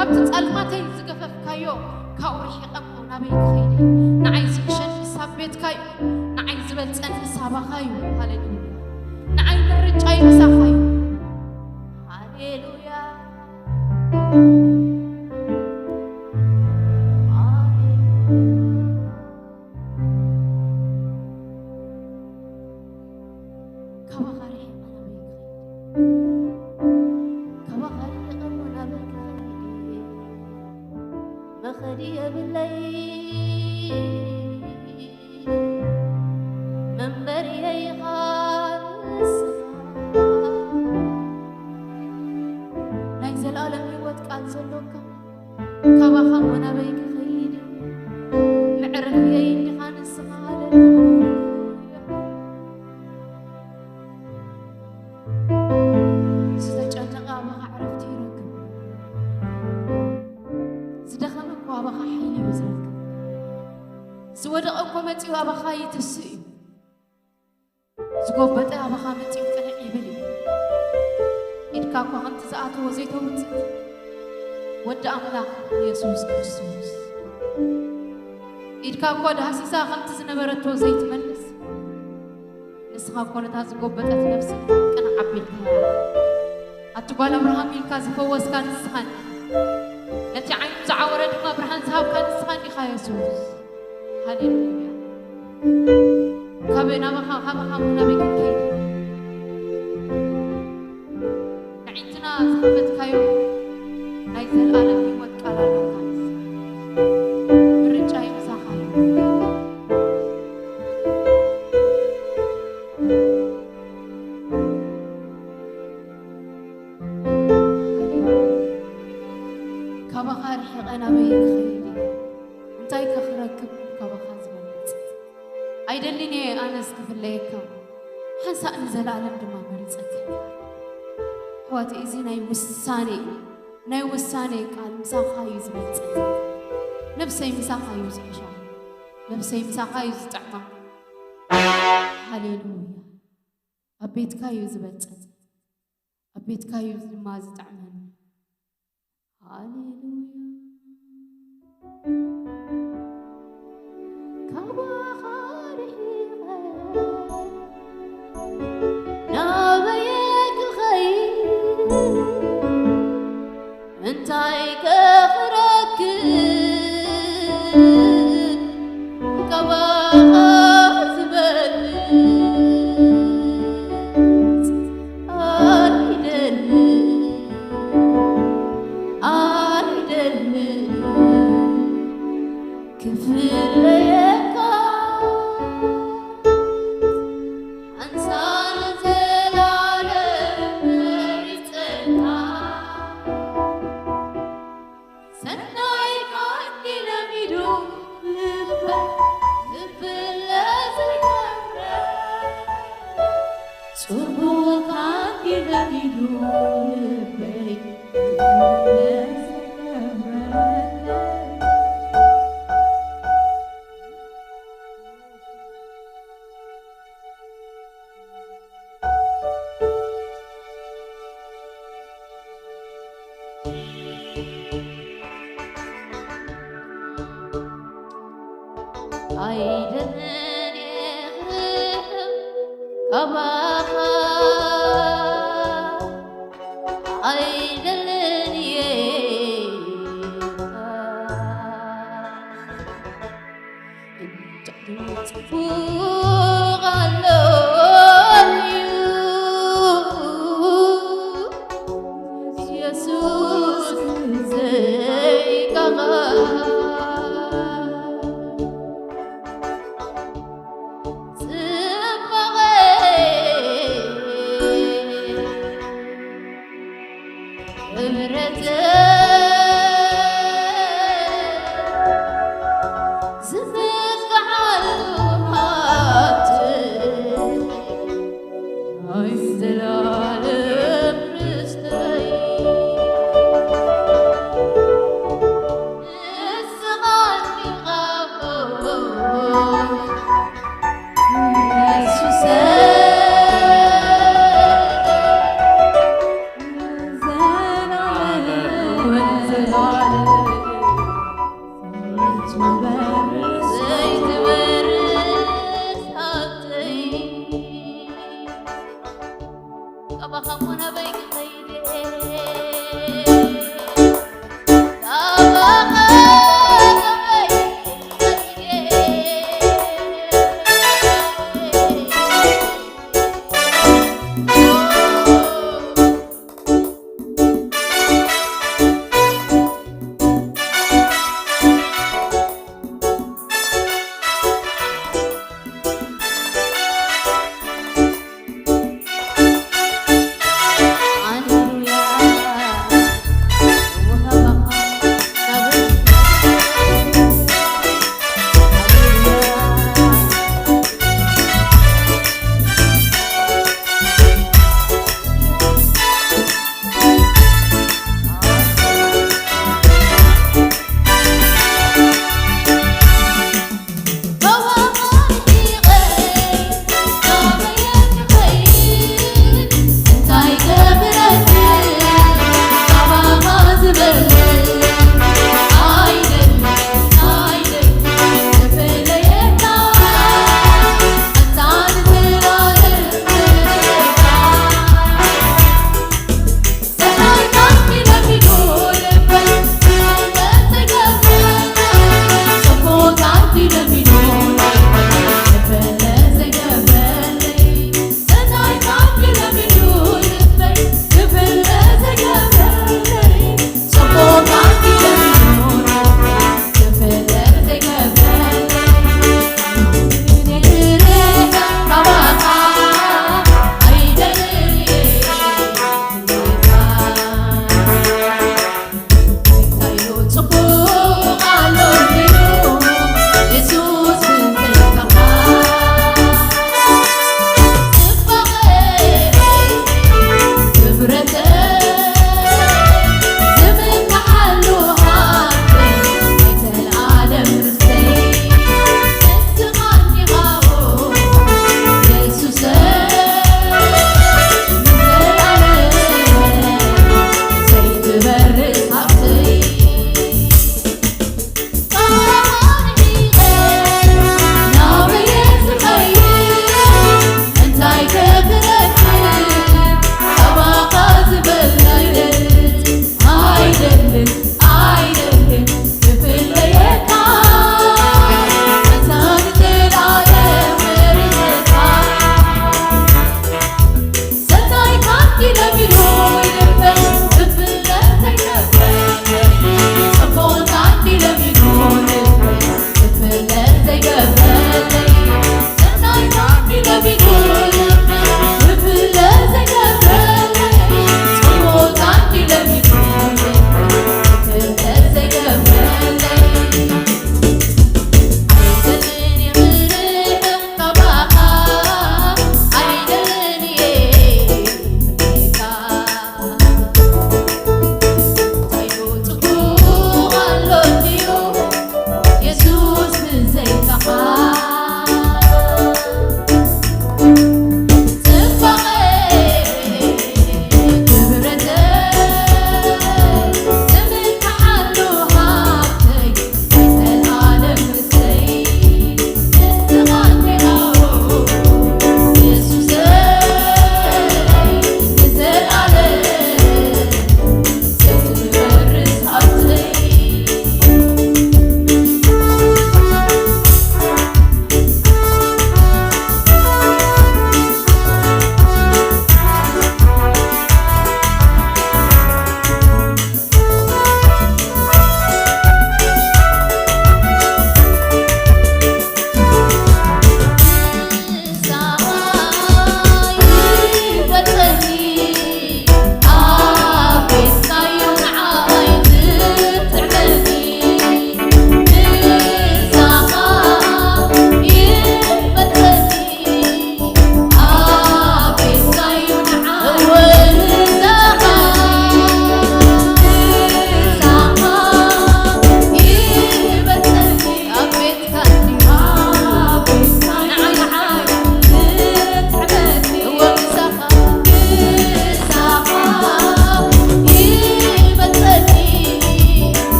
ካብቲ ጸልማተይ ዝገፈፍካዮ ካብኡ ርሒቐ እሞ ናበይ ክኸይድ እየ? ንዓይ ዝሕሸኒ ሳብ ቤትካ እዩ። ንዓይ ዝበልጸኒ ሳባኻ እዩ። ሃሌሉያ። ንዓይ ምርጫይ ምሳኻ እዩ። ሃሌሉያ። ሃሌሉያ። ካባኻ ርሒቐ ናበይ ክኸይድ? ካባኻ ርሒቐ እሞ ናበይ ክኸይድ እየ? መኸዲ የብለይ፣ መንበሪ ኢኻ ንስኻ። ናይ ዘለኣለም ህይወት ቃል ዘሎካ፣ ካባኻ እሞ ናበይ ክኸይድ? መዕረፍየይ እንዲኻ ንስኻ። ሃሌሉያ። ዝተጨነቐ ኣባኻ ዕረፍቲ ይረክብ። ዝደኸመ እኮ ኣባኻ ሓይሊ እዩ ዝረክብ። ዝወደቐ እኮ መጺኡ ኣባኻ ይትስእ እዩ። ዝጎበጠ ኣባኻ መጺኡ ቅንዕ ይብል እዩ። ኢድካ እኳ ከምቲ ዝኣተዎ ዘይተውጽእ ወዲ ኣምላኽ ኢየሱስ ክርስቶስ። ኢድካ እኳ ዳህሲሳ ከምቲ ዝነበረቶ ዘይትመልስ። ንስኻ እኮ ነታ ዝጎበጠት ነፍሲ ቅንዕ ኣቢልካያ። ኣቲ ጓል ኣብርሃም ኢልካ ዝፈወስካ ንስኻ እንዲኻ። ነቲ ዓይኑ ዝዓወረ ድማ ብርሃን ዝሃብካ ንስኻ እንዲኻ የሱስ። ሃሌሉያ። ካብ ናባኻ፣ ካባኻ ናበይ ክንከይድ? ኣዒንትና ዝኸፈትካዮ ናይ ዘለኣለም ህይወት ቃል ኣሎካ። ምርጫይ ምሳኻ እዩ። ካባኻ ርሒቐ ናበይ ክኸይድ እየ? እንታይ ከ ክረክብ ካባኻ ዝበልጽ? ኣይደልን እየ ኣነስ ክፍለየካ፣ ሓንሳእ ንዘለኣለም ድማ መሪጸካ እየ። ኣሕዋተይ፣ እዚ ናይ ውሳኔ፣ ናይ ውሳኔ ቃል ምሳኻ እዩ ዝበልጸኒ። ነብሰይ ምሳኻ እዩ ዝሕሻ። ነብሰይ ምሳኻ እዩ ዝጥዕማ። ሃሌሉያ። ኣብ ቤትካ እዩ ዝበልጸኒ። ኣብ ቤትካ እዩ ድማ ዝጥዕመኒ። ሃሌሉያ። ካባኻ ርሒቐ ናበይ ክኸይድ? እንታይ ከ ክረክብ ካባኻ ዝበልጽ? ኣይደልን፣ ኣይደልን ክፍለየካ፣ ኣንሳን ዘላለም መሪጸካ። ሰናይ ቃል ለሚዱ ልበይ ክፍለ ዘይገብረ፣ ጽቡቕ ቃል ለሚዱ ልበይ ክፍለ ዘይገብረ። ኣይደልን እየ ክርሕቕ ካባኻ፣ ኣይደልን እየ ጽቡቕ ኣሎ እዩ ኢየሱስ ዘይካኻ። ጽባቐ እምረተ ዝምክዓሉ ሃብቲ ናይ ዘላለም ርስተይ።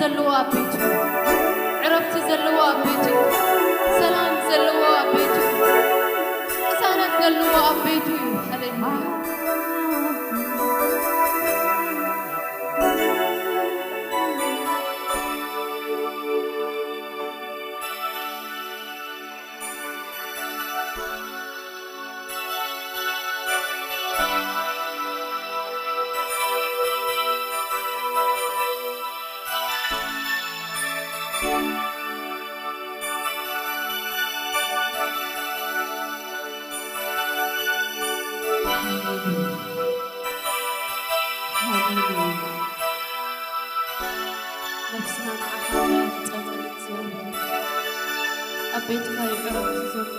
ዘለዎ ኣብ ቤቱ እዩ። ዕረፍቲ ዘለዎ ኣብ ቤቱ እዩ። ሰላም ዘለዎ ኣብ ቤቱ እዩ። ቅሳነት ዘለዎ ኣብ ቤቱ እዩ። ሃሌሉያ። ሃሌሉያ። ነፍስና ንዓኻ ትጸሊ እግዚኣብሔር። ኣብ ቤትካ እዩ ዕረፍቲ ዘሎ።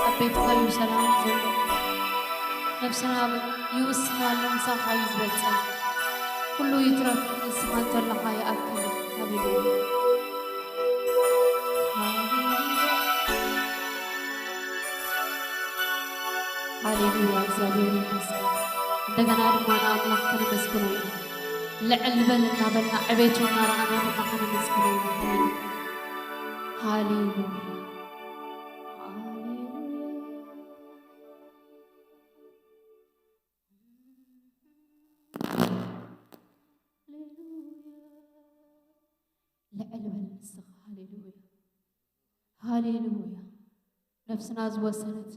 ኣብ ቤትካ እዩ ሰላም ዘሎ። ነፍስና ይውስና ኣሎ፣ ምሳኻ እዩ ዝበልጸን። ኩሉ ይትረፍ፣ ንስኻ እንተለኻ ይኣክል። ሃሌሉያ። ሃሌሉያ። ሃሌሉያ፣ እግዚኣብሔር ይመስገን። እንደገና ድማ ንኣምላኽ ከነመስግኖ ኢና። ልዕል በል እናበልና ዕቤቱ እናረኣና ድማ ከነመስግኖ ኢና። ሃሌሉያ። ሃሌሉያ። ልዕል በል ንስኻ። ሃሌሉያ፣ ሃሌሉያ። ነፍስና ዝወሰነት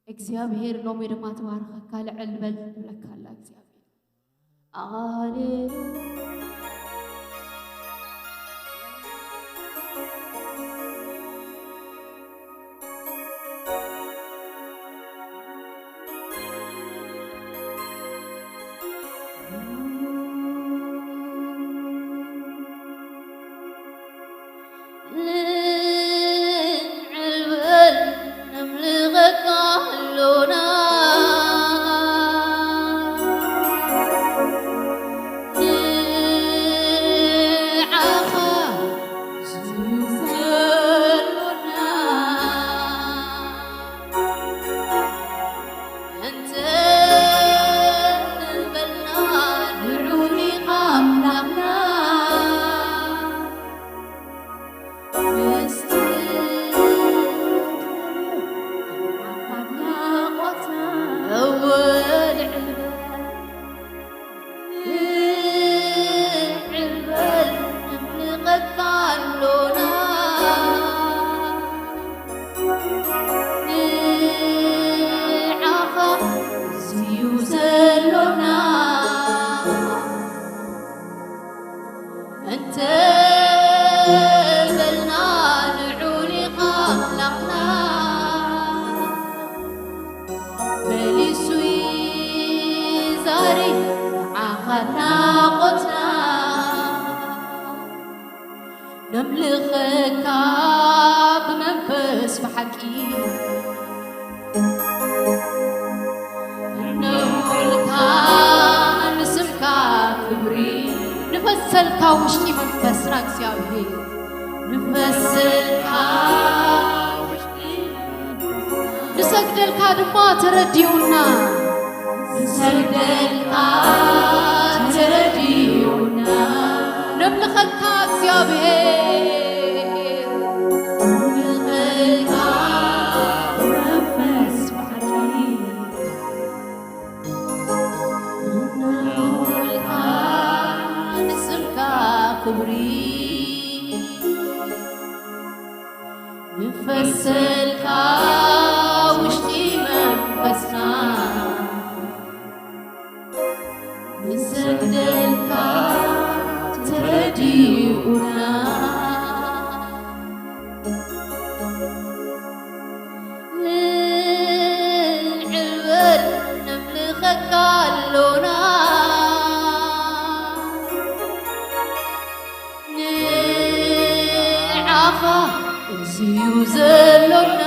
እግዚኣብሔር ሎሚ ድማ ትባርኸካ። ልዕል በል ትብለካ ኣላ እግዚኣብሔር። ሃሌሉያ። ልዕል በል ነምልኸካ ኣሎና። ንዓኻ ዝብሎና እንተ በልና ንዑ ኢኻ ኣምላኽና። ምስቲ ኣድናቖትና እወ ልዕል በል። ልዕል በል ነምልኸካ ኣሎና። ንዓኻ እዩ ዘሎና። እንተ በልና ልዑል ኢኻ ኣምላኽና። መሊሱ ይዛሪ ንዓኻ ኣድናቖትና። ነምልኸካ ብመንፈስ ብሓቂ። እነውልካ ንስምካ ክብሪ። ንፈሰልካ ውሽጢ መንፈስና እግዚኣብሔር። ንፈሰልካ ውሽጢ ንሰግደልካ ድማ ተረዲኡና። ንሰግደልካ ተረዲኡና። ነምልኸካ እግዚኣብሔር። ነምልኸካ መንፈስ ባሕሪ። ነውልካ ንስምካ ክብሪ። ንፈሰልካ ውሽጢ መንፈስና። ንሰግደልካ ተረዲኡና። ልዕል በል ነምልኸካ ኣሎና። ንዓኻ እዚዩ ዘሎና።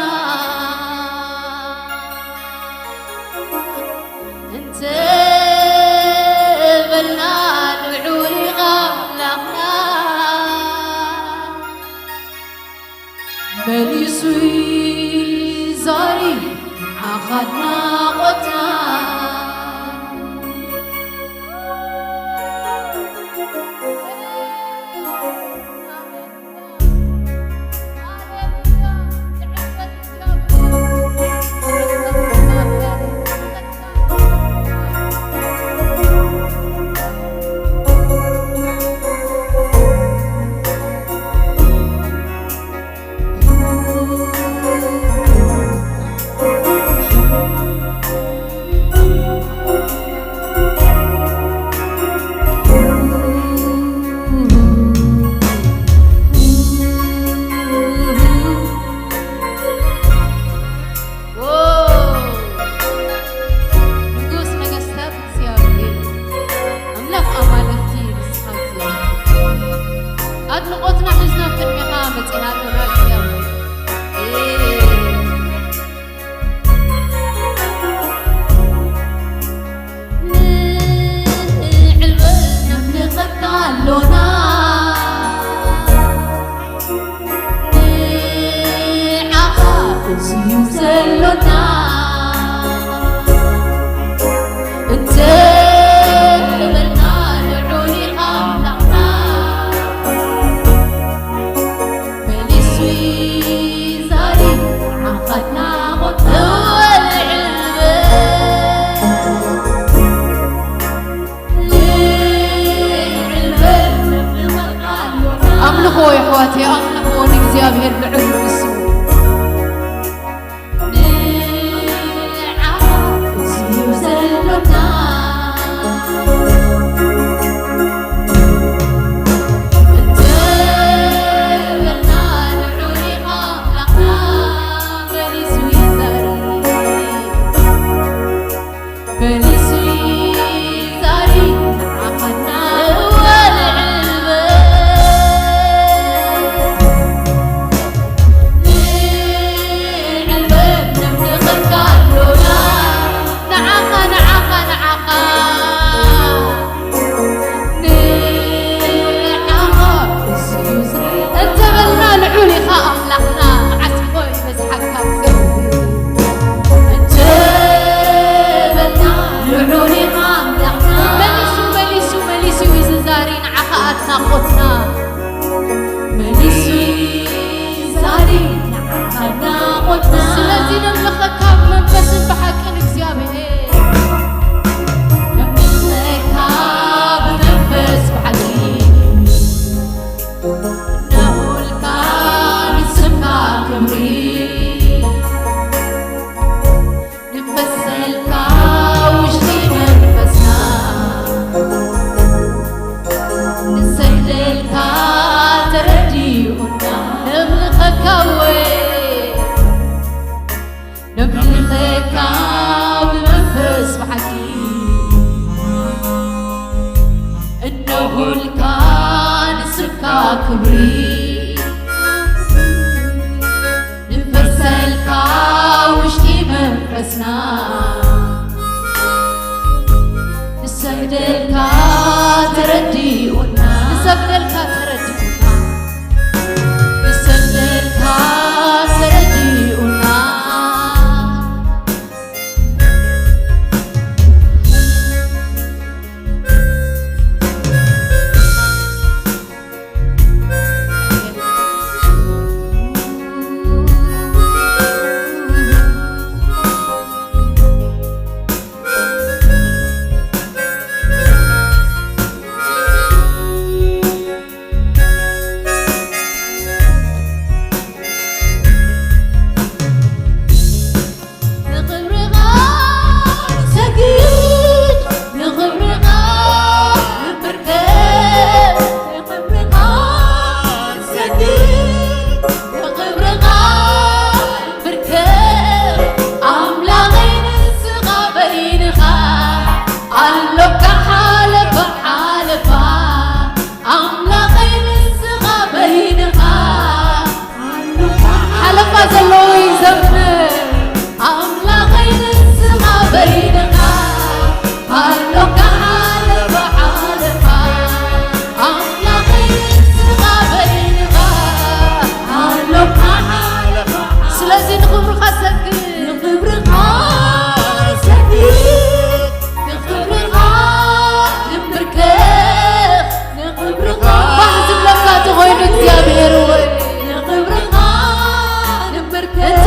እንተ በልና ልዑል ኣምላኽና። መሊሱ ይዛሪ ንዓኻ ኣድናቖትና። ንዓኻ ኣድናቖትና። መሊሱ ይዛሪ ንዓኻ ኣድናቖትና። ስለዚ ነምልኸካ ብመንፈስን ብሓቅን እግዚኣብሔር። ነምልኸካ ብመንፈስ ብሓቂ። ነውልካ ንስምካ ክብሪ። ንፈሰልካ ውሽጢ መንፈስና። ንሰግደልካ ተረዲኡና። ነምልኸካ እወ። ነምልኸካ ብመንፈስ ብሓቂ። እነሆልካ ንስምካ ክብሪ። ንፈሰልካ ውሽጢ መንፈስና። ንሰግደልካ ተረዲኡና። ንሰግደልካ ተረዲኡና። ንሰግደልካ ተረዲኡና። ንኽብርኻ ንሰግድ፣ ንኽብርኻ ንብርከት፣ ንኽብርኻ ንሰግድ፣ ንኽብርኻ ንብርከት። ኣምላኸይ ንስኻ በይንኻ ኣሎካ ሓለፋ ሓለፋ። ኣምላኸይ ንስኻ በይንኻ ሓለፋ ዘለዎ ይዘምር። ኣምላኸይ ንስኻ በይንኻ ኣሎካ ሓለፋ ሓለፋ። ኣምላኸይ ንስኻ በይንኻ ኣሎካ ሓለፋ። ስለዚ ንኽብርኻ ሰግድ። ንኽብርኻ ሰግድ። ንኽብርኻ ንብርከት። ንኽብርኻ ባህ ዝብለካ ተኾይኑ እግዚኣብሔር ወይ። ንኽብርኻ ንብርከት።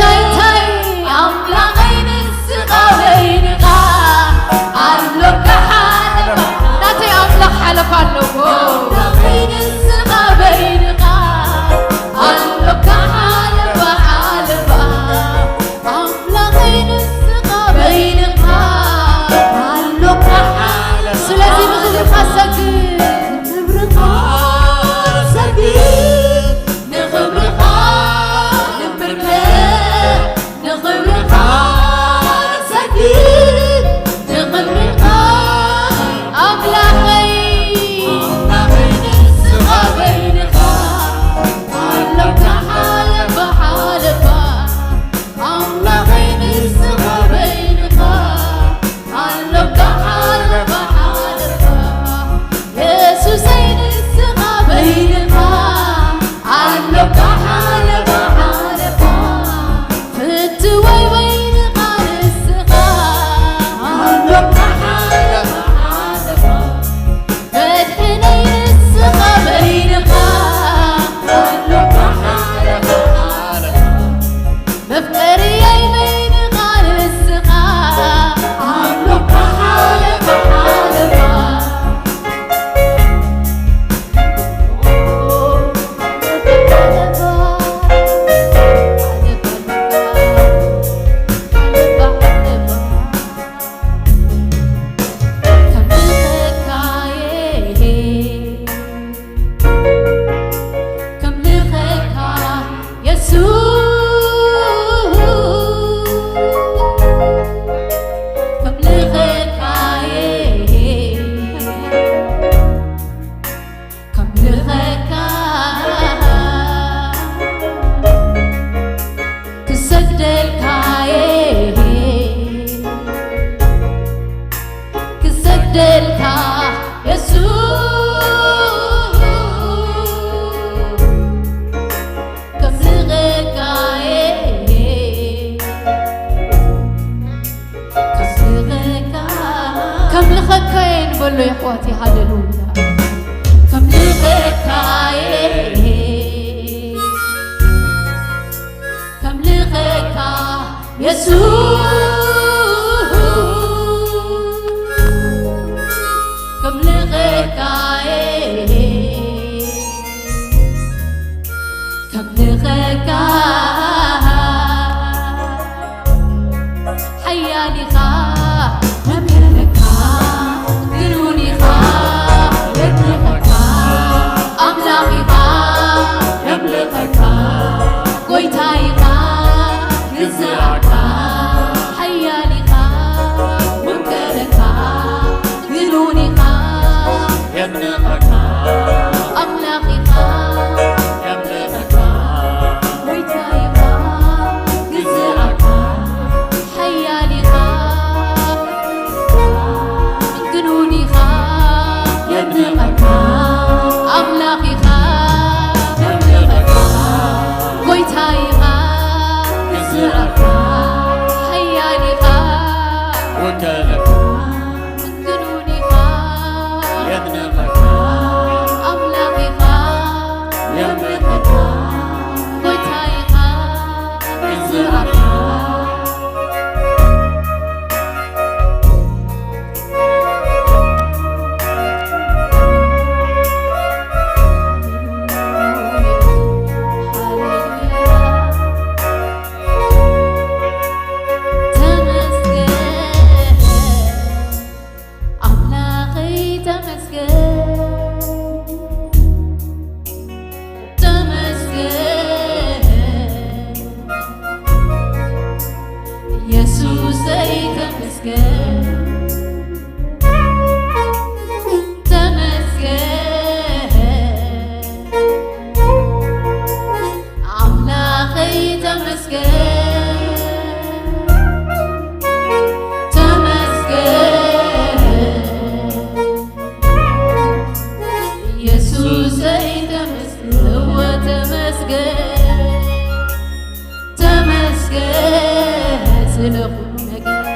ንጉሰይ ተመስገን፣ እወ ተመስገን፣ ተመስገን ስለ ኩሉ ነገር።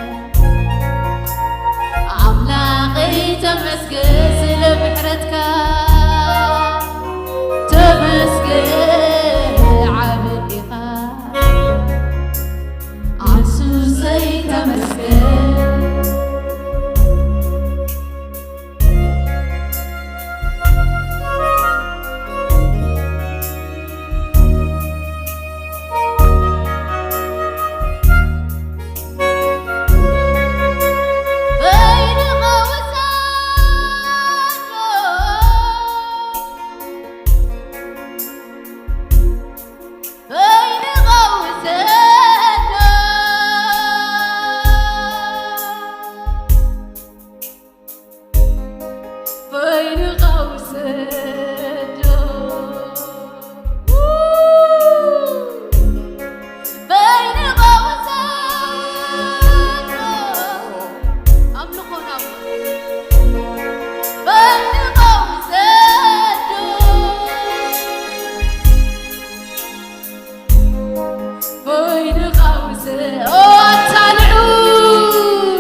ኣምላኸይ ተመስገን ስለ ምሕረትካ፣ ተመስገን ዓቢ ኢኻ። ኣሱሰይ ተመስገን። በይንኻ ውሰዶ፣ በይንኻ ውሰዶ፣ ኣምልኾ ናብኡ፣ በይንኻ ውሰዶ። በይንኻ ውሰ-፣ ኦ፣ ኣታ ልዑል።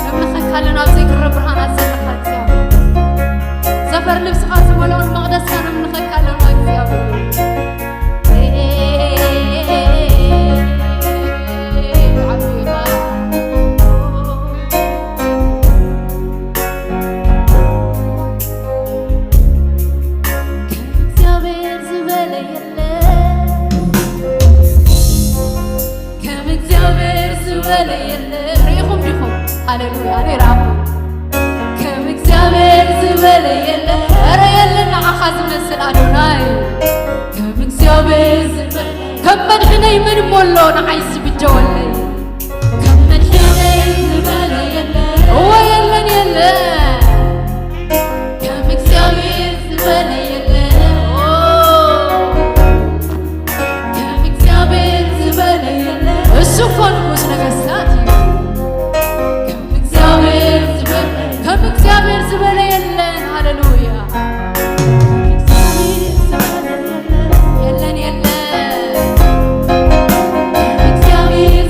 ነምልኸካ ኣለና፣ ኣብ ዘይቅረብ ብርሃናት ዘለኻ እግዚኣብሔር። ዘፈር ልብስኻ ዝመልኦን መቕደስካ ነምልኸካ ኣለና እግዚኣብሔር። ዓቢ ኢኻ። ከም እግዚኣብሔር ዝበለ የለን። ከም እግዚኣብሔር ዝበለ የለ። ርኢኹም ዲኹም? ሃሌሉያ፣ ኣነ ይረኣኹ። ከም እግዚኣብሔር ዝበለ የለ። ኧረ የለን ንዓኻ ዝመስል ኣዶናይ። ከም እግዚኣብሔር ዝበለ፣ ከም መድሕነይ መን እሞ ኣሎ ንዓይ ዝብጀወለይ? ከም መድሕነይ ዝበለ የለ። እወ የለን፣ የለ። ከም እግዚኣብሔር ዝበለ የለ። ኦ፣ ከም እግዚኣብሔር ዝበለ የለ። እሱ እኮ ንጉስ ነገስታት እዩ። ከም እግዚኣብሔር ዝበለ፣ ከም እግዚኣብሔር ዝበለ የለን። ሃሌሉያ። የለን፣ የለን። ከም እግዚኣብሔር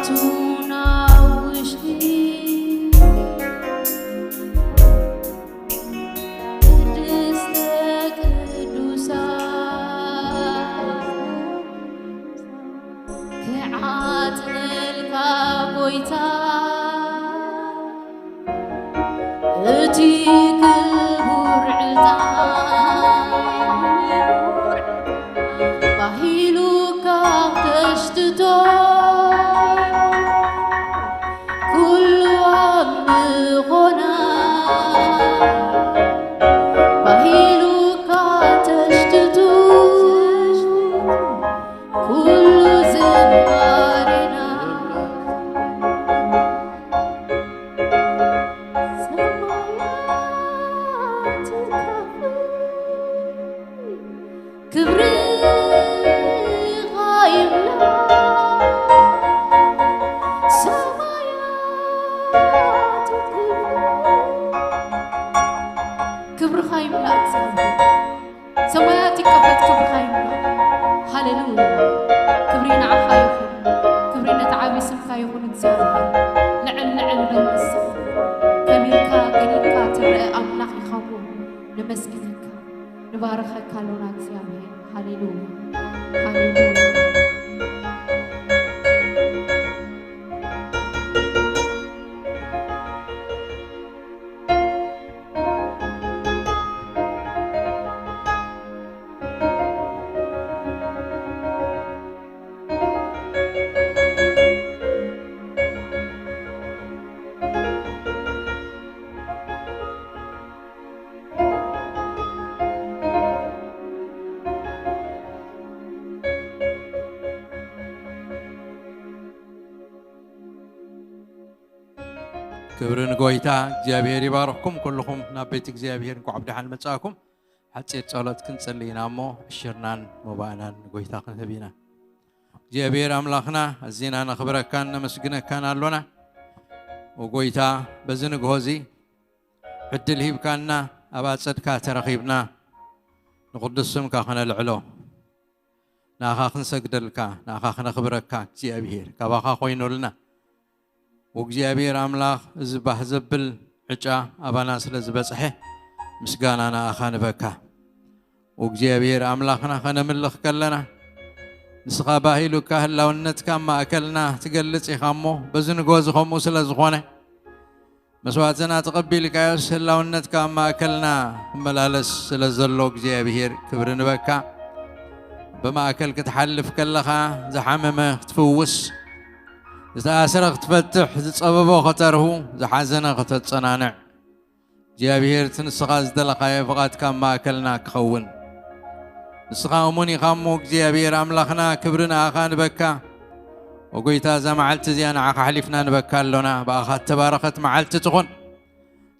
ቱና ውሽጢ ቅድስተ ቅዱሳን ክዓጥነልካ ጎይታ እቲ ክቡር ዕጣን ባሂሉካ ተሽትቶ ኩሉ ኣምልኾና ባሂሉካ ተሽትቱ ኩሉ ዝማሬና ሰማያት ክብሪ ክብርኻ ይምላ ሰማያት ክብሪ ክብርኻ ይምላ እግዚኣብሔር። ሰማያት ይከፈት ክብርኻ ይምላ። ሃሌሉያ። ክብሪ ንዓኻ ይኹን። ክብሪ ነቲ ዓቢ ስምካ ይኹን እግዚኣብሔር። ልዕል ልዕል በል ንስኻ። ከቢርካ ገዲፍካ ትረአ ኣምላኽ ኢኻ እሞ ነመስግነካ። ንባርኸካ ኣሎና እግዚኣብሔር። ሃሌሉያ። ሃሌሉያ። ክብሪ ንጎይታ እግዚኣብሔር ይባርኽኩም። ኩልኹም ናብ ቤት እግዚኣብሔር እንኳዕ ብደሓን መጻእኩም። ሓጺር ጸሎት ክንጽሊ ኢና እሞ ዕሽርናን መባእናን ንጎይታ ክንህብ ኢና። እግዚኣብሔር ኣምላኽና ኣዚና ነኽብረካን ነመስግነካን ኣሎና። ኦ ጎይታ፣ በዚ ንግሆ እዚ ዕድል ሂብካና፣ ኣብ ኣጸድካ ተረኺብና ንቕዱስ ስምካ ከነልዕሎ፣ ንኣኻ ክንሰግደልካ፣ ንኣኻ ክነኽብረካ እግዚኣብሔር፣ ካባኻ ኮይኑልና። ወእግዚኣብሔር ኣምላኽ፣ እዚ ባህ ዘብል ዕጫ ኣባና ስለ ዝበጽሐ፣ ምስጋና ንኣኻ ንበካ። ወእግዚኣብሔር ኣምላኽና፣ ከነምልኽ ከለና፣ ንስኻ ባህ ኢሉካ ህላውነትካ ኣብ ማእከልና ትገልጽ ኢኻ እሞ፣ በዚ ንግሆ እዚ ከምኡ ስለ ዝኾነ፣ መስዋዕትና ተቐቢልካዮስ ህላውነትካ ኣብ ማእከልና ክመላለስ ስለ ዘሎ እግዚኣብሔር ክብሪ ንበካ። ብማእከል ክትሓልፍ ከለኻ ዝሓመመ ክትፍውስ፣ ዝተኣስረ ክትፈትሕ፣ ዝጸበቦ ከተርሁ፣ ዝሓዘነ ከተጸናንዕ እግዚኣብሔር እቲ ንስኻ ዝደለኻዮ ፍቓድካ ኣብ ማእከልና ክኸውን ንስኻ እሙን ኢኻ እሞ እግዚኣብሔር ኣምላኽና ክብሪ ንኣኻ ንበካ። ኦ ጎይታ እዛ መዓልቲ እዚኣ ንዓኻ ኣሕሊፍና ንበካ ኣሎና። ብኣኻ እተባረኸት መዓልቲ ትኹን።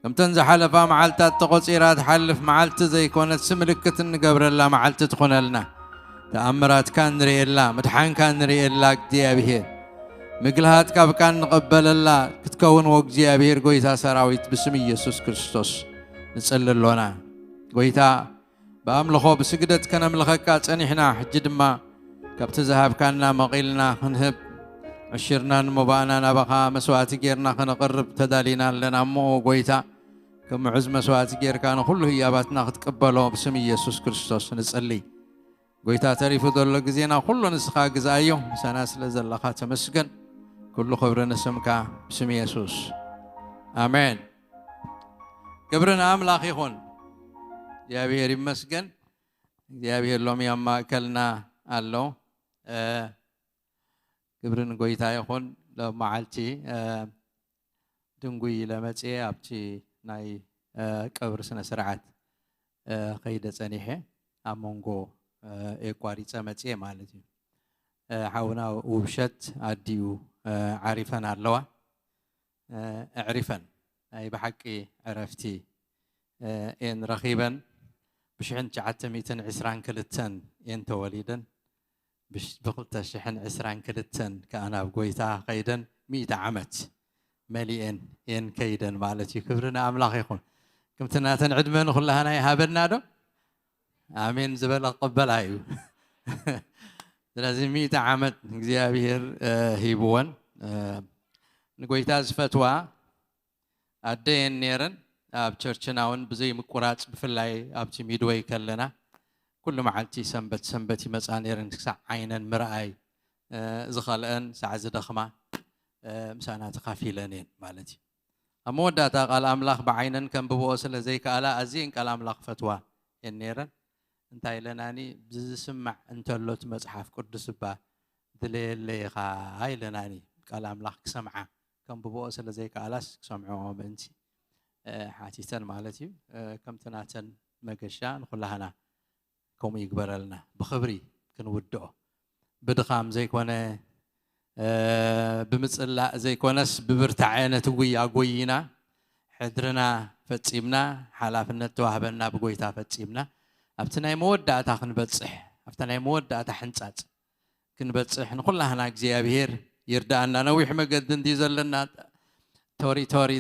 ከምተን ዝሓለፋ መዓልታት ተቖጺራ ትሓልፍ መዓልቲ ዘይኮነትሲ ምልክት እንገብረላ መዓልቲ ትኹነልና። ተኣምራትካ ንርእየላ፣ ምድሓንካ ንርእየላ እግዚኣብሔር። ምግልሃት ካብካ እንቕበለላ ክትከውን ወእግዚኣብሔር ጎይታ ሰራዊት ብስም ኢየሱስ ክርስቶስ ንጽሊ ኣሎና። ጎይታ ብኣምልኾ ብስግደት ከነምልኸካ ጸኒሕና፣ ሕጂ ድማ ካብቲ ዝሃብካና መቒልና ክንህብ ዕሽርናን መባእና ናባኻ መስዋእቲ ጌርና ከነቕርብ ተዳሊና ኣለና እሞ፣ ጎይታ፣ ከም ምዑዝ መስዋእቲ ጌርካ ንኹሉ ህያባትና ክትቅበሎ ብስም ኢየሱስ ክርስቶስ ንጽሊ። ጎይታ፣ ተሪፉ ዘሎ ግዜና ኩሉ ንስኻ ግዝኣዮ። ምሳና ስለ ዘለኻ ተመስገን። ኩሉ ክብሪ ንስምካ ብስም የሱስ። ኣሜን። ክብሪ ንኣምላኽ ይኹን። እግዚኣብሔር ይመስገን። እግዚኣብሔር ሎሚ ኣብ ማእከልና ኣሎ። እ፣ ክብሪ ንጎይታ ይኹን። ሎም መዓልቲ፣ እ፣ ድንጉይ ኢለ መጽየ ኣብቲ ናይ፣ እ፣ ቀብሪ ስነ ስርዓት፣ እ፣ ከይደ ጸኒሐ ኣብ መንጎ፣ እ፣ የቋሪጸ መጽየ ማለት እዩ። እ፣ ሓውና ውብሸት ኣዲኡ፣ እ፣ ዓሪፈን ኣለዋ። እ፣ ኣዕሪፈን ናይ ብሓቂ ዕረፍቲ፣ እ፣ እየን ረኺበን። ብሽሕን ትሽዓተ ሚእትን ዕስራን ክልተን እየን ተወሊደን። ብሽ-፣ ብኽልተ ሽሕን ዕስራን ክልተን ከኣ ናብ ጎይታ ከይደን ሚእቲ ዓመት መሊኤን እየን ከይደን ማለት እዩ። ክብሪ ንኣምላኽ ይኹን። ከምቲ ናተን ዕድመ ንኹላህና ይሃበና ዶ? ኣሜን ዝበለ ክቕበላ እዩ። ስለዚ ሚእቲ ዓመት እግዚኣብሔር፣ እ፣ ሂብወን። ንጎይታ ዝፈትዋ ኣደየን ነይረን። ኣብ ቸርችና እውን ብዘይ ምቁራፅ፣ ብፍላይ ኣብቲ ሚድወይ ከለና ኩሉ መዓልቲ ሰንበት ሰንበት ይመፃ ነይረን። ክሳዕ ዓይነን ምርኣይ ዝኸልአን፣ ሳዕ ዝደኽማ ምሳና ተኻፊለን እየን ማለት እዩ። ኣብ መወዳእታ ቃል ኣምላኽ ብዓይነን ከንብብኦ ስለ ዘይከኣላ ኣዝየን ቃል ኣምላኽ ፈትዋ እየን ነይረን። እንታይ ኢለናኒ? ዝስማዕ እንተሎ እቲ መጽሓፍ ቅዱስ እባ ድለየለይ ኢኻ ኢለናኒ። ቃል ኣምላኽ ክሰምዓ፣ ከንብብኦ ስለ ዘይከኣላስ ክሰምዕኦ ምእንቲ ሓቲተን ማለት እዩ። ከምቲ ናተን መገሻ ንኹላህና ከምኡ ይግበረልና። ብኽብሪ ክንውድኦ፣ ብድኻም ዘይኮነ፣ ብምጽላእ ዘይኮነስ ብብርታዐ ነቲ ጉያ ጎይና፣ ሕድርና ፈጺምና፣ ሓላፍነት ተዋህበና ብጎይታ ፈጺምና፣ ኣብቲ ናይ መወዳእታ ክንበጽሕ፣ ኣብታ ናይ መወዳእታ ሕንጻጽ ክንበጽሕ ንኹላህና እግዚኣብሔር ይርዳኣና። ነዊሕ መገዲ እንዲ ዘለና፣ ቶሪ ቶሪ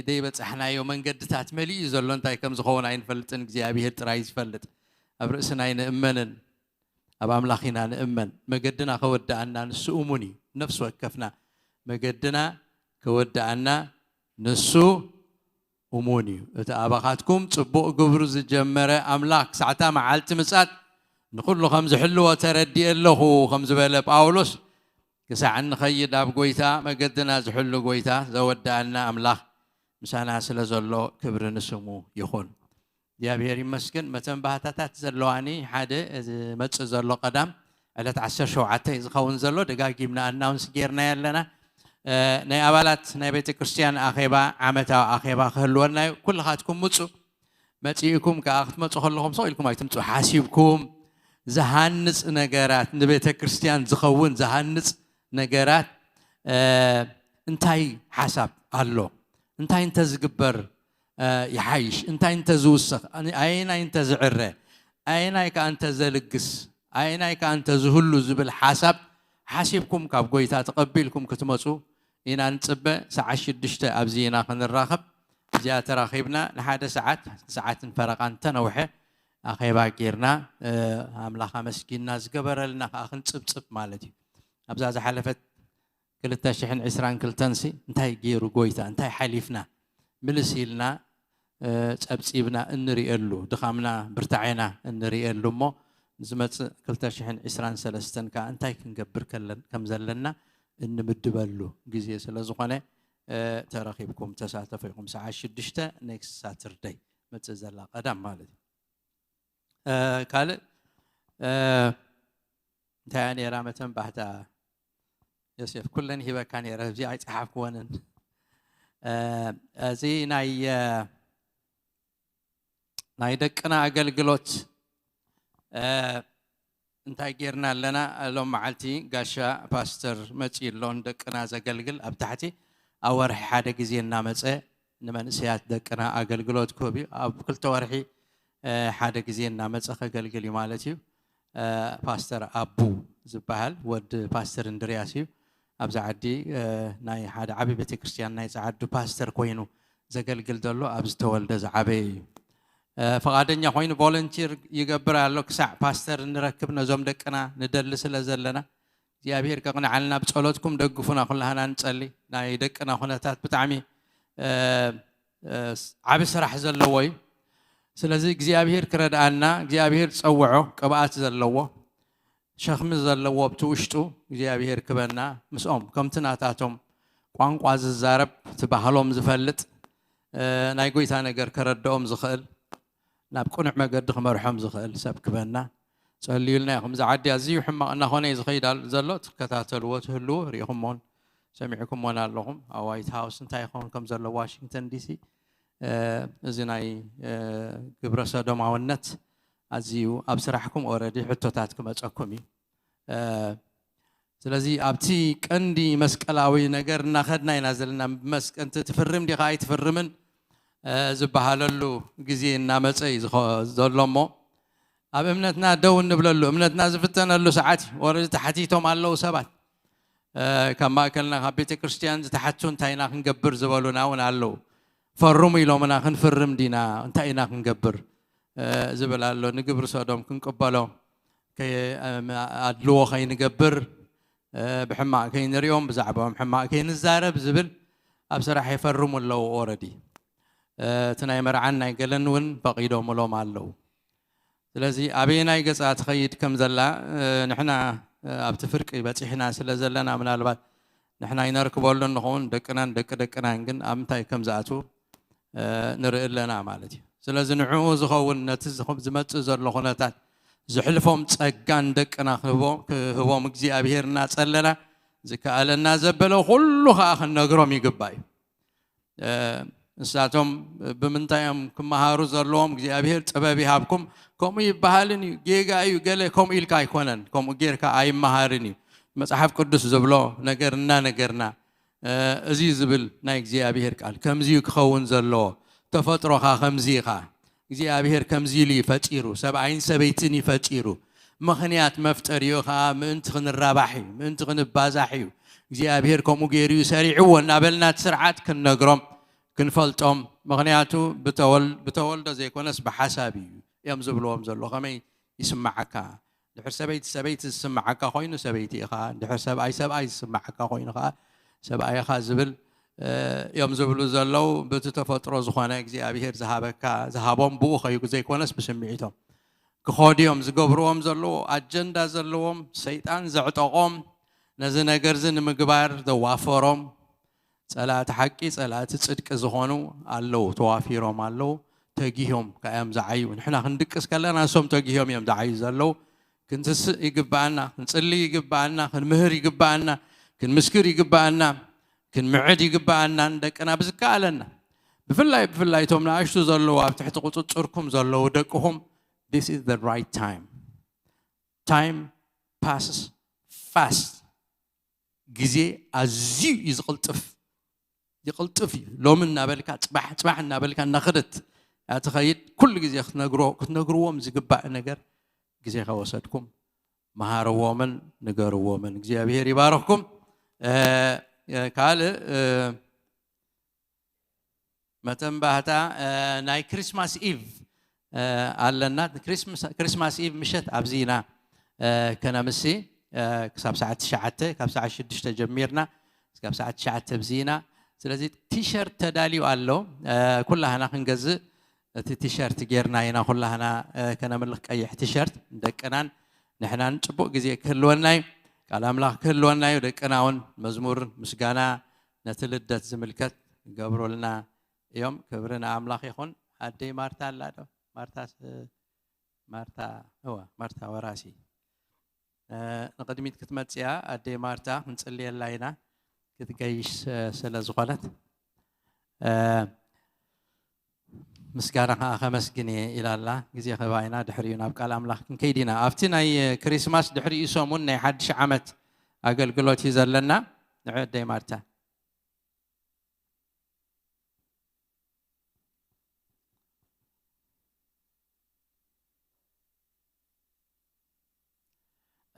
ዘይበጻሕናዮ መንገድታት መሊኡ ዘሎ እንታይ ከም ዝኸውን ኣይንፈልጥን፣ እግዚኣብሔር ጥራይ ዝፈልጥ። ኣብ ርእስና ኣይንእመንን፣ ኣብ ኣምላኽ ኢና ንእመን። መገድና ከወድኣና ንሱ እሙን እዩ። ነፍሲ ወከፍና መገድና ከወድኣና ንሱ እሙን እዩ። እቲ ኣባኻትኩም ጽቡቕ ግብሩ ዝጀመረ ኣምላኽ ክሳዕታ መዓልቲ ምጻት ንኹሉ ከም ዝሕልዎ ተረዲኤ ኣለኹ ከም ዝበለ ጳውሎስ፣ ክሳዕ እንኸይድ ኣብ ጎይታ መገድና ዝሕሉ ጎይታ ዘወድኣና ኣምላኽ ምሳና ስለ ዘሎ ክብሪ ንስሙ ይኹን። እግዚኣብሔር ይመስገን። መተንባህታታት ዘለዋኒ ሓደ ዝመጽእ ዘሎ ቀዳም ዕለት ዓሰርተ ሸውዓተ እዩ ዝኸውን ዘሎ። ደጋጊምና ኣናውንስ ጌርና ኣለና። ናይ ኣባላት ናይ ቤተ ክርስቲያን ኣኼባ፣ ዓመታዊ ኣኼባ ክህልወና እዩ። ኩልኻትኩም ምጹ። መጺእኩም ከዓ ክትመጹ ከለኹም ሰው ኢልኩም ኣይትምጹ። ሓሲብኩም ዝሃንጽ ነገራት፣ ንቤተ ክርስቲያን ዝኸውን ዝሃንጽ ነገራት እንታይ ሓሳብ ኣሎ? እንታይ እንተዝግበር ይሓይሽ? እንታይ እንተዝውሰኽ? ኣየናይ እንተዝዕረ? ኣየናይ ከዓ እንተዘልግስ? ኣየናይ ከዓ እንተዝህሉ ዝብል ሓሳብ ሓሲብኩም ካብ ጎይታ ተቐቢልኩም ክትመፁ ኢና ንፅበ። ሰዓት ሽዱሽተ ኣብዚ ኢና ክንራኸብ። እዚኣ ተራኺብና ንሓደ ሰዓት፣ ሰዓትን ፈረቓን እንተነውሐ ኣኼባ ጌርና ኣምላኽ ኣመስጊንና ዝገበረልና ከዓ ክንፅብፅብ ማለት እዩ። ኣብዛ ዝሓለፈት ክልተ ሽሕን ዕስራን ክልተን ሲ እንታይ ገይሩ ጎይታ፣ እንታይ ሓሊፍና ምልስ ኢልና ጸብጺብና እንርእየሉ፣ ድኻምና ብርታዔና እንርእየሉ እሞ ንዝመጽእ ክልተ ሽሕን ዕስራን ሰለስተን ከኣ እንታይ ክንገብር ከም ዘለና እንምድበሉ ግዜ ስለ ዝኾነ ተረኺብኩም ተሳተፉ ኢኹም። ሰዓት ሽዱሽተ ኔክስት ሳተርደይ መጽእ ዘላ ቀዳም ማለት እዩ። ካልእ እንታይ እያ ነይራ መተንባህታ? ዮሴፍ ኩለን ሂበካ ነይረ፣ እዚ ኣይጸሓፍክወንን። እዚ ናይ ናይ ደቅና ኣገልግሎት እንታይ ጌርና ኣለና? ሎም መዓልቲ ጋሻ ፓስተር መጺኡ ኣሎ ንደቅና ዘገልግል ኣብ ታሕቲ ኣብ ወርሒ ሓደ ግዜ እናመጸ ንመንእሰያት ደቅና ኣገልግሎት ክህብ እዩ። ኣብ ክልተ ወርሒ ሓደ ግዜ እናመጸ ከገልግል እዩ ማለት እዩ። ፓስተር ኣቡ ዝበሃል ወዲ ፓስተር እንድርያስ እዩ። ኣብዚ ዓዲ ናይ ሓደ ዓቢ ቤተክርስትያን ናይ ጸዓዱ ፓስተር ኮይኑ ዘገልግል ዘሎ ኣብ ዝተወልደ ዝዓበየ እዩ። ፍቓደኛ ኮይኑ ቮለንቲር ይገብር ኣሎ። ክሳዕ ፓስተር ንረክብ ነዞም ደቅና ንደሊ ስለ ዘለና እግዚኣብሔር ከቕንዓልና ብጸሎትኩም ደግፉና። ኩላህና ንጸሊ። ናይ ደቅና ኩነታት ብጣዕሚ ዓቢ ስራሕ ዘለዎ እዩ። ስለዚ እግዚኣብሔር ክረድኣና እግዚኣብሔር ጸውዖ ቅብኣት ዘለዎ ሸኽሚ ዘለዎ ኣብቲ ውሽጡ እግዚኣብሔር ክበና ምስኦም ከምቲ ናታቶም ቋንቋ ዝዛረብ እቲ ባህሎም ዝፈልጥ ናይ ጎይታ ነገር ከረድኦም ዝኽእል ናብ ቅኑዕ መገዲ ክመርሖም ዝኽእል ሰብ ክበና ጸልዩልና ኢኹም። እዚ ዓዲ ኣዝዩ ሕማቕ እናኾነ እዩ ዝኸይድ ዘሎ። ትከታተልዎ ትህልዉ ርኢኹሞን ሰሚዕኩሞን ኣለኹም። ኣብ ዋይት ሃውስ እንታይ ይኸውን ከም ዘሎ ዋሽንግተን ዲሲ እዚ ናይ ግብረ ሰዶማውነት ኣዝዩ ኣብ ስራሕኩም ኦረዲ ሕቶታት ክመፀኩም እዩ። ስለዚ ኣብቲ ቀንዲ መስቀላዊ ነገር እናኸድና ኢና ዘለና። መስቀንቲ ትፍርም ዲኻ ኣይትፍርምን ዝበሃለሉ ግዜ እናመፀ እዩ ዘሎ እሞ ኣብ እምነትና ደው እንብለሉ እምነትና ዝፍተነሉ ሰዓት እዩ። ኦረዲ ተሓቲቶም ኣለዉ ሰባት ካብ ማእከልና ካብ ቤተ ክርስቲያን ዝተሓቱ እንታይ ኢና ክንገብር ዝበሉና እውን ኣለዉ። ፈርሙ ኢሎምና ክንፍርም ዲና እንታይ ኢና ክንገብር ዝብል ኣሎ። ንግብሪ ሰዶም ክንቅበሎ ኣድልዎ ከይንገብር ብሕማቕ ከይንሪኦም፣ ብዛዕባኦም ሕማቕ ከይንዛረብ ዝብል ኣብ ስራሕ የፈርሙ ኣለዉ። ኦረዲ እቲ ናይ መርዓን ናይ ገለን እውን ፈቒዶምሎም ኣለዉ። ስለዚ ኣበየናይ ገጻ ትኸይድ ከም ዘላ ንሕና ኣብቲ ፍርቂ በጺሕና ስለ ዘለና፣ ምናልባት ንሕና ይነርክበሉ ንኸውን፣ ደቅናን ደቂ ደቅናን ግን ኣብ ምንታይ ከም ዝኣትዉ ንርኢ ኣለና ማለት እዩ። ስለዚ ንዕኡ ዝኸውን፣ ነቲ ዝመጽእ ዘሎ ኩነታት ዝሕልፎም ጸጋ ንደቅና ክህቦም እግዚኣብሔር እናጸለና፣ ዝከኣለና ዘበለ ኩሉ ከኣ ክንነግሮም ይግባእ እዩ። ንሳቶም ብምንታይ እዮም ክመሃሩ ዘለዎም? እግዚኣብሔር ጥበብ ይሃብኩም። ከምኡ ይበሃልን እዩ፣ ጌጋ እዩ፣ ገለ ከምኡ ኢልካ ኣይኮነን፣ ከምኡ ጌርካ ኣይመሃርን እዩ። መጽሓፍ ቅዱስ ዝብሎ ነገር እናነገርና፣ እዚ ዝብል ናይ እግዚኣብሔር ቃል ከምዚ እዩ ክኸውን ዘለዎ። ተፈጥሮኻ ከምዚ ኢኻ። እግዚኣብሔር ከምዚ ኢሉ እዩ ፈጢሩ፣ ሰብኣይን ሰበይትን እዩ ፈጢሩ። ምኽንያት መፍጠሪኡ ኸዓ ምእንቲ ክንራባሕ እዩ፣ ምእንቲ ክንባዛሕ እዩ። እግዚኣብሔር ከምኡ ገይሩ እዩ ሰሪዕዎ እናበልና እቲ ስርዓት ክንነግሮም፣ ክንፈልጦም። ምኽንያቱ ብተወል-፣ ብተወልዶ ዘይኮነስ ብሓሳብ እዩ እዮም ዝብልዎም ዘሎ። ከመይ ይስምዓካ? ድሕር ሰበይቲ ሰበይቲ ዝስምዓካ ኮይኑ ሰበይቲ ኢኻ፣ ድሕር ሰብኣይ ሰብኣይ ዝስምዓካ ኮይኑ ኸዓ ሰብኣይ ኢኻ ዝብል እዮም ዝብሉ ዘለዉ። በቲ ተፈጥሮ ዝኾነ እግዚኣብሔር ዝሃበካ፣ ዝሃቦም ብኡ ከዩ ዘይኮነስ ብስምዒቶም ክኸዱ እዮም ዝገብርዎም ዘለዉ። ኣጀንዳ ዘለዎም፣ ሰይጣን ዘዕጠቖም፣ ነዚ ነገር እዚ ንምግባር ዘዋፈሮም፣ ጸላእቲ ሓቂ፣ ጸላእቲ ጽድቂ ዝኾኑ ኣለዉ፣ ተዋፊሮም ኣለዉ። ተጊሆም ከኣ እዮም ዝዓዩ። ንሕና ክንድቅስ ከለና፣ እሶም ተጊሆም እዮም ዝዓዩ ዘለዉ። ክንትስእ ይግብኣና፣ ክንጽሊ ይግብኣና፣ ክንምህር ይግብኣና፣ ክንምስክር ይግብኣና፣ ክንምዕድ ይግብኣና፣ ንደቅና ብዝከኣለና። ብፍላይ፣ ብፍላይ እቶም ንኣሽቱ ዘለዉ፣ ኣብ ትሕቲ ቁጽጽርኩም ዘለዉ ደቅኹም፣ this is the right time. Time passes fast. ግዜ ኣዝዩ እዩ ዝቕልጥፍ፣ ይቕልጥፍ እዩ። ሎሚ እናበልካ፣ ጽባሕ፣ ጽባሕ እናበልካ እናኸደት እያ ትኸይድ። ኩሉ ግዜ ክትነግሮ-፣ ክትነግርዎም ዝግባእ ነገር ግዜ ከወሰድኩም መሃርዎምን ንገርዎምን። እግዚኣብሔር ይባርኽኩም። እ፣ እ፣ ካልእ፣ እ፣ መተንባህታ፣ እ፣ ናይ ክሪስማስ ኢቭ፣ እ፣ ኣለና። ክሪስማስ፣ ክሪስማስ ኢቭ ምሸት ኣብዚ ኢና፣ እ፣ ከነምሲ፣ እ፣ ክሳብ ሰዓት ትሽዓተ፣ ካብ ሰዓት ሽዱሽተ ጀሚርና ክሳብ ሰዓት ትሽዓተ ኣብዚ ኢና። ስለዚ ቲሸርት ተዳልዩ ኣሎ። እ፣ ኩላህና ክንገዝእ እቲ ቲሸርት ጌርና ኢና ኩላህና፣ እ፣ ከነምልኽ ቀይሕ ቲሸርት። ደቅናን ንሕናን ጽቡቕ ግዜ ክህልወና እዩ። ቃል ኣምላኽ ክህልወና እዩ። ደቅና እውን መዝሙር ምስጋና ነቲ ልደት ዝምልከት ይገብሩልና እዮም። ክብሪ ንኣምላኽ ይኹን። ኣደይ ማርታ ኣላ ዶ? ማርታ ስ-፣ ማርታ፣ እወ፣ ማርታ ወራሲ። እ፣ ንቕድሚት ክትመጽእ እያ። ኣደይ ማርታ ክንጽልየላ ኢና፣ ክትገይሽ ስ-፣ ስለ ዝኾነት። እ፣ ምስጋና ኸኣ ከመስግን እየ ኢላ ኣላ። ግዜ ክህባ ኢና፣ ድሕሪኡ ናብ ቃል ኣምላኽ ክንከይድ ኢና። ኣብቲ ናይ ክሪስማስ ድሕሪኡ ሰሙን ናይ ሓድሽ ዓመት ኣገልግሎት እዩ ዘለና። ንዑ ኣደይ ማርታ።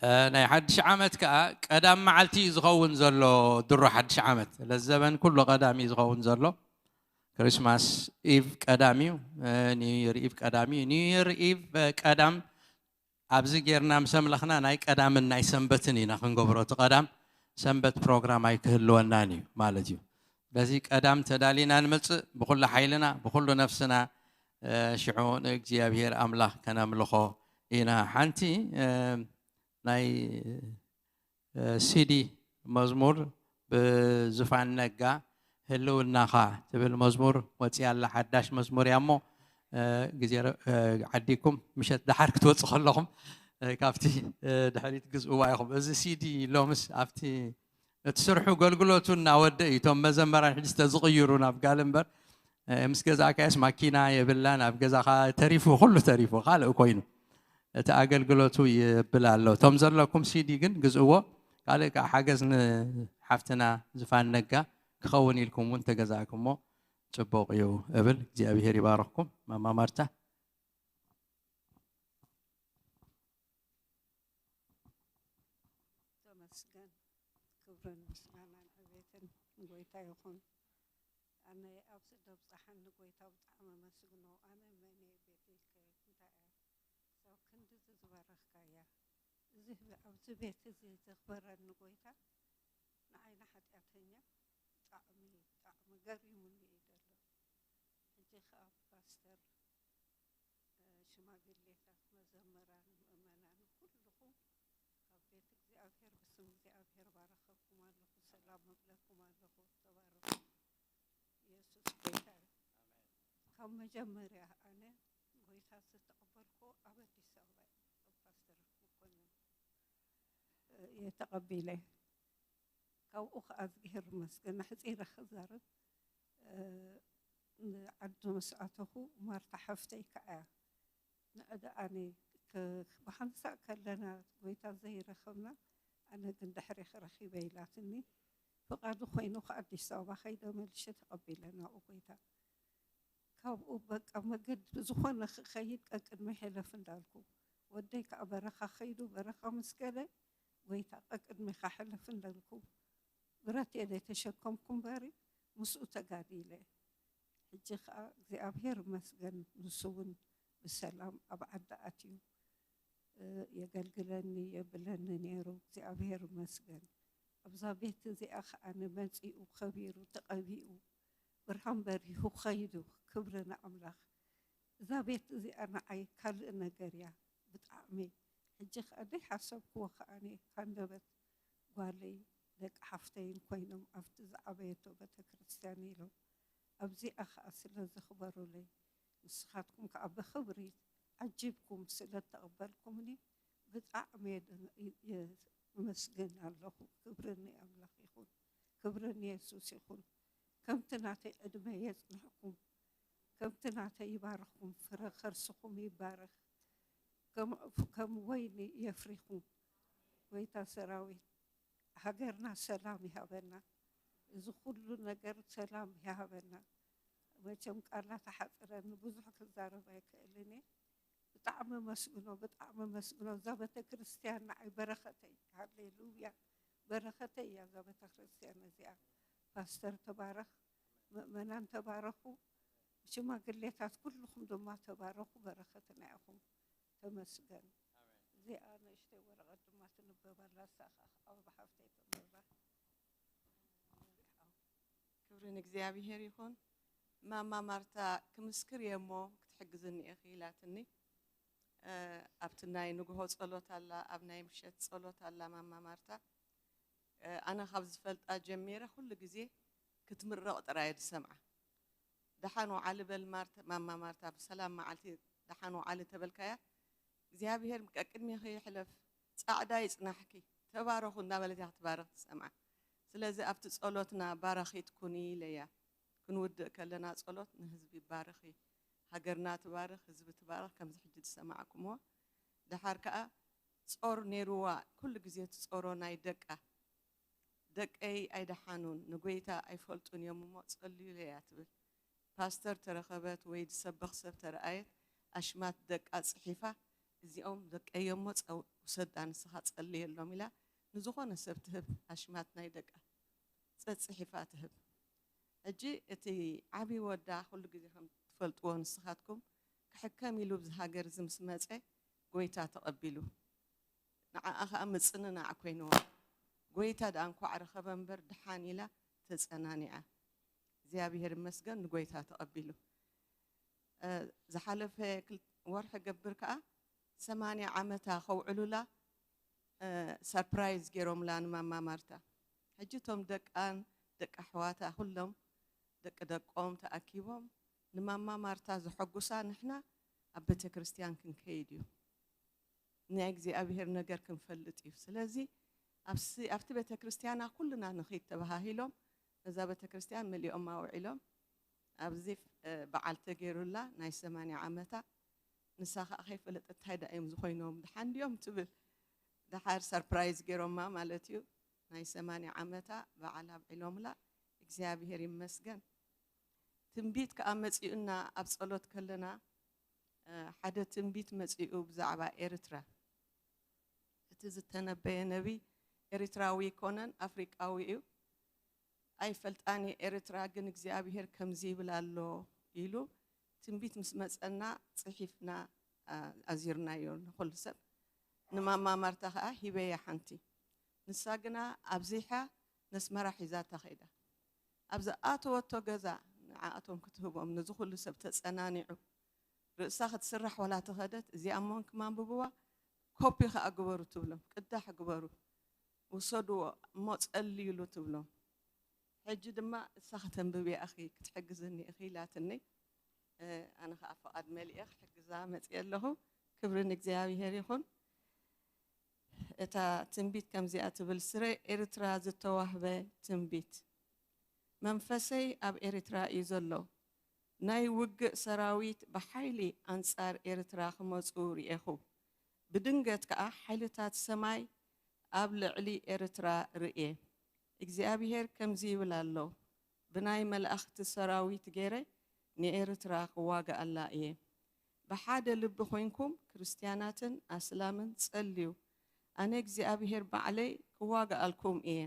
እ፣ ናይ ሓድሽ ዓመት ከኣ ቀዳም መዓልቲ እዩ ዝኸውን ዘሎ። ድሮ ሓድሽ ዓመት ለዘበን ኩሉ ቀዳም እዩ ዝኸውን ዘሎ። ክሪስማስ ኢቭ ቀዳም እዩ፣ እ፣ ኒው ይር ኢቭ ቀዳም እዩ። ኒው ይር ኢቭ፣ እ፣ ቀዳም ኣብዚ ጌርና ምስ ኣምለኽና ናይ ቀዳምን ናይ ሰንበትን ኢና ክንገብሮ። እቲ ቀዳም ሰንበት ፕሮግራም ኣይክህልወናን እዩ ማለት እዩ። በዚ ቀዳም ተዳሊና ንመጽእ ብኹሉ ሓይልና፣ ብኹሉ ነፍስና፣ እ፣ ሽዑ ንእግዚኣብሔር ኣምላኽ ከነምልኾ ኢና። ሓንቲ፣ እ፣ ናይ፣ እ፣ ሲዲ መዝሙር ብዙፋን ነጋ ህልውናኻ ትብል መዝሙር ወጺኣ ኣላ። ሓዳሽ መዝሙር እያ እሞ፣ እ፣ ግዜ ረ-፣ እ፣ ዓዲኩም ምሸት ደሓር ክትወጽእ ከለኹም፣ እ፣ ካብቲ፣ እ፣ ድሕሪት ግዝእዋ ኢኹም። እዚ ሲዲ ሎምስ ኣብቲ እቲ ስርሑ፣ ገልግሎቱ እናወደ እዩ። እቶም መዘመራን ሕጂ ዝተዝቕይሩ ናብ ጋል እምበር፣ እ፣ ምስ ገዛእካዮስ ማኪና የብላን፣ ኣብ ገዛኻ ተሪፉ፣ ኩሉ ተሪፉ፣ ካልእ ኮይኑ እቲ ኣገልግሎቱ ይብል ኣሎ። እቶም ዘለኩም ሲዲ ግን ግዝእዎ። ካልእ ከኣ ሓገዝ ንሓፍትና ዝፋን ነጋ ክኸውን ኢልኩም እውን ተገዛእኩሞ ጽቡቕ እዩ እብል። እግዚኣብሔር ይባርኽኩም። ማማ ማርታ። ተመስገን። ክብርን ምስጋናን ዕቤትን ንጎይታ ይኹን። ኣነ ኣብዚ ደብጻሓኒ ጎይታ ብጣዕሚ ኣመስግኖ። ኣነ መን እየ? ቤተይ ከ እንታይ እያ? ክሳብ ክንድዚ ዝበረኽካያ እዚ ኣብዚ ቤት እዚ ዘኽበረኒ ጎይታ ንዓይ ንሓጢኣተኛ ብጣዕሚ ብጣዕሚ ገሪሙኒ እዩ ዘሎ። ሕጂ ኸኣ ፓስተር፣ ሽማግሌታት፣ መዘምራን፣ ምእመናን ኩልኹም ካብ ቤት እግዚኣብሔር ብስም እግዚኣብሔር ባረኸኩም ኣለኹ፣ ሰላም እብለኩም ኣለኹ። ተባረኹ። ኢየሱስ ጎይታ እዩ። ካብ መጀመርያ ኣነ ጎይታ ዝተቐበልኩ ኣብ ኣዲስ ኣበባ እዩ፣ ፓስተር መኮንን እየ ተቐቢለ። ካብኡ ከዓ እግዚኣብሔር ይመስገን ኣሕፂረ ክዛረብ፣ ዓዲ ምስ ኣተኹ ማርታ ሓፍተይ ከዓ እያ ንዕዲ ኣነ ብሓንሳእ ከለና ጎይታ ዘይረኸብና፣ ኣነ ግን ድሕሪ ክረኺበ ኢላትኒ። ፍቓዱ ኮይኑ ከ ኣዲስ ኣበባ ከይደ መልሸ ተቐቢለ ናብኡ ጎይታ። ካብኡ በቃ መገዲ ብዝኾነ ክኸይድ ቀቅድሚ ሕለፍ እንዳልኩ፣ ወደይ ከዓ በረኻ ከይዱ በረኻ ምስ ገለ፣ ጎይታ ቀቅድሚኻ ሕለፍ እንዳልኩ ብረት እየ ዘይተሸከምኩ እምበሪ ምስኡ ተጋዲለ። ሕጂ ከዓ እግዚኣብሔር ይመስገን፣ ንሱ እውን ብሰላም ኣብ ዓዲ ኣትዩ የገልግለኒ የብለኒ ነይሩ። እግዚኣብሔር ይመስገን። ኣብዛ ቤት እዚኣ ከዓ ንመፂኡ ከቢሩ ተቐቢኡ ብርሃን በሪሁ ከይዱ። ክብሪ ንኣምላኽ። እዛ ቤት እዚኣ ንዓይ ካልእ ነገር እያ ብጣዕሚ። ሕጂ ከዓ ዘይሓሰብክዎ ከዓ ሃንደበት ጓለይ ደቂ ሓፍተይን ኮይኖም ኣብቲ ዝዓበየቶ ቤተክርስትያን ኢሎም ኣብዚኣ ከዓ ስለ ዘኽበሩለይ፣ ንስኻትኩም ከዓ ብኽብሪ ዓጂብኩም ስለ እተቐበልኩምኒ ብጣዕሚ እየ የመስግን ኣለኹ። ክብሪ ንኣምላኽ ይኹን፣ ክብሪ ንየሱስ ይኹን። ከምቲ ናተይ ዕድመ የጽንሕኩም፣ ከምቲ ናተይ ይባርኽኩም፣ ፍረ ከርስኹም ይባረኽ፣ ከም ወይኒ የፍሪኹም። ጎይታ ሰራዊት ሃገርና ሰላም ይሃበና። እዚ ኩሉ ነገር ሰላም ይሃበና። መቸም ቃላት ኣሓፅረኒ ብዙሕ ክዛረብ ኣይክእልን እየ። ብጣዕሚ መስግኖ ብጣዕሚ መስግኖ እዛ ቤተክርስትያን ንዓይ በረኸተይ። ሃሌሉያ። በረኸተይ እያ እዛ ቤተክርስትያን እዚኣ። ፓስተር ተባረኽ፣ ምእመናን ተባረኹ፣ ሽማግሌታት ኩልኹም ድማ ተባረኹ። በረኸትና ኢኹም። ተመስገን። እዚኣ ንእሽተይ ወረቐት ድማ ትንበብ ኣላ። እሳ ከዓ ኣበባ ሓፍተይ ተንብባ። ክብሪ ንእግዚኣብሔር ይኹን። ማማ ማርታ ክምስክር እየ እሞ ክትሕግዝኒ ኢኺ ኢላትኒ። ኣብቲ ናይ ንግሆ ጸሎት ኣላ፣ ኣብ ናይ ምሸት ጸሎት ኣላ ማማ ማርታ። ኣነ ካብ ዝፈልጣ ጀሚረ ኩሉ ግዜ ክትምረቕ ጥራይ እየ ዝሰምዓ። ደሓን ወዓሊ በል ማርታ፣ ማማ ማርታ ብሰላም መዓልቲ ደሓን ወዓሊ ተበልካያ እግዚኣብሔር ቀቅድሜኺ ይሕለፍ፣ ጻዕዳ ይጽናሕኪ፣ ተባረኹ እንዳበለት እያ ክትባርኽ ትሰምዓ። ስለዚ ኣብቲ ጸሎትና ባራኺት ኩኒ ኢለያ። ክንውድእ ከለና ጸሎት ንህዝቢ ባርኺ፣ ሃገርና ትባርኽ፣ ህዝቢ ትባርኽ ከምዚ ሕጂ ዝሰማዕኩምዎ። ደሓር ከኣ ጾር ነይርዋ ኩሉ ግዜ ትጾሮ ናይ ደቃ ደቀይ ኣይደሓኑን ንጎይታ ኣይፈልጡን እዮም እሞ ጸልዩለይ እያ ትብል። ፓስተር ተረኸበት ወይ ዝሰብኽ ሰብ ተረኣየት ኣሽማት ደቃ ጽሒፋ እዚኦም ደቀይ እዮሞ ውሰዳ ንስኻ ጸልየሎም ኢላ ንዝኾነ ሰብ ትህብ ኣሽማት ናይ ደቃ ጸጽሒፋ ትህብ። ሕጂ እቲ ዓብዪ ወዳ ኩሉ ግዜ ከም ትፈልጥዎ ንስኻትኩም ክሕከም ኢሉ ኣብዚ ሃገር እዚ ምስ መጸ ጎይታ ተቐቢሉ። ንዓኣ ኸኣ ምጽንናዕ ኮይንዋ። ጎይታ ደኣ እንኳዕ ረኸበ እምበር ደሓን ኢላ ተጸናኒዓ። እግዚኣብሔር ይመስገን ንጎይታ ተቐቢሉ። ዝሓለፈ ወርሒ ገብር ከኣ ሰማንያ ዓመታ ከውዕሉላ ሰርፕራይዝ ገይሮምላ ንማማ ማርታ። ሕጂ እቶም ደቃን ደቂ ኣሕዋታ ኩሎም ደቂ ደቆም ተኣኪቦም ንማማ ማርታ ዘሐጉሳ ንሕና ኣብ ቤተ ክርስቲያን ክንከይድ እዩ። ናይ እግዚኣብሔር ነገር ክንፈልጥ እዩ። ስለዚ ኣብቲ ቤተ ክርስቲያና ኩልና ንኺድ ተባሃሂሎም ነዛ ቤተ ክርስቲያን መሊኦም ኣውዒሎም ኣብዚ በዓል ተገይሩላ ናይ ሰማንያ ዓመታ ንሳ ከዓ ከይፈለጠት እንታይ ዳ እዮም ዝኾይኖም ድሓን ድዮም ትብል ድሓር ሰርፕራይዝ ገይሮማ ማለት እዩ። ናይ ሰማንያ ዓመታ በዓል ኣብዒሎምላ እግዚኣብሔር ይመስገን። ትንቢት ከዓ መፂኡና ኣብ ፀሎት ከለና ሓደ ትንቢት መፂኡ ብዛዕባ ኤርትራ። እቲ ዝተነበየ ነቢይ ኤርትራዊ ኣይኮነን ኣፍሪቃዊ እዩ። ኣይፈልጣን እየ ኤርትራ ግን እግዚኣብሄር ከምዚ ይብል ኣሎ ኢሉ ትንቢት ምስ መፀና ፅሒፍና ኣዚርናዮ ንኩሉ ሰብ። ንማማ ማርታ ኸኣ ሂበያ ሓንቲ። ንሳ ግና ኣብዚሓ ነስመራ ሒዛታ ኸይዳ። ኣብ ዝኣተወቶ ገዛ ንዓኣቶም ክትህቦም፣ ነዚ ኹሉ ሰብ ተጸናኒዑ፣ ርእሳ ክትስራሕ ዋላ ተኸደት፣ እዚኣ እሞ እንክም ኣንብብዋ፣ ኮፒ ኸኣ ግበሩ ትብሎም፣ ቅዳሕ ግበሩ፣ ውሰድዎ እሞ ጸልዩሉ ትብሎም። ሕጂ ድማ እሳ ከተንብብ እያ እኺ ክትሕግዝኒ እኺ ኢላትኒ። እ፣ ኣነ ኸኣ ፍቓድ መሊኤ ክሕግዛ መጺኤ ኣለኹ። ክብሪ ንእግዚኣብሔር ይኹን። እታ ትንቢት ከምዚኣ ትብል፣ ስረ ኤርትራ ዝተዋህበ ትንቢት። መንፈሰይ ኣብ ኤርትራ እዩ ዘሎ። ናይ ውግእ ሰራዊት ብሓይሊ ኣንጻር ኤርትራ ክመጹ ርኤኹ። ብድንገት ከኣ ሓይልታት ሰማይ ኣብ ልዕሊ ኤርትራ ርእየ። እግዚኣብሄር ከምዚ ይብል ኣሎ፣ ብናይ መላእኽቲ ሰራዊት ገይረ ንኤርትራ ክዋግኣላ እየ። ብሓደ ልቢ ኮይንኩም ክርስትያናትን ኣስላምን ጸልዩ። ኣነ እግዚኣብሄር ባዕለይ ክዋግኣልኩም እየ።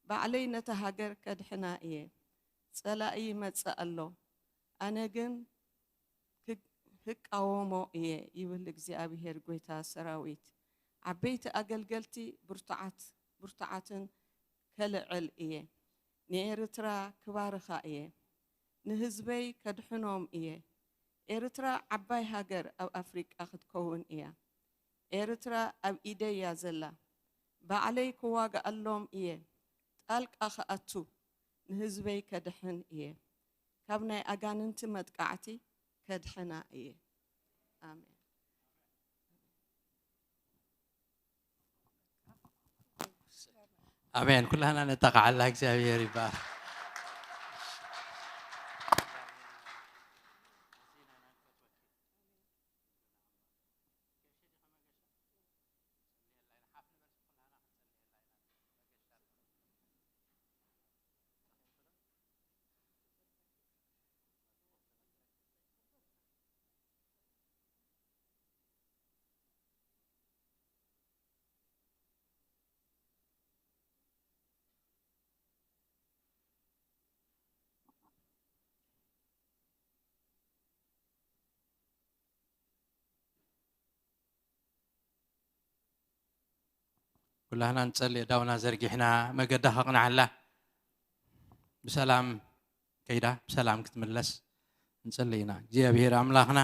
ባዕለይ ነታ ሃገር ከድሕና እየ። ጸላኢ ይመጽእ ኣሎ። ኣነ ግን ክቃወሞ እየ ይብል እግዚኣብሄር ጐይታ ሰራዊት። ዓበይቲ ኣገልገልቲ ብርቱዓት ብርቱዓትን ከልዕል እየ። ንኤርትራ ክባርኻ እየ። ንህዝበይ ከድሕኖም እየ። ኤርትራ ዓባይ ሃገር ኣብ ኣፍሪቃ ክትከውን እያ። ኤርትራ ኣብ ኢደይ እያ ዘላ። ባዕለይ ክዋግኣሎም እየ። ጣልቃ ክኣቱ ንህዝበይ ከድሕን እየ። ካብ ናይ ኣጋንንቲ መጥቃዕቲ ከድሕና እየ። ኣሜን። ኣሜን። ኩላህና ነጠቓዓላ። እግዚኣብሔር ይባረክ። ኩላህና ንጸሊ፣ እዳውና ዘርጊሕና መገዳ ከቕንዓላ፣ ብሰላም ከይዳ ብሰላም ክትምለስ ንጸሊ ኢና። እግዚኣብሔር ኣምላኽና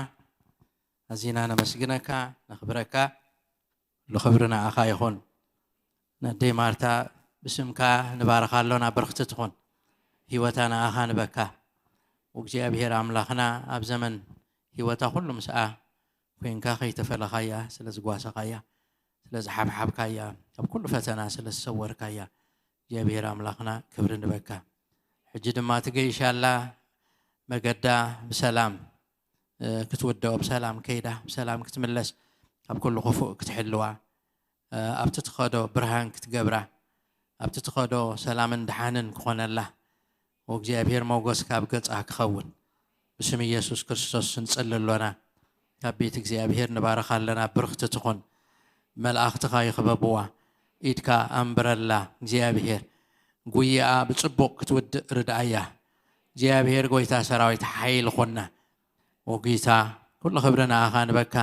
ኣዚና ነመስግነካ፣ ነኽብረካ። ኩሉ ክብሪ ንኣኻ ይኹን። ነደይ ማርታ ብስምካ ንባርኻ ኣሎና፣ ብርኽቲ ትኹን። ህይወታ ንኣኻ ንበካ። ወእግዚኣብሔር ኣምላኽና ኣብ ዘመን ህይወታ ኩሉ ምስኣ ኮንካ ከይተፈለኻያ፣ ስለ ዝጓሰኻያ፣ ስለ ዝሓብሓብካያ፣ ካብ ኩሉ ፈተና ስለ ዝሰወርካያ እግዚኣብሔር ኣምላኽና ክብሪ ንበካ። ሕጂ ድማ ትገይሻላ መገዳ ብሰላም እ፣ ክትውደኦ ብሰላም ከይዳ ብሰላም ክትምለስ ካብ ኩሉ ክፉእ ክትሕልዋ እ፣ ኣብቲ ትኸዶ ብርሃን ክትገብራ ኣብቲ ትኸዶ ሰላምን ድሓንን ክኾነላ ወእግዚኣብሔር ሞጎስ ካብ ገጻ ክኸውን ብስም ኢየሱስ ክርስቶስ ንጸሊ ኣሎና። ካብ ቤት እግዚኣብሔር ንባርኻ ኣለና። ብርኽቲ ትኹን። መላእኽትኻ ይኽበብዋ። ኢድካ ኣንብረላ እግዚኣብሔር። ጉይኣ ብጽቡቕ ክትውድእ ርድኣያ። እግዚኣብሔር ጐይታ ሰራዊት ሓይሊ ኹና። ወጊታ ኩሉ ክብሪ ንኣኻ ንበካ።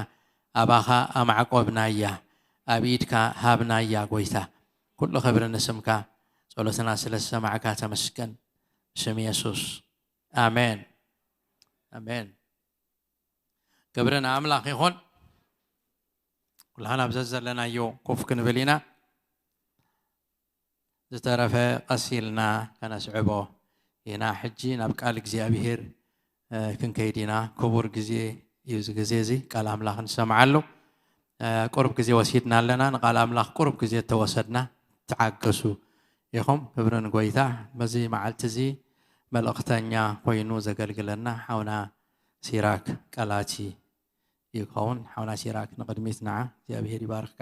ኣባኻ ኣማዕቆብናያ። ኣብ ኢድካ ሃብናያ ጐይታ። ኩሉ ክብሪ ንስምካ። ጸሎትና ስለ ዝሰማዕካ ተመስገን። ብስም የሱስ። ኣሜን። ኣሜን። ክብሪ ንኣምላኽ ይኹን። ኩላህና ኣብ ዘዘለናዮ ኮፍ ክንብል ኢና። ዝተረፈ ቀስ ኢልና ከነስዕቦ ኢና። ሕጂ ናብ ቃል እግዚኣብሔር እ፣ ክንከይድ ኢና። ክቡር ግዜ እዩ እዚ ግዜ እዚ ቃል ኣምላኽ ንሰምዓሉ። እ፣ ቁሩብ ግዜ ወሲድና ኣለና። ንቃል ኣምላኽ ቁሩብ ግዜ እተወሰድና ትዓገሱ ኢኹም። ክብሪ ንጎይታ። በዚ መዓልቲ እዚ መልእኽተኛ ኮይኑ ዘገልግለና ሓውና ሲራክ ቀላቲ ይኸውን። ሓውና ሲራክ ንቕድሚት ንዓ። እግዚኣብሔር ይባርኽካ።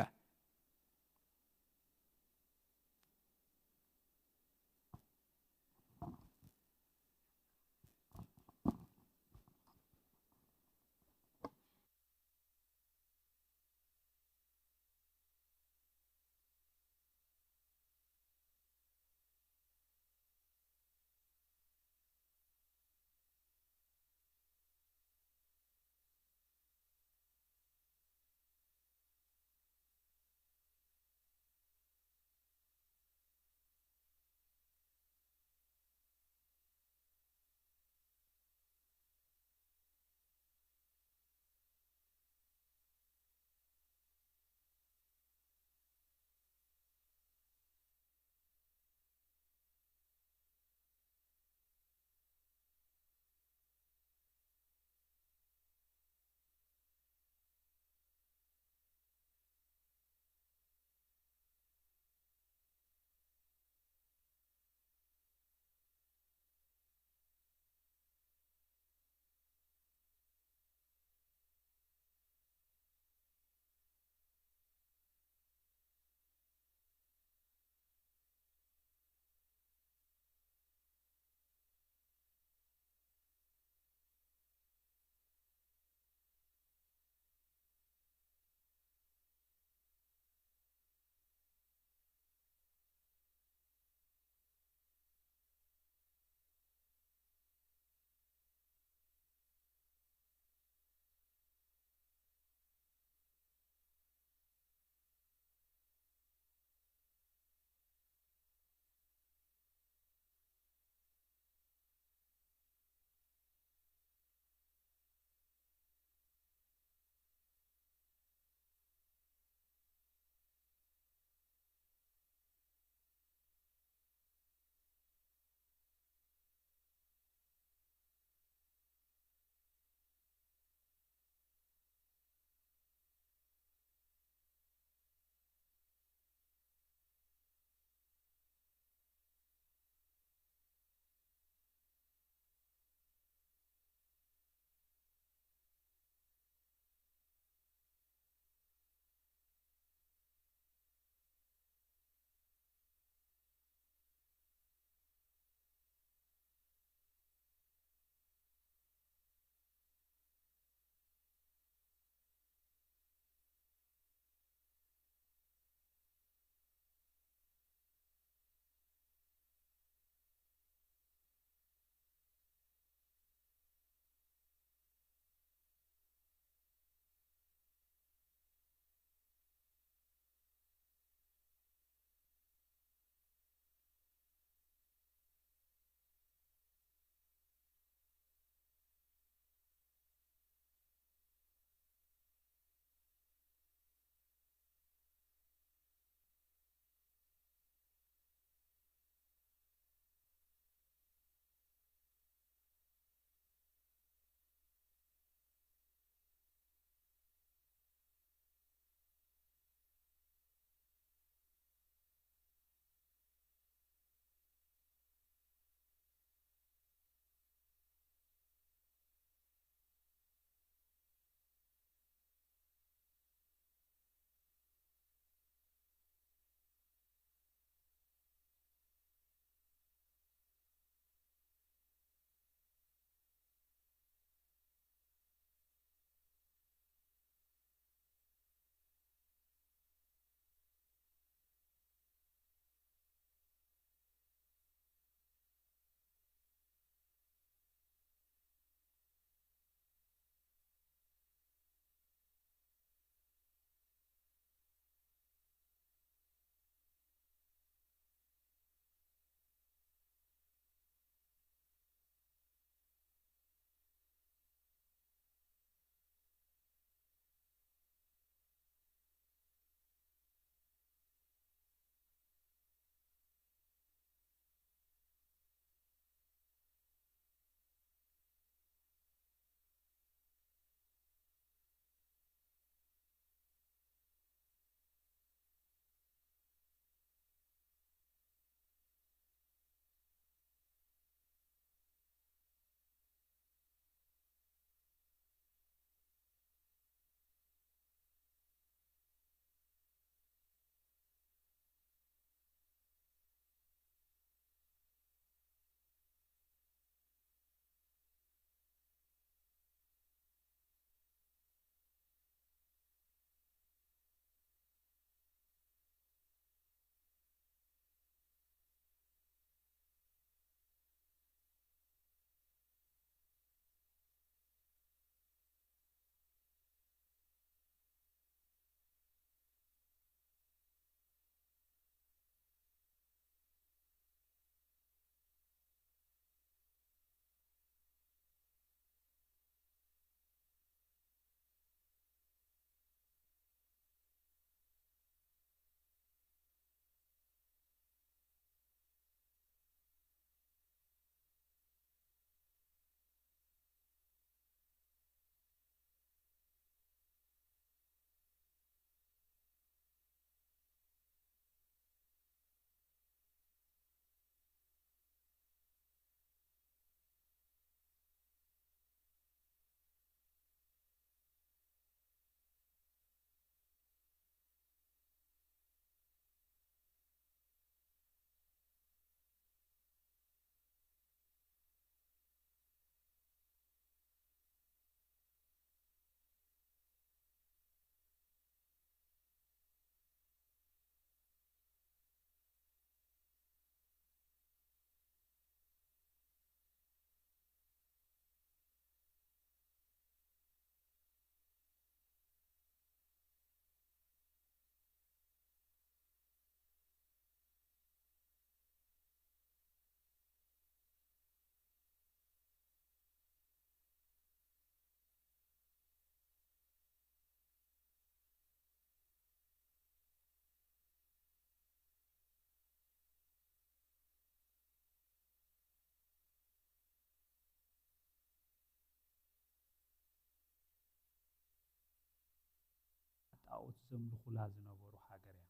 ዘምልኹላ ዝነበሩ ሃገር እያ።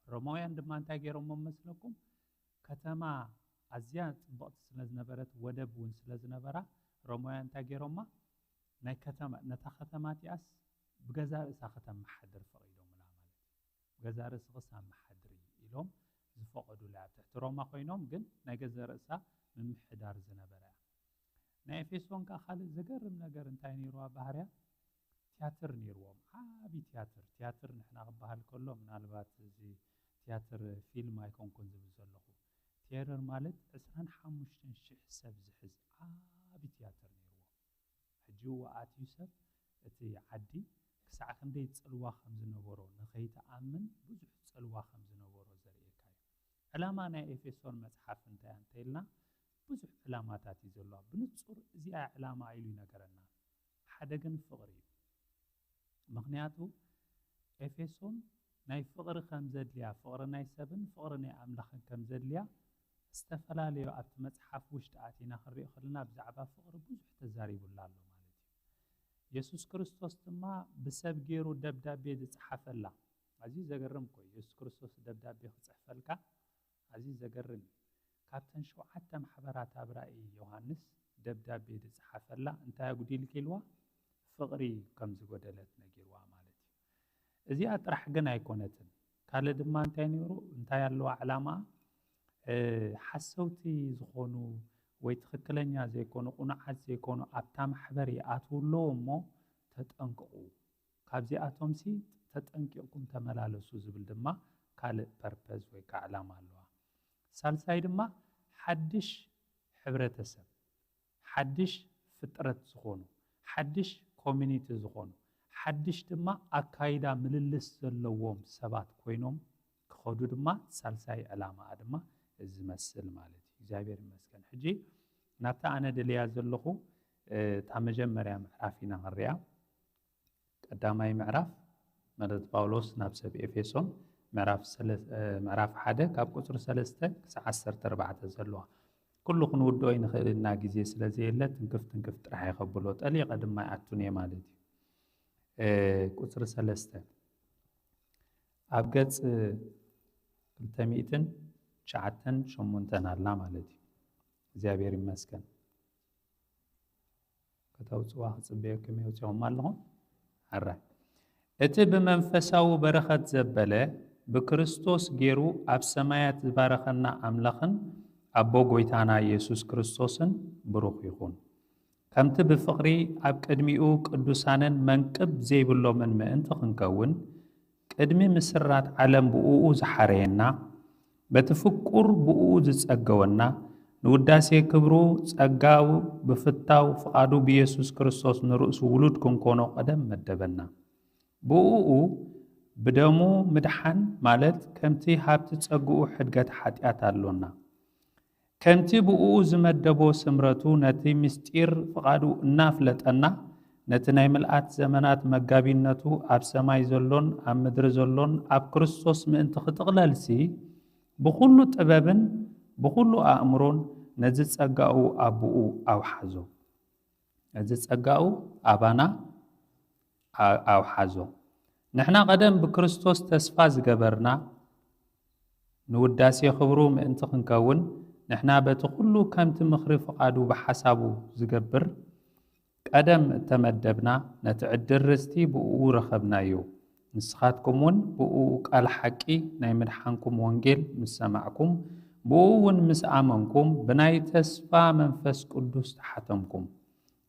ሮማውያን ድማ እንታይ ገይሮሞም መስለኩም? ከተማ ኣዝያ ጽብቕቲ ስለ ዝነበረት፣ ወደብ እውን ስለ ዝነበራ፣ ሮማውያን እንታይ ገይሮማ? ናይ ከተማ፣ ነታ ከተማ እቲኣስ ብገዛ ርእሳ ከተመሓድር ፈቒዶምላ ማለት እዩ። ብገዛ ርእስኽስ ኣመሓድሪ ኢሎም ዝፈቐዱላ፣ ኣብ ትሕቲ ሮማ ኮይኖም ግን ናይ ገዛ ርእሳ ምምሕዳር ዝነበረ እያ። ናይ ኤፌሶን ከኣ ካልእ ዘገርም ነገር እንታይ ነይርዋ ባህርያ? ቲያትር ነይርዎም፣ ዓቢ ቲያትር። ቲያትር ንሕና ክበሃል ከሎ ምናልባት እዚ ቲያትር ፊልም ኣይኮንኩን ዝብል ዘለኹ። ቲያትር ማለት ዕስራን ሓሙሽተን ሽሕ ሰብ ዝሕዝ ዓቢ ቲያትር ነይርዎም። ሕጂ እዎ ኣትዩ ሰብ እቲ ዓዲ ክሳዕ ክንደይ ጽልዋ ከም ዝነበሮ ንኸይትኣምን ብዙሕ ጽልዋ ከም ዝነበሮ ዘርእየካ እዩ። ዕላማ ናይ ኤፌሶን መጽሓፍ እንታይ እንተኢልና ብዙሕ ዕላማታት እዩ ዘለዋ። ብንጹር እዚኣ ዕላማ ኢሉ ይነገረና። ሓደ ግን ፍቕሪ እዩ። ምኽንያቱ ኤፌሶን ናይ ፍቕሪ ከም ዘድልያ፣ ፍቕሪ ናይ ሰብን ፍቕሪ ናይ ኣምላኽን ከም ዘድልያ ዝተፈላለዩ ኣብቲ መጽሓፍ ውሽጢ ኣቲና ክንሪኦ ከለና ብዛዕባ ፍቕሪ ብዙሕ ተዛሪቡላ ኣሎ ማለት እዩ። የሱስ ክርስቶስ ድማ ብሰብ ገይሩ ደብዳቤ ዝጸሓፈላ፣ ኣዝዩ ዘገርም እኮ እዩ። የሱስ ክርስቶስ ደብዳቤ ክጽሕፈልካ ኣዝዩ ዘገርም እዩ። ካብተን ሸውዓተ ማሕበራት ኣብ ራእይ ዮሃንስ ደብዳቤ ዝጸሓፈላ እንታይ ኣጉዲልኪ ኢልዋ? ፍቕሪ ከም ዝጎደለት ነጊርዋ ማለት እዩ። እዚኣ ጥራሕ ግን ኣይኮነትን። ካልእ ድማ እንታይ ነይሩ? እንታይ ኣለዋ ዕላማ? እ፣ ሓሰውቲ ዝኾኑ ወይ ትኽክለኛ ዘይኮኑ፣ ቁኑዓት ዘይኮኑ ኣብታ ማሕበር ይኣትዉ ኣለዉ እሞ ተጠንቀቑ። ካብዚኣቶምሲ ተጠንቂቕኩም ተመላለሱ ዝብል ድማ ካልእ ፐርፐዝ ወይ ከዓ ዕላማ ኣለዋ። ሳልሳይ ድማ ሓድሽ ሕብረተሰብ፣ ሓድሽ ፍጥረት ዝኾኑ፣ ሓድሽ ኮሚኒቲ ዝኾኑ፣ ሓድሽ ድማ ኣካይዳ ምልልስ ዘለዎም ሰባት ኮይኖም ክኸዱ ድማ ሳልሳይ ዕላማኣ ድማ እዚ ዝመስል ማለት እዩ። እግዚኣብሔር ይመስገን። ሕጂ ናብታ ኣነ ደልያ ዘለኹ፣ እ፣ እታ መጀመርያ ምዕራፍ ኢና ክንሪኣ። ቀዳማይ ምዕራፍ መልእኽቲ ጳውሎስ ናብ ሰብ ኤፌሶን ምዕራፍ ሰለ-፣ እ፣ ምዕራፍ ሓደ ካብ ቁጽሪ ሰለስተ ክሳዕ ዓሰርተ ኣርባዕተ ዘለዋ። ኩሉ ክንውድኦ ኣይንኽእልን ኢና፣ ግዜ ስለ ዘየለ ትንክፍ ትንክፍ ጥራሕ እየ ከብሎ፣ ጠሊቐ ድማ ይኣቱን እየ ማለት እዩ። እ፣ ቁጽሪ ሰለስተ ኣብ ገጽ ክልተ ሚእትን ትሽዓተን ሸሞንተን ኣላ ማለት እዩ። እግዚኣብሔር ይመስገን። ከተውጽዋ ክጽበየኩም እየ። ኣውጺኹማ ኣለኹም? ሕራይ። እቲ ብመንፈሳዊ በረኸት ዘበለ ብክርስቶስ ገይሩ ኣብ ሰማያት ዝባረኸና ኣምላኽን ኣቦ ጐይታና የሱስ ክርስቶስን ብሩኽ ይኹን። ከምቲ ብፍቕሪ ኣብ ቅድሚኡ ቅዱሳንን መንቅብ ዘይብሎምን ምእንቲ ክንከውን፣ ቅድሚ ምስራት ዓለም ብእኡ ዝሓረየና፣ በቲ ፍቁር ብእኡ ዝጸገወና፣ ንውዳሴ ክብሩ ጸጋው ብፍታው ፍቓዱ ብየሱስ ክርስቶስ ንርእሱ ውሉድ ክንኮኖ ቀደም መደበና። ብእኡ ብደሙ ምድሓን ማለት ከምቲ ሃብቲ ጸግኡ ሕድገት ሓጢኣት ኣሎና። ከምቲ ብእኡ ዝመደቦ ስምረቱ ነቲ ምስጢር ፍቓዱ እናፍለጠና፣ ነቲ ናይ ምልኣት ዘመናት መጋቢነቱ ኣብ ሰማይ ዘሎን ኣብ ምድሪ ዘሎን ኣብ ክርስቶስ ምእንቲ ክጥቕለልሲ፣ ብኹሉ ጥበብን ብኹሉ ኣእምሮን ነዚ ጸጋኡ ኣቦኡ ኣውሓዞ። ነዚ ጸጋኡ ኣባና ኣ-፣ ኣውሓዞ። ንሕና ቀደም ብክርስቶስ ተስፋ ዝገበርና፣ ንውዳሴ ክብሩ ምእንቲ ክንከውን፣ ንሕና በቲ ኩሉ ከምቲ ምኽሪ ፍቓዱ ብሓሳቡ ዝገብር ቀደም እተመደብና፣ ነቲ ዕድል ርስቲ ብእኡ ረኸብናዮ። ንስኻትኩም እውን ብእኡ ቃል ሓቂ ናይ ምድሓንኩም ወንጌል ምስ ሰማዕኩም፣ ብእኡ እውን ምስ ኣመንኩም፣ ብናይ ተስፋ መንፈስ ቅዱስ ተሓተምኩም።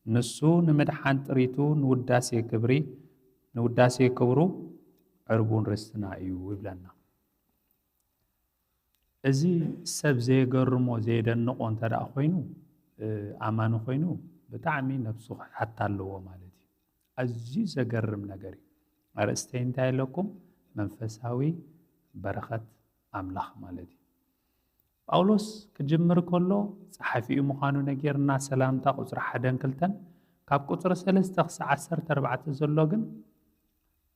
ንሱ ንምድሓን ጥሪቱ ንውዳሴ ክብሪ፣ ንውዳሴ ክብሩ ዕርቡን ርስትና እዩ ይብለና። እዚ ሰብ ዘየገርሞ፣ ዘየደንቆ እንተ ደኣ ኮይኑ፣ እ፣ ኣማኒ ኮይኑ፣ ብጣዕሚ ነብሱ ክሓታ ኣለዎ ማለት እዩ። ኣዝዩ ዘገርም ነገር እዩ። ኣርእስተይ እንታይ ኣለኩም? መንፈሳዊ በረኸት ኣምላኽ ማለት እዩ። ጳውሎስ ክጅምር ከሎ ጸሓፊኡ ምዃኑ ነጊርና፣ ሰላምታ ቁጽሪ ሓደን ክልተን። ካብ ቁጽሪ ሰለስተ ክሳዕ ዓሰርተ ኣርባዕተ ዘሎ ግን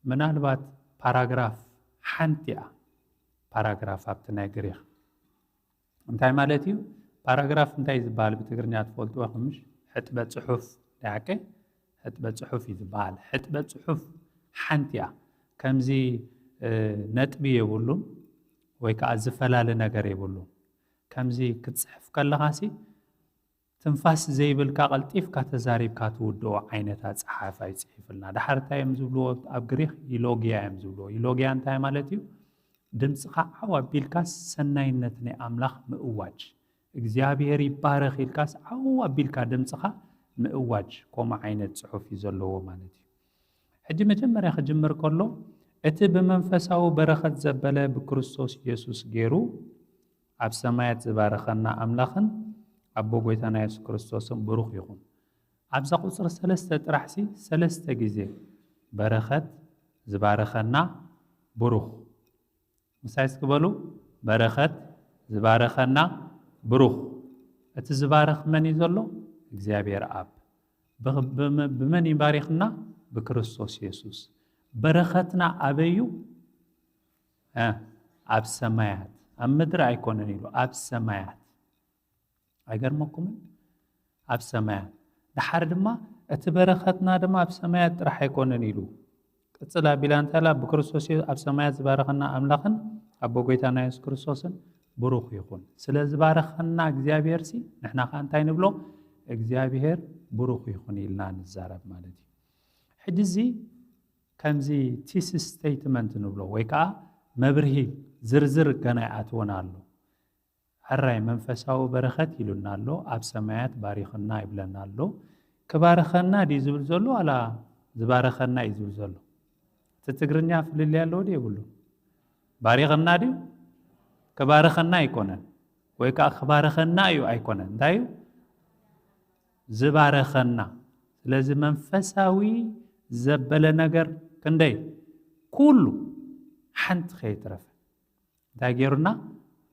ምናልባት ፓራግራፍ ሓንቲ እያ። ፓራግራፍ ኣብቲ ናይ ግሪኽ እንታይ ማለት እዩ? ፓራግራፍ እንታይ ዝበሃል ብትግርኛ ትፈልጥዎ ኢኹም ምሽ? ሕጥበ ጽሑፍ፣ ዳያቀ ሕጥበ ጽሑፍ እዩ ዝበሃል። ሕጥበ ጽሑፍ ሓንቲ እያ። ከምዚ ነጥቢ የብሉን ወይ ከዓ ዝፈላለ ነገር የብሉን። ከምዚ ክትፅሕፍ ከለኻሲ ትንፋስ ዘይብልካ ቀልጢፍካ ተዛሪብካ ትውድኦ ዓይነት ኣፀሓሕፋ ይፅሒፍልና። ዳሓር እንታይ እዮም ዝብልዎ ኣብ ግሪክ? ኢሎጊያ እዮም ዝብልዎ። ኢሎጊያ እንታይ ማለት እዩ? ድምፅኻ ዓው ኣቢልካ ሰናይነት ናይ ኣምላኽ ምእዋጅ፣ እግዚኣብሔር ይባረኽ ኢልካስ ዓው ኣቢልካ ድምፅኻ ምእዋጅ፣ ከምኡ ዓይነት ፅሑፍ እዩ ዘለዎ ማለት እዩ። ሕጂ መጀመርያ ክጅምር ከሎ እቲ ብመንፈሳዊ በረኸት ዘበለ ብክርስቶስ ኢየሱስ ገይሩ ኣብ ሰማያት ዝባረኸና ኣምላኽን ኣቦ ጎይታና የሱስ ክርስቶስን ብሩኽ ይኹን። ኣብዛ ቁፅሪ ሰለስተ ጥራሕሲ ሰለስተ ግዜ በረኸት ዝባረኸና ብሩኽ ምሳይ እስኪ በሉ። በረኸት ዝባረኸና ብሩኽ። እቲ ዝባረኽ መን እዩ ዘሎ? እግዚኣብሔር ኣብ። ብመን ይባሪኽና? ብክርስቶስ የሱስ። በረኸትና ኣበዩ? ኣብ ሰማያት፣ ኣብ ምድሪ ኣይኮነን ኢሉ፣ ኣብ ሰማያት። ኣይገርመኩምን? ኣብ ሰማያት። ደሓር ድማ እቲ በረኸትና ድማ ኣብ ሰማያት ጥራሕ ኣይኮነን ኢሉ ቅፅል ኣቢላ እንታይ ኢላ? ብክርስቶስ ኣብ ሰማያት ዝባረኸና ኣምላኽን ኣቦ ጎይታና የሱስ ክርስቶስን ብሩኽ ይኹን። ስለ ዝባረኸና እግዚኣብሔር ሲ ንሕና ከዓ እንታይ ንብሎ? እግዚኣብሔር ብሩኽ ይኹን ኢልና ንዛረብ ማለት እዩ። ሕጂ እዚ ከምዚ ቲስስ ስቴትመንት ንብሎ ወይ ከዓ መብርሂ ዝርዝር ገና ይኣትወን ኣሎ። ሕራይ መንፈሳዊ በረኸት ኢሉና ኣሎ፣ ኣብ ሰማያት ባሪኽና ይብለና ኣሎ። ክባርኸና ድዩ ዝብል ዘሎ ዋላ ዝባረኸና እዩ ዝብል ዘሎ? እቲ ትግርኛ ፍልልይ ኣለዎ ድዩ የብሉ? ባሪኽና ድዩ? ክባርኸና ኣይኮነን ወይ ከዓ ክባርኸና እዩ ኣይኮነን፣ እንታይ እዩ? ዝባረኸና። ስለዚ መንፈሳዊ ዘበለ ነገር ክንደይ ኩሉ ሓንቲ ከይትረፈ እንታይ ገይሩና?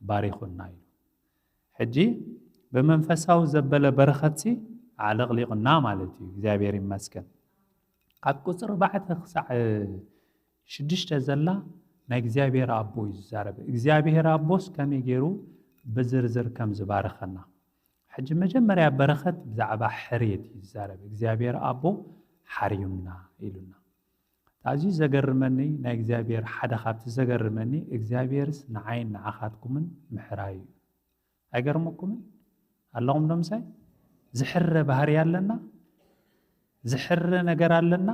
ባሪኹና እዩ። ሕጂ ብመንፈሳዊ ዘበለ በረኸትሲ ኣዕለቕሊቑና ማለት እዩ። እግዚኣብሔር ይመስገን። ካብ ቁፅሪ ኣርባዕተ ክሳዕ ሽዱሽተ ዘላ ናይ እግዚኣብሔር ኣቦ እዩ ዝዛረብ። እግዚኣብሔር ኣቦስ ከመይ ገይሩ ብዝርዝር ከም ዝባረኸና። ሕጂ መጀመርያ በረኸት ብዛዕባ ሕርየት እዩ ዝዛረብ። እግዚኣብሔር ኣቦ ሓርዩና ኢሉና። ኣዝዩ ዘገርመኒ ናይ እግዚኣብሔር ሓደ ካብቲ ዘገርመኒ እግዚኣብሔርስ ንዓይን ንዓኻትኩምን ምሕራዩ እዩ። ኣይገርመኩምን? ኣለኹም ዶ ምሳይ? ዝሕረ ባህሪ ኣለና? ዝሕረ ነገር ኣለና?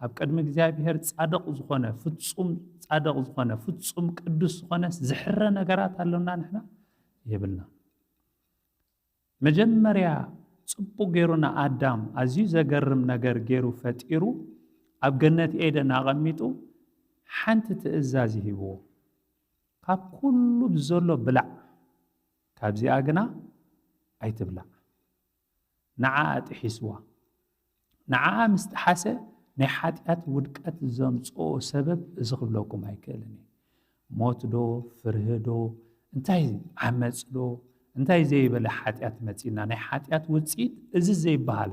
ኣብ ቅድሚ እግዚኣብሔር ጻድቕ ዝኾነ ፍጹም ጻድቕ ዝኾነ ፍጹም ቅዱስ ዝኾነ ዝሕረ ነገራት ኣለና ንሕና? የብልና። መጀመርያ ጽቡቕ ገይሩ ንኣዳም ኣዝዩ ዘገርም ነገር ገይሩ ፈጢሩ ኣብ ገነት ኤደን ኣቐሚጡ ሓንቲ ትእዛዝ ይሂብዎ። ካብ ኩሉ ብዘሎ ብላዕ፣ ካብዚኣ ግና ኣይትብላዕ። ንዓኣ ጥሒስዋ። ንዓኣ ምስ ጠሓሰ ናይ ሓጢኣት ውድቀት ዘምጽኦ ሰበብ እዚ ክብለኩም ኣይክእልን እየ። ሞት ዶ ፍርሂ ዶ እንታይ ዓመፅ ዶ እንታይ ዘይበለ ሓጢኣት መፂና ናይ ሓጢኣት ውፅኢት እዚ ዘይበሃል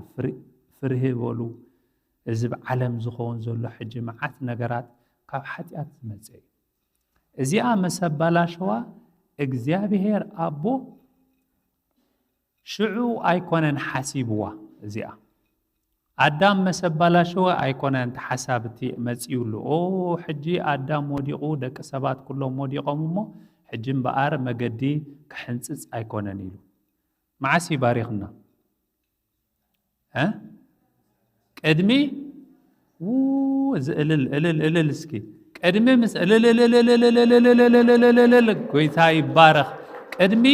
ፍርሂ በሉ። እዚ ብዓለም ዝኸውን ዘሎ ሕጂ መዓት ነገራት ካብ ሓጢኣት ዝመፀ እዩ። እዚኣ መሰባላሸዋ እግዚኣብሔር ኣቦ ሽዑ ኣይኮነን ሓሲብዋ። እዚኣ ኣዳም መሰባላሸወ ኣይኮነን ተሓሳብቲ መፂኡሉ። ኦ ሕጂ ኣዳም ወዲቑ ደቂ ሰባት ኩሎም ወዲቖም እሞ ሕጂ እምበኣር መገዲ ክሕንፅፅ ኣይኮነን ኢሉ። መዓስ ይባሪኽና? እ? ቅድሚ ው፣ እዚ እልል እልል እልል እስኪ ቅድሚ ምስ እልል እልል እልል እልል እልል እልል እልል እልል እልል ጎይታ ይባረኽ። ቅድሚ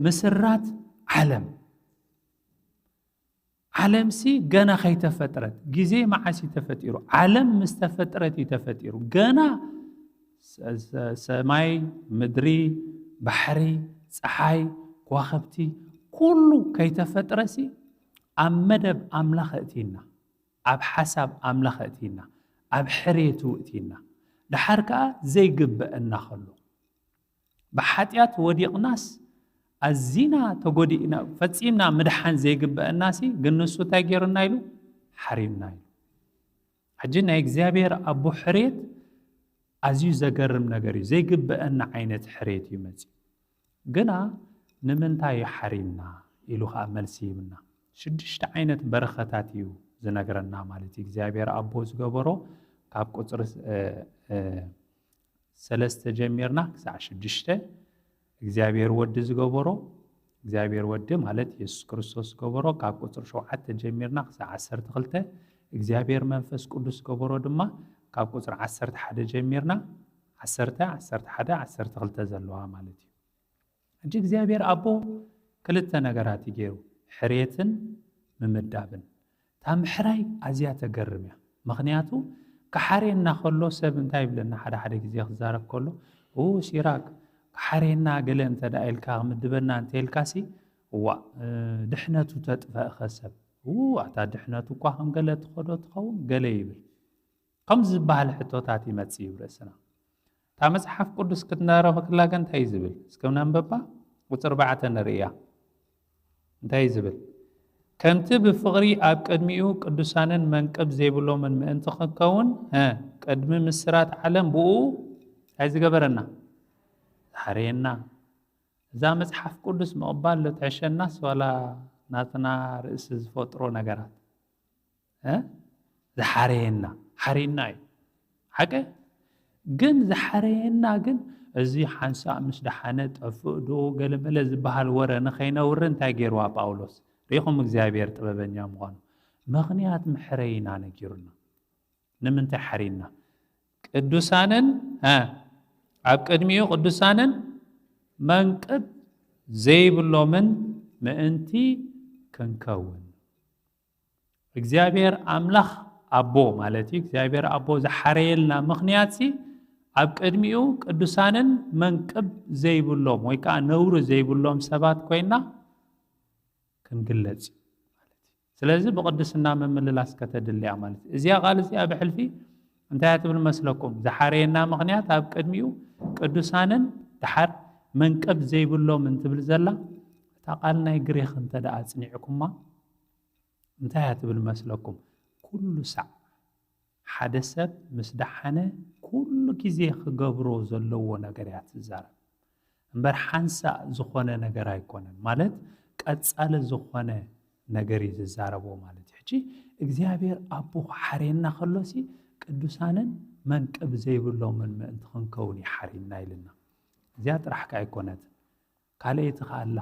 ምስራት ዓለም ዓለምሲ ገና ከይተፈጥረት ግዜ መዓስ እዩ ተፈጢሩ? ዓለም ምስ ተፈጥረት እዩ ተፈጢሩ። ገና ሰማይ ምድሪ ባሕሪ ፀሓይ ከዋኽብቲ ኩሉ ከይተፈጥረሲ ኣብ መደብ ኣምላኽ እእቲና፣ ኣብ ሓሳብ ኣምላኽ እእቲና፣ ኣብ ሕሬቱ እእቲና። ደሓር ከዓ ዘይግበአና ከሎ ብሓጢኣት ወዲቕናስ ኣዚና ተጎዲእና ፈጺምና ምድሓን ዘይግበአናሲ ግን ንሱ እንታይ ገይሩና ኢሉ ሓሪምና ኢሉ። ሕጂ ናይ እግዚኣብሔር ኣቦ ሕሬት ኣዝዩ ዘገርም ነገር እዩ። ዘይግበአና ዓይነት ሕሬት እዩ መፂኡ። ግና ንምንታይ እዩ ሓሪምና ኢሉ ከዓ መልሲ ይብና። ሽዱሽተ ዓይነት በረኸታት እዩ ዝነግረና ማለት እዩ እግዚኣብሔር ኣቦ ዝገበሮ። ካብ ቁፅሪ እ፣ እ፣ ሰለስተ ጀሚርና ክሳዕ ሽዱሽተ እግዚኣብሔር ወዲ ዝገበሮ፣ እግዚኣብሔር ወዲ ማለት የሱስ ክርስቶስ ዝገበሮ ካብ ቁፅሪ ሸውዓተ ጀሚርና ክሳዕ ዓሰርተ ክልተ፣ እግዚኣብሔር መንፈስ ቅዱስ ዝገበሮ ድማ ካብ ቁፅሪ ዓሰርተ ሓደ ጀሚርና ዓሰርተ፣ ዓሰርተ ሓደ፣ ዓሰርተ ክልተ ዘለዋ ማለት እዩ። ሕጂ እግዚኣብሔር ኣቦ ክልተ ነገራት እዩ ገይሩ፣ ሕርየትን ምምዳብን። እታ ምሕራይ ኣዝያ ተገርም እያ። ምኽንያቱ ክሓርየና ከሎ ሰብ እንታይ ይብለና? ሓደ ሓደ ግዜ ክዛረብ ከሎ "ኡ ሲራክ ክሓርየና ገለ እንተ ደኣ ኢልካ ክምድበና እንተ ኢልካሲ እዋ ድሕነቱ ተጥፈእኸ ሰብ ኡ ኣታ ድሕነቱ እኳ ከም ገለ ትኸዶ ትኸውን" ገለ ይብል። ከምዚ ዝበሃል ሕቶታት ይመጽእ እዩ ርእስና። እታ መጽሓፍ ቅዱስ ክትነረኸ ክላ ግን እንታይ እዩ ዝብል? እስከ ነንበባ ቁጽሪ ኣርባዕተ ንርእያ። እንታይ እዩ ዝብል? ከምቲ ብፍቕሪ ኣብ ቅድሚኡ ቅዱሳንን መንቅብ ዘይብሎምን ምእንቲ ክንከውን እ፣ ቅድሚ ምስራት ዓለም ብኡ እንታይ ዝገበረና? ዝሓረየና። እዛ መጽሓፍ ቅዱስ ምቕባል ዶ ትሕሸናስ ዋላ ናትና ርእሲ ዝፈጥሮ ነገራት? እ? ዝሓረየና ሓሪና እዩ ሓቀ። ግን ዝሓረየና ግን እዚ ሓንሳእ ምስ ደሓነ ጠፍእ ዶ ገለመለ ዝበሃል ወረ ንኸይነውሪ እንታይ ገይርዋ ጳውሎስ? ሪኹም እግዚኣብሔር ጥበበኛ ምዃኑ። ምኽንያት ምሕረይና ነጊሩና። ንምንታይ ሓሪና? ቅዱሳንን እ፣ ኣብ ቅድሚኡ ቅዱሳንን መንቅብ ዘይብሎምን ምእንቲ ክንከውን። እግዚኣብሔር ኣምላኽ ኣቦ ማለት እዩ። እግዚኣብሔር ኣቦ ዝሓረየልና ምኽንያት ሲ ኣብ ቅድሚኡ ቅዱሳንን መንቅብ ዘይብሎም ወይ ከዓ ነውሪ ዘይብሎም ሰባት ኮይና ክንግለጽ እዩ ማለት እዩ። ስለዚ ብቅድስና ምምልላስ ከተድልያ ማለት እዩ። እዚኣ ቃል እዚኣ ብሕልፊ እንታይ እያ ትብል መስለኩም? ዝሓረየና ምኽንያት ኣብ ቅድሚኡ ቅዱሳንን ድሓር መንቅብ ዘይብሎም እንትብል ዘላ እታ ቃል ናይ ግሪኽ እንተ ደኣ ኣጽኒዕኩማ እንታይ እያ ትብል መስለኩም? ኩሉ ሳዕ ሓደ ሰብ ምስ ደሓነ ኩሉ ግዜ ክገብሮ ዘለዎ ነገር እያ ትዛረብ። እምበር ሓንሳእ ዝኾነ ነገር ኣይኮነን። ማለት ቀጻሊ ዝኾነ ነገር እዩ ዝዛረቦ ማለት እዩ። ሕጂ እግዚኣብሔር ኣቦ ክሓርየና ከሎሲ ቅዱሳንን መንቅብ ዘይብሎምን ምእንቲ ክንከውን ይሓርየና ኢልና። እዚኣ ጥራሕ ከ ኣይኮነትን። ካልኣይቲ ከኣ ኣላ።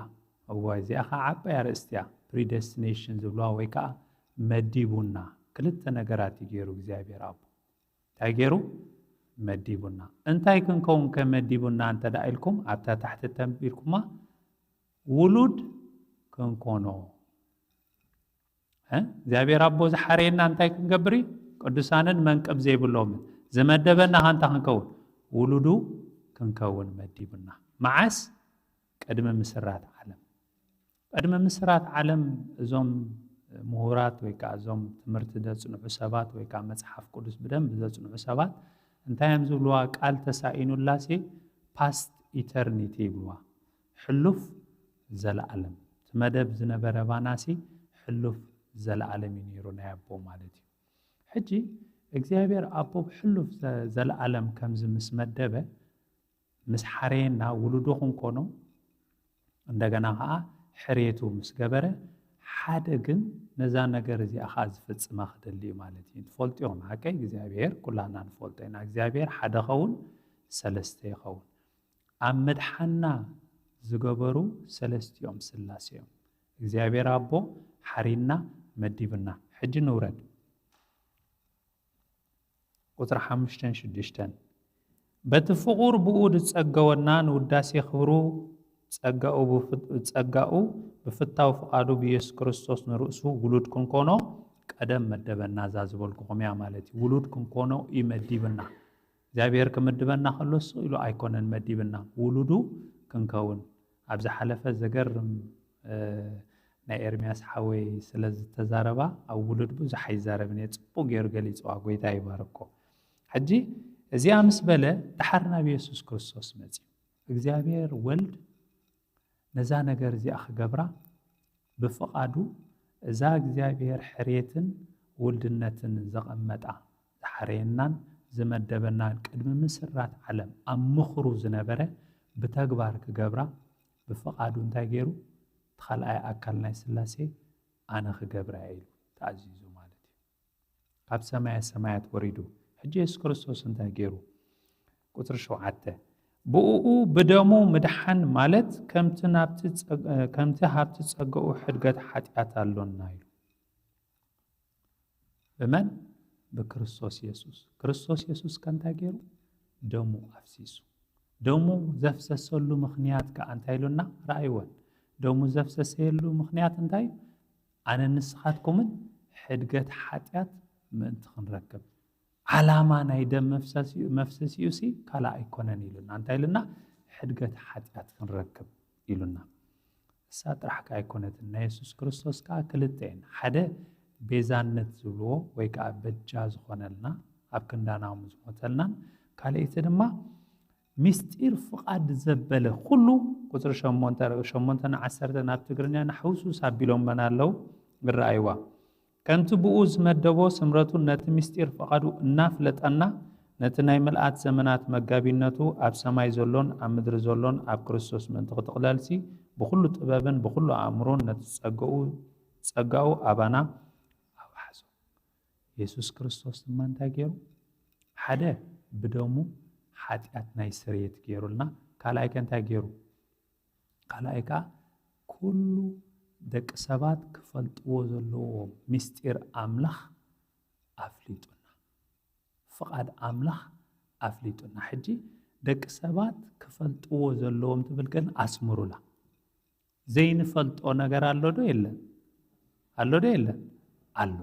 እዋ እዚኣ ከኣ ዓባይ ኣርእስቲ እያ። ፕሪደስቲኔሽን ዝብልዋ ወይ ከኣ መዲቡና። ክልተ ነገራት እዩ ገይሩ እግዚኣብሔር ኣቦ። እንታይ ገይሩ? መዲቡና። እንታይ ክንከውን ከ መዲቡና እንተ ደኣ ኢልኩም ኣብታ ታሕቲ ተንቢርኩማ ውሉድ ክንኮኖ። እ? እግዚኣብሔር ኣቦ ዝሓረየና እንታይ ክንገብር እዩ? ቅዱሳንን መንቅብ ዘይብሎምን ዝመደበና ከ እንታይ ክንከውን? ውሉዱ ክንከውን መዲቡና። መዓስ? ቅድሚ ምስራት ዓለም። ቅድሚ ምስራት ዓለም እዞም ምሁራት ወይ ከዓ እዞም ትምህርቲ ዘፅንዑ ሰባት ወይ ከዓ መፅሓፍ ቅዱስ ብደንብ ዘፅንዑ ሰባት እንታይ እዮም ዝብልዋ? ቃል ተሳኢኑላሲ ፓስት ኢተርኒቲ ይብልዋ። ሕሉፍ ዘለኣለም። እቲ መደብ ዝነበረ ባናሲ ሕሉፍ ዘለኣለም እዩ ነይሩ ናይ ኣቦ ማለት እዩ። ሕጂ እግዚኣብሔር ኣቦ ብሕሉፍ ዘ-፣ ዘለኣለም ከምዚ ምስ መደበ ምስ ሓረየና ውሉዱ ክንኮኖ እንደገና ከዓ ሕርየቱ ምስ ገበረ ሓደ ግን ነዛ ነገር እዚኣ ከዓ ዝፍጽማ ክደሊ እዩ ማለት እዩ። ትፈልጡ ኢኹም ሓቀይ እግዚኣብሔር ኩላና ንፈልጦ ኢና። እግዚኣብሔር ሓደ ኸውን ሰለስተ ይኸውን። ኣብ ምድሓና ዝገበሩ ሰለስቲኦም ስላሴ እዮም። እግዚኣብሔር ኣቦ ሓሪና መዲብና። ሕጂ ንውረድ። ቁፅሪ ሓሙሽተን ሽዱሽተን በቲ ፍቑር ብኡ ዝፀገወና ንውዳሴ ክብሩ ፀጋኡ ብፍ-፣ ፀጋኡ ብፍታው ፍቓዱ ብኢየሱስ ክርስቶስ ንርእሱ ውሉድ ክንኮኖ ቀደም መደበና። እዛ ዝበልኩኹም እያ ማለት እዩ። ውሉድ ክንኮኖ እዩ መዲብና። እግዚኣብሔር ክምድበና ከሎ ስቕ ኢሉ ኣይኮነን መዲብና። ውሉዱ ክንከውን። ኣብ ዝሓለፈ ዘገርም፣ እ፣ ናይ ኤርምያስ ሓወይ ስለ ዝተዛረባ ኣብ ውሉድ ብዙሕ ኣይዛረብን እየ። ጽቡቕ ገይሩ ገሊጽዋ። ጎይታ ይባርኮ። ሕጂ እዚኣ ምስ በለ ደሓር ናብ የሱስ ክርስቶስ መጺኡ። እግዚኣብሔር ወልድ ነዛ ነገር እዚኣ ክገብራ ብፍቓዱ እዛ እግዚኣብሔር ሕርየትን ውልድነትን ዘቐመጣ ዝሓረየናን ዝመደበናን ቅድሚ ምስራት ዓለም ኣብ ምኽሩ ዝነበረ ብተግባር ክገብራ ብፍቓዱ እንታይ ገይሩ? እቲ ካልኣይ ኣካል ናይ ስላሴ ኣነ ክገብራ እየ ኢሉ ተኣዚዙ ማለት እዩ። ካብ ሰማየ ሰማያት ወሪዱ። ሕጂ የሱስ ክርስቶስ እንታይ ገይሩ? ቁጽሪ ሸውዓተ፣ ብእኡ ብደሙ ምድሓን ማለት ከምቲ ናብቲ ጸግ-፣ ከምቲ ሃብቲ ጸጋኡ ሕድገት ሓጢኣት ኣሎና ኢሉ። ብመን? ብክርስቶስ የሱስ። ክርስቶስ የሱስ ከ እንታይ ገይሩ? ደሙ ኣፍሲሱ። ደሙ ዘፍሰሰሉ ምኽንያት ከኣ እንታይ ኢሉና? ረኣይወን። ደሙ ዘፍሰሰሉ ምኽንያት እንታይ? ኣነ ንስኻትኩምን ሕድገት ሓጢኣት ምእንቲ ክንረክብ። ዓላማ ናይ ደም መፍሰሲኡ፣ መፍሰሲኡ ሲ ካልእ ኣይኮነን ኢሉና። እንታይ ኢሉና? ሕድገት ሓጢኣት ክንረክብ ኢሉና። እሳ ጥራሕ ከኣ ኣይኮነትን። ናይ የሱስ ክርስቶስ ከኣ ክልተ እየን። ሓደ ቤዛነት ዝብልዎ ወይ ከኣ በጃ ዝኾነልና፣ ኣብ ክንዳና ዝሞተልናን፣ ካልኣይቲ ድማ ምስጢር ፍቓድ ዘበለ ኩሉ፣ ቁጽሪ ሸሞንተ፣ ሸሞንተ ንዓሰርተ ናብ ትግርኛ ንሕውስውስ ኣቢሎመን ኣለዉ፣ ይረኣይዋ። ከምቲ ብኡ ዝመደቦ ስምረቱን ነቲ ምስጢር ፍቓዱ እናፍለጠና፣ ነቲ ናይ ምልኣት ዘመናት መጋቢነቱ ኣብ ሰማይ ዘሎን ኣብ ምድሪ ዘሎን ኣብ ክርስቶስ ምእንቲ ክጥቕለልሲ፣ ብኹሉ ጥበብን ብኹሉ ኣእምሮን ነቲ ጸጋኡ፣ ጸጋኡ ኣባና ኣውሓዞ። የሱስ ክርስቶስ ድማ እንታይ ገይሩ? ሓደ፣ ብደሙ ሓጢኣት ናይ ስርየት ገይሩልና። ካልኣይ ከ እንታይ ገይሩ? ካልኣይ ከኣ ኩሉ ደቂ ሰባት ክፈልጥዎ ዘለዎም ምስጢር ኣምላኽ ኣፍሊጡና። ፍቓድ ኣምላኽ ኣፍሊጡና። ሕጂ ደቂ ሰባት ክፈልጥዎ ዘለዎም ትብል ግን ኣስምሩላ። ዘይንፈልጦ ነገር ኣሎ ዶ የለን? ኣሎ ዶ የለን? ኣሎ።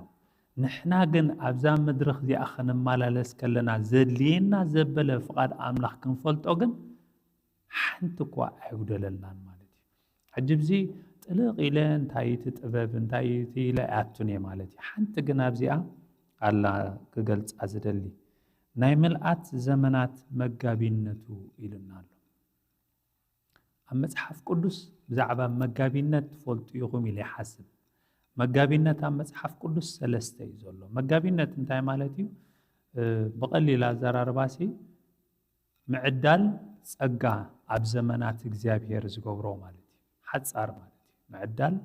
ንሕና ግን ኣብዛ መድረኽ እዚኣ ክንመላለስ ከለና ዘድልየና ዘበለ ፍቓድ ኣምላኽ ክንፈልጦ ግን ሓንቲ እኳ ኣይጉደለልናን ማለት እዩ። ሕጂ ብዚ ጥልቕ ኢለ እንታይ እቲ ጥበብ፣ እንታይ እቲ ኢለ ኣይኣቱን እየ ማለት እዩ። ሓንቲ ግን ኣብዚኣ ኣላ ክገልጻ ዝደሊ። ናይ ምልኣት ዘመናት መጋቢነቱ ኢሉና ኣሎ። ኣብ መጽሓፍ ቅዱስ ብዛዕባ መጋቢነት ትፈልጡ ኢኹም ኢለ ይሓስብ። መጋቢነት ኣብ መጽሓፍ ቅዱስ ሰለስተ እዩ ዘሎ። መጋቢነት እንታይ ማለት እዩ? እ፣ ብቐሊል ኣዘራርባሲ ምዕዳል ጸጋ ኣብ ዘመናት እግዚኣብሔር ዝገብሮ ማለት እዩ። ሓጻር ማለት እዩ። ምዕዳል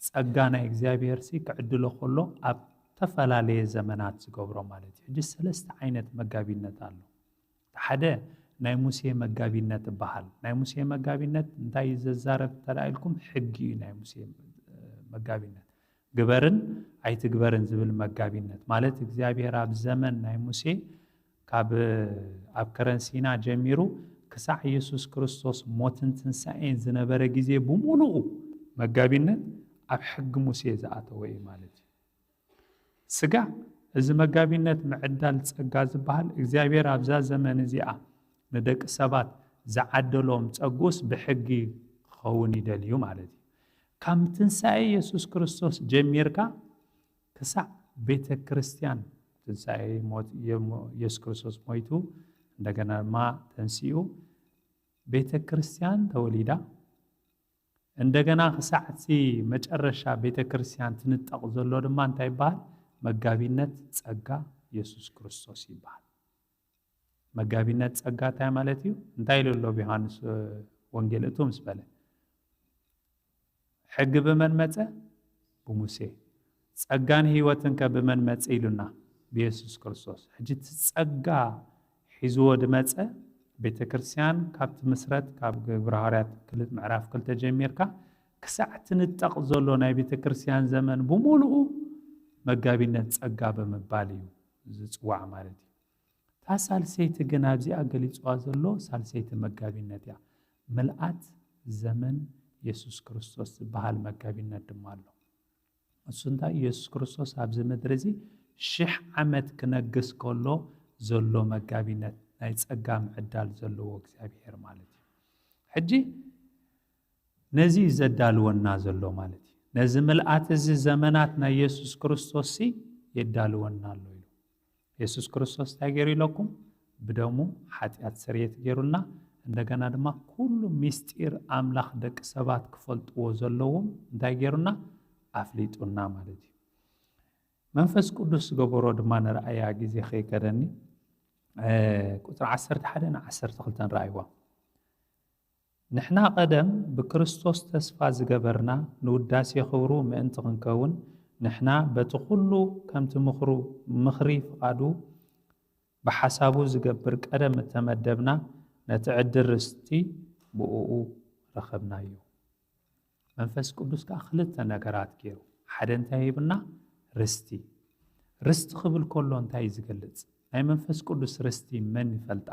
ጸጋ ናይ እግዚኣብሔር ሲ ክዕድሎ ከሎ ኣብ ተፈላለየ ዘመናት ዝገብሮ ማለት እዩ። ሕጂ ሰለስተ ዓይነት መጋቢነት ኣሎ። ሓደ ናይ ሙሴ መጋቢነት ይበሃል። ናይ ሙሴ መጋቢነት እንታይ እዩ ዘዛረብ እንተ ደኣ ኢልኩም፣ ሕጊ እዩ ናይ ሙሴ፣ እ፣ መጋቢነት። ግበርን ኣይትግበርን ዝብል መጋቢነት ማለት እግዚኣብሔር ኣብ ዘመን ናይ ሙሴ ካብ ኣብ ከረን ሲና ጀሚሩ ክሳዕ የሱስ ክርስቶስ ሞትን ትንሳኤን ዝነበረ ግዜ ብምሉኡ መጋቢነት ኣብ ሕጊ ሙሴ ዝኣተወ እዩ ማለት እዩ። ስጋዕ እዚ መጋቢነት ምዕዳል ጸጋ ዝበሃል እግዚኣብሔር ኣብዛ ዘመን እዚኣ ንደቂ ሰባት ዝዓደሎም ጸግኡስ ብሕጊ ክኸውን ይደልዩ ማለት እዩ። ካብ ትንሳኤ የሱስ ክርስቶስ ጀሚርካ ክሳዕ ቤተ ክርስቲያን ትንሳኤ ሞት የሞ-፣ የሱስ ክርስቶስ ሞይቱ እንደገና ድማ ተንሲኡ ቤተ ክርስቲያን ተወሊዳ እንደገና ክሳዕ እቲ መጨረሻ ቤተ ክርስቲያን ትንጠቕ ዘሎ ድማ እንታይ ይበሃል? መጋቢነት ጸጋ የሱስ ክርስቶስ ይበሃል። መጋቢነት ጸጋ እንታይ ማለት እዩ? እንታይ ኢሉ ኣሎ ዮሃንስ፣ እ፣ ወንጌል እቱ ምስ በለ? ሕጊ ብመን መጸ? ብሙሴ። ጸጋን ህይወትን ከ ብመን መጸ ኢሉና? ብየሱስ ክርስቶስ። ሕጂ እቲ ጸጋ ሒዝዎ ድመጸ ቤተ ክርስቲያን ካብ ትምስረት፣ ካብ ግብረ ሃዋርያት ክል-፣ ምዕራፍ ክልተ ጀሚርካ ክሳዕ ትንጠቕ ዘሎ ናይ ቤተ ክርስቲያን ዘመን ብምሉኡ መጋቢነት ጸጋ ብምባል እዩ ዝጽዋዕ ማለት እዩ። እታ ሳልሰይቲ ግን ኣብዚኣ ገሊጽዋ ዘሎ ሳልሰይቲ መጋቢነት እያ። ምልኣት ዘመን የሱስ ክርስቶስ ዝበሃል መጋቢነት ድማ ኣሎ። እሱ እንታይ? የሱስ ክርስቶስ ኣብዚ ምድሪ እዚ ሽሕ ዓመት ክነግስ ከሎ ዘሎ መጋቢነት ናይ ጸጋ ምዕዳል ዘለዎ እግዚኣብሔር ማለት እዩ። ሕጂ ነዚ እዩ ዘዳልወና ዘሎ ማለት እዩ። ነዚ ምልኣት እዚ ዘመናት ናይ የሱስ ክርስቶስ ሲ የዳልወና ኣሎ ኢሉ። የሱስ ክርስቶስ እንታይ ገይሩ ኢለኩም? ብደሙ ሓጢኣት ስርየት ገይሩልና፣ እንደገና ድማ ኩሉ ምስጢር ኣምላኽ ደቂ ሰባት ክፈልጥዎ ዘለዎም እንታይ ገይሩና? ኣፍሊጡና ማለት እዩ። መንፈስ ቅዱስ ዝገበሮ ድማ ንርኣያ ግዜ ከይከደኒ፣ እ፣ ቁጽሪ ዓሰርተ ሓደ ን ዓሰርተ ክልተን ረኣይዋ። ንሕና ቀደም ብክርስቶስ ተስፋ ዝገበርና ንውዳሴ ክብሩ ምእንቲ ክንከውን፣ ንሕና በቲ ኩሉ ከምቲ ምኽሩ፣ ምኽሪ ፍቓዱ ብሓሳቡ ዝገብር ቀደም እተመደብና፣ ነቲ ዕድል ርስቲ ብእኡ ረኸብናዮ። መንፈስ ቅዱስ ከኣ ክልተ ነገራት ገይሩ፣ ሓደ እንታይ ሂብና? ርስቲ። ርስቲ ክብል ከሎ እንታይ እዩ ዝገልጽ? ናይ መንፈስ ቅዱስ ርስቲ መን ይፈልጣ?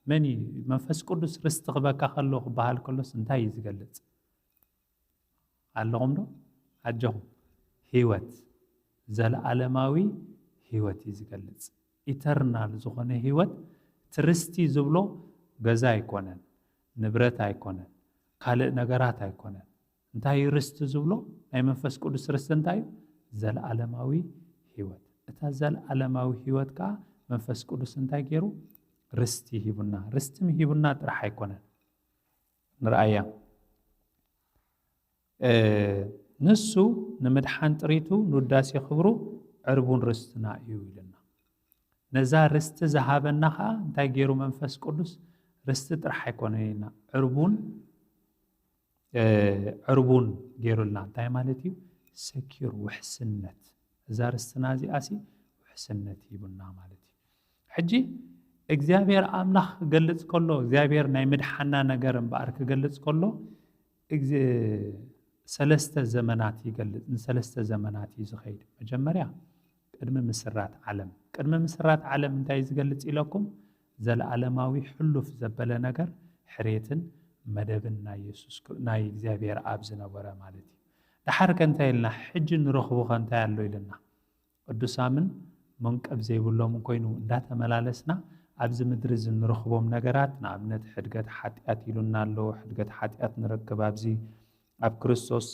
መን እዩ? መንፈስ ቅዱስ ርስቲ ክበካ ከሎ ክበሃል ከሎስ እንታይ እዩ ዝገልጽ? ኣለኹም ዶ? ኣጆኹም። ህይወት፣ ዘለዓለማዊ ህይወት እዩ ዝገልጽ። ኢተርናል ዝኾነ ህይወት። እቲ ርስቲ ዝብሎ ገዛ ኣይኮነን፣ ንብረት ኣይኮነን፣ ካልእ ነገራት ኣይኮነን። እንታይ እዩ ርስቲ ዝብሎ? ናይ መንፈስ ቅዱስ ርስቲ እንታይ እዩ? ዘለዓለማዊ ህይወት። እታ ዘለዓለማዊ ህይወት ከኣ መንፈስ ቅዱስ እንታይ ገይሩ? ርስቲ ሂቡና። ርስቲ ሂቡና ጥራሕ ኣይኮነን። ንርኣያ። እ፣ ንሱ ንምድሓን ጥሪቱ ንውዳሴ ክብሩ ዕርቡን ርስትና እዩ ኢልና። ነዛ ርስቲ ዝሃበና ኸዓ እንታይ ገይሩ መንፈስ ቅዱስ? ርስቲ ጥራሕ ኣይኮነን ኢልና፣ ዕርቡን፣ እ፣ ዕርቡን ገይሩልና። እንታይ ማለት እዩ? ሰኪር፣ ውሕስነት። እዛ ርስትና እዚኣሲ ውሕስነት ሂቡና ማለት እዩ። ሕጂ እግዚኣብሔር ኣምላኽ ክገልጽ ከሎ፣ እግዚኣብሔር ናይ ምድሓና ነገር እምበኣር ክገልጽ ከሎ፣ እግዚ-፣ ሰለስተ ዘመናት ይገልጽ፣ ንሰለስተ ዘመናት እዩ ዝኸይድ። መጀመርያ ቅድሚ ምስራት ዓለም። ቅድሚ ምስራት ዓለም እንታይ እዩ ዝገልጽ ኢለኩም? ዘለዓለማዊ ሕሉፍ ዘበለ ነገር፣ ሕሬትን መደብን ናይ የሱስ ክር-፣ ናይ እግዚኣብሔር ኣብ ዝነበረ ማለት እዩ። ደሓር ከ እንታይ ኢልና? ሕጂ ንረኽቦ ከ እንታይ ኣሎ ኢልና? ቅዱሳምን መንቀብ ዘይብሎምን ኮይኑ እንዳተመላለስና ኣብዚ ምድሪ እዚ ንረኽቦም ነገራት፣ ንኣብነት ሕድገት ሓጢኣት ኢሉና ኣሎ። ሕድገት ሓጢኣት ንረክብ ኣብዚ ኣብ ክርስቶስ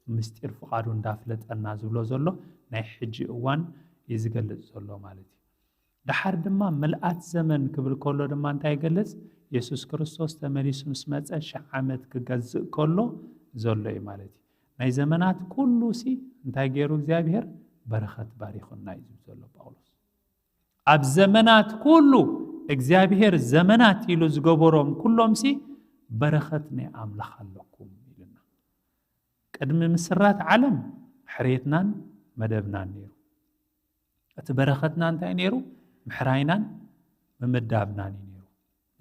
ምስጢር ፍቓዱ እንዳፍለጠና ዝብሎ ዘሎ ናይ ሕጂ እዋን እዩ ዝገልጽ ዘሎ ማለት እዩ። ደሓር ድማ ምልኣት ዘመን ክብል ከሎ ድማ እንታይ ይገልጽ? የሱስ ክርስቶስ ተመሊሱ ምስ መጸ ሽሕ ዓመት ክገዝእ ከሎ ዘሎ እዩ ማለት እዩ። ናይ ዘመናት ኩሉ ሲ እንታይ ገይሩ እግዚኣብሔር? በረኸት ባሪኹና እዩ ዝብል ዘሎ ጳውሎስ። ኣብ ዘመናት ኩሉ እግዚኣብሔር ዘመናት ኢሉ ዝገበሮም ኩሎም ሲ በረኸት ናይ ኣምላኽ ኣለኩም ኢልና። ቅድሚ ምስራት ዓለም ሕሬትናን መደብናን ነይሩ። እቲ በረኸትና እንታይ ነይሩ? ምሕራይናን ምምዳብናን እዩ ነይሩ።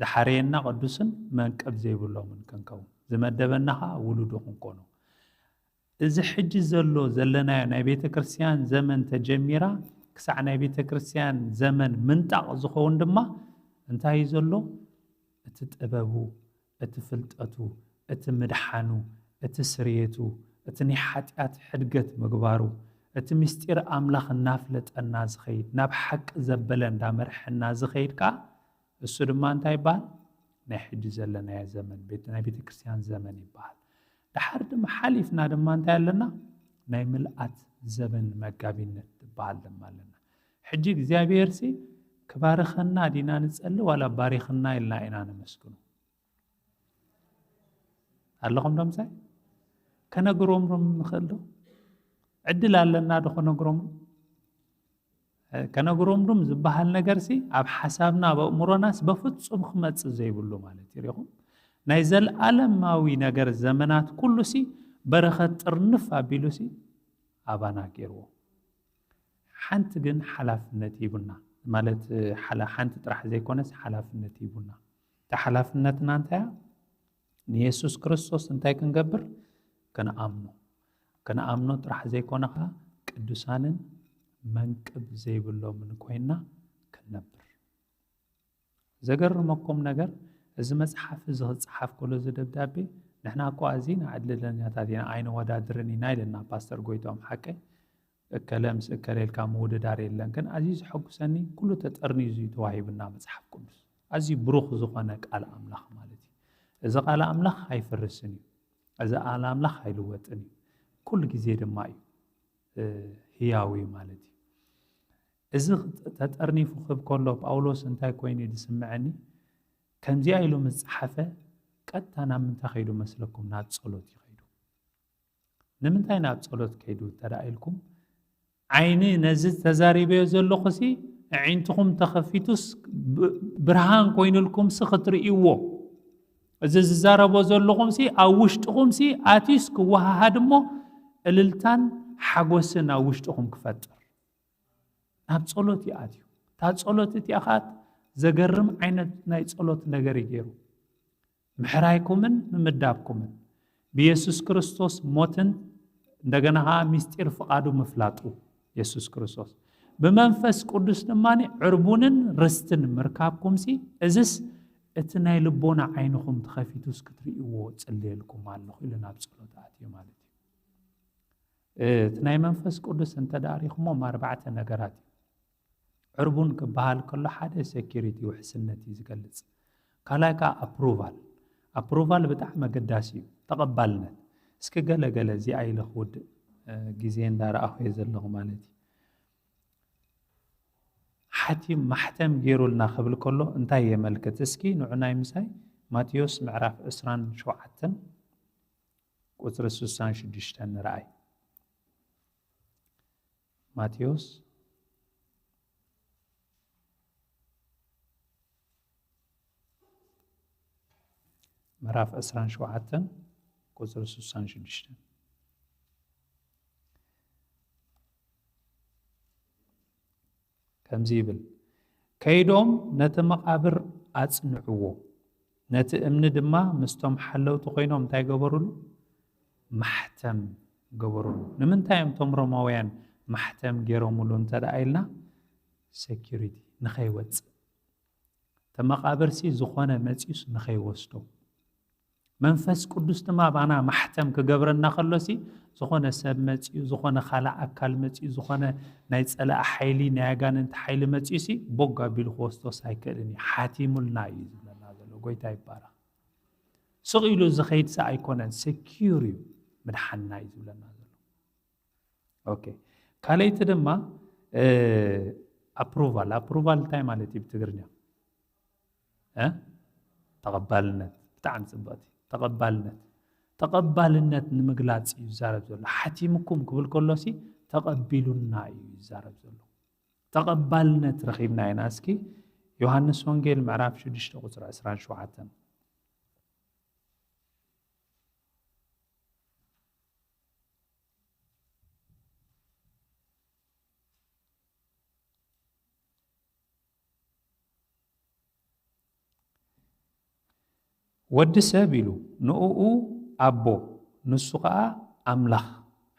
ዝሓረየና ቅዱስን መንቀብ ዘይብሎምን ክንከውን፣ ዝመደበና ኸዓ ውሉዱ ክንኮኖ። እዚ ሕጂ ዘሎ ዘለናዮ ናይ ቤተ ክርስቲያን ዘመን ተጀሚራ ክሳዕ ናይ ቤተ ክርስቲያን ዘመን ምንጣቕ ዝኸውን ድማ እንታይ እዩ ዘሎ? እቲ ጥበቡ፣ እቲ ፍልጠቱ፣ እቲ ምድሓኑ፣ እቲ ስርየቱ፣ እቲ ናይ ሓጢኣት ሕድገት ምግባሩ፣ እቲ ምስጢር ኣምላኽ እናፍለጠና ዝኸይድ፣ ናብ ሓቂ ዘበለ እንዳመርሐና ዝኸይድ ከኣ፣ እሱ ድማ እንታይ ይበሃል? ናይ ሕጂ ዘለናዮ ዘመን፣ ቤት-፣ ናይ ቤተ ክርስቲያን ዘመን ይበሃል። ደሓር ድማ ሓሊፍና ድማ እንታይ ኣለና? ናይ ምልኣት ዘመን መጋቢነት ዝበሃል ድማ ኣለና። ሕጂ እግዚኣብሔር ሲ ክባርኸና ዲና ንጸሊ፣ ዋላ ባሪኽና ኢልና ኢና ነመስግኖ? ኣለኹም ዶ ምሳይ? ከነግሮምሮም ንኽእል ዶ? ዕድል ኣለና ዶ ከነግሮም? እ፣ ከነግሮምሮም ዝበሃል ነገር ሲ ኣብ ሓሳብና፣ ኣብ ኣእምሮናስ በፍጹም ክመጽእ ዘይብሉ ማለት እዩ። ሪኹም? ናይ ዘለዓለማዊ ነገር ዘመናት ኩሉ ሲ በረኸት ጥርንፍ ኣቢሉ ሲ ኣባና ገይርዎ። ሓንቲ ግን ሓላፍነት ሂቡና፣ ማለት፣ ሓላ-፣ ሓንቲ ጥራሕ ዘይኮነስ ሓላፍነት ሂቡና። እታ ሓላፍነትና እንታይ እያ? ንየሱስ ክርስቶስ እንታይ ክንገብር? ክንኣምኖ። ክንኣምኖ ጥራሕ ዘይኮነ ኸዓ ቅዱሳንን መንቅብ ዘይብሎምን ኮይንና ክንነብር። ዘገርመኩም ነገር፣ እዚ መጽሓፍ እዚ ክጸሓፍ ከሎ፣ እዚ ደብዳቤ፣ ንሕና እኮ ኣዚና ዕድለኛታት ኢና፣ ኣይነወዳድርን ኢና ኢለና ፓስተር ጎይትኦም ሓቀይ። እከለ ምስ እከለ ኢልካ ምውድዳር የለን። ግን ኣዝዩ ዘሐጉሰኒ፣ ኩሉ ተጠርኒዙ እዩ ተዋሂቡና መጽሓፍ ቅዱስ። ኣዝዩ ብሩኽ ዝኾነ ቃል ኣምላኽ ማለት እዩ። እዚ ቃል ኣምላኽ ኣይፈርስን እዩ። እዚ ቃል ኣምላኽ ኣይልወጥን እዩ። ኩሉ ግዜ ድማ እዩ፣ እ፣ ህያው እዩ ማለት እዩ። እዚ ተጠርኒፉ ክብ ከሎ ጳውሎስ እንታይ ኮይኑ እዩ ዝስምዐኒ? ከምዚኣ ኢሉ ምስ ጸሓፈ፣ ቀጥታ ናብ ምንታይ ከይዱ መስለኩም? ናብ ጸሎት እዩ ከይዱ። ንምንታይ ናብ ጸሎት ከይዱ እንተ ደኣ ኢልኩም፣ ዓይኒ ነዚ ተዛሪበዮ ዘለኹሲ፣ ኣዒንትኹም ተኸፊቱስ ብ-፣ ብርሃን ኮይኑልኩምሲ ክትርእይዎ፣ እዚ ዝዛረቦ ዘለኹምሲ ኣብ ውሽጥኹምሲ ኣትዩስ ክወሃሃድ እሞ፣ እልልታን ሓጎስን ኣብ ውሽጥኹም ክፈጥር። ናብ ጸሎት እዩ ኣትዩ። እታ ጸሎት እቲኣ ኸኣ ዘገርም ዓይነት ናይ ጸሎት ነገር እዩ ገይሩ። ምሕራይኩምን ምምዳብኩምን ብየሱስ ክርስቶስ ሞትን እንደገና ከዓ ምስጢር ፍቓዱ ምፍላጡ የሱስ ክርስቶስ ብመንፈስ ቅዱስ ድማ ዕርቡንን ርስትን ምርካብኩምሲ እዝስ እቲ ናይ ልቦና ዓይንኹም ተኸፊቱስ ክትርእይዎ ጽልየልኩም ኣለኹ ኢሉ ናብ ጸሎት ኣትዩ ማለት እዩ። እቲ ናይ መንፈስ ቅዱስ እንተ ደኣ ሪኹሞም ኣርባዕተ ነገራት እዩ። ዕርቡን ክበሃል ከሎ ሓደ ሴኪሪቲ ውሕስነት እዩ ዝገልጽ። ካልኣይ ከዓ ኣፕሩቫል። ኣፕሩቫል ብጣዕሚ ኣገዳሲ እዩ። ተቐባልነት። እስኪ ገለ ገለ እዚኣ ኢለ ክውድእ ግዜ እንዳረኣኹ እየ ዘለኹ ማለት እዩ። ሓቲም ማሕተም ገይሩልና ክብል ከሎ እንታይ የመልክት? እስኪ ንዑናይ ምሳይ ማቴዎስ ምዕራፍ ዕስራን ሸውዓተን ቁፅሪ ስሳን ሽዱሽተን ንረኣይ። ማቴዎስ ምዕራፍ ዕስራን ሸውዓተን ቁፅሪ ስሳን ሽዱሽተን ከምዚ ይብል፣ ከይዶም ነቲ መቓብር ኣጽንዕዎ፣ ነቲ እምኒ ድማ ምስቶም ሓለውቲ ኮይኖም እንታይ ገበሩሉ? ማሕተም ገበሩሉ። ንምንታይ እዮም እቶም ሮማውያን ማሕተም ገይሮምሉ እንተ ደኣ ኢልና፣ ሴኪሪቲ ንኸይወጽእ፣ እቲ መቓብርሲ ዝኾነ መጺኡስ ንኸይወስዶ። መንፈስ ቅዱስ ድማ ባና ማሕተም ክገብረና ከሎሲ ዝኾነ ሰብ መጺኡ፣ ዝኾነ ካልእ ኣካል መጺኡ፣ ዝኾነ ናይ ጸላኢ ሓይሊ፣ ናይ ኣጋንንቲ ሓይሊ መጺኡሲ ቦግ ኣቢሉ ክወስዶስ ኣይክእልን እዩ። ሓቲሙልና እዩ ዝብለና ዘሎ። ጎይታ ይባረኽ። ስቕ ኢሉ ዝኸይድሲ ኣይኮነን፣ ሴኪዩር እዩ፣ ምድሓንና እዩ ዝብለና ዘሎ። ኦኬ። ካልኣይቲ ድማ ኣፕሩቫል። ኣፕሩቫል እንታይ ማለት እዩ ብትግርኛ? እ? ተቐባልነት። ብጣዕሚ ጽብቕቲ። ተቐባልነት። ተቐባልነት ንምግላጽ እዩ ዝዛረብ ዘሎ። ሓቲምኩም ክብል ከሎሲ ተቐቢሉና እዩ ዝዛረብ ዘሎ። ተቐባልነት ረኺብና ኢና። እስኪ ዮሃንስ ወንጌል ምዕራፍ ሽዱሽተ ቁጽሪ ዕስራን ሸውዓተን። ወዲ ሰብ ኢሉ ንእኡ ኣቦ፣ ንሱ ኸኣ ኣምላኽ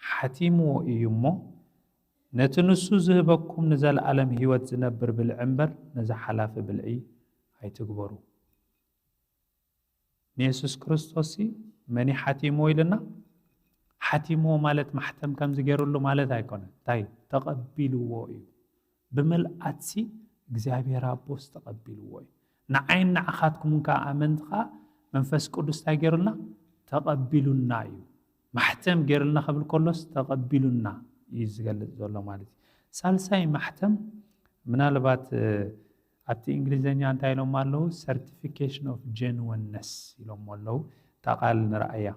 ሓቲምዎ እዩ እሞ፣ ነቲ ንሱ ዝህበኩም ንዘለኣለም ህይወት ዝነብር ብልዒ እምበር፣ ነዚ ሓላፊ ብልዒ ኣይትግበሩ። ንየሱስ ክርስቶስሲ መን እዩ ሓቲምዎ ኢልና? ሓቲምዎ ማለት ማሕተም ከምዚ ገይሩሉ ማለት ኣይኮነን። እንታይ? ተቐቢልዎ እዩ። ብምልኣትሲ እግዚኣብሔር ኣቦስ ተቐቢልዎ እዩ። ንዓይን ንዓኻትኩምን ከኣ ኣመንቲ ከኣ መንፈስ ቅዱስ እንታይ ገይሩልና? ተቐቢሉና እዩ። ማሕተም ገይሩልና ክብል ከሎስ ተቐቢሉና እዩ ዝገልጽ ዘሎ ማለት እዩ። ሳልሳይ ማሕተም ምናልባት፣ እ፣ ኣብቲ እንግሊዝኛ እንታይ ኢሎሞ ኣለዉ? Certification of genuineness ኢሎሞ ኣለዉ። እታ ቃል ንረኣያ።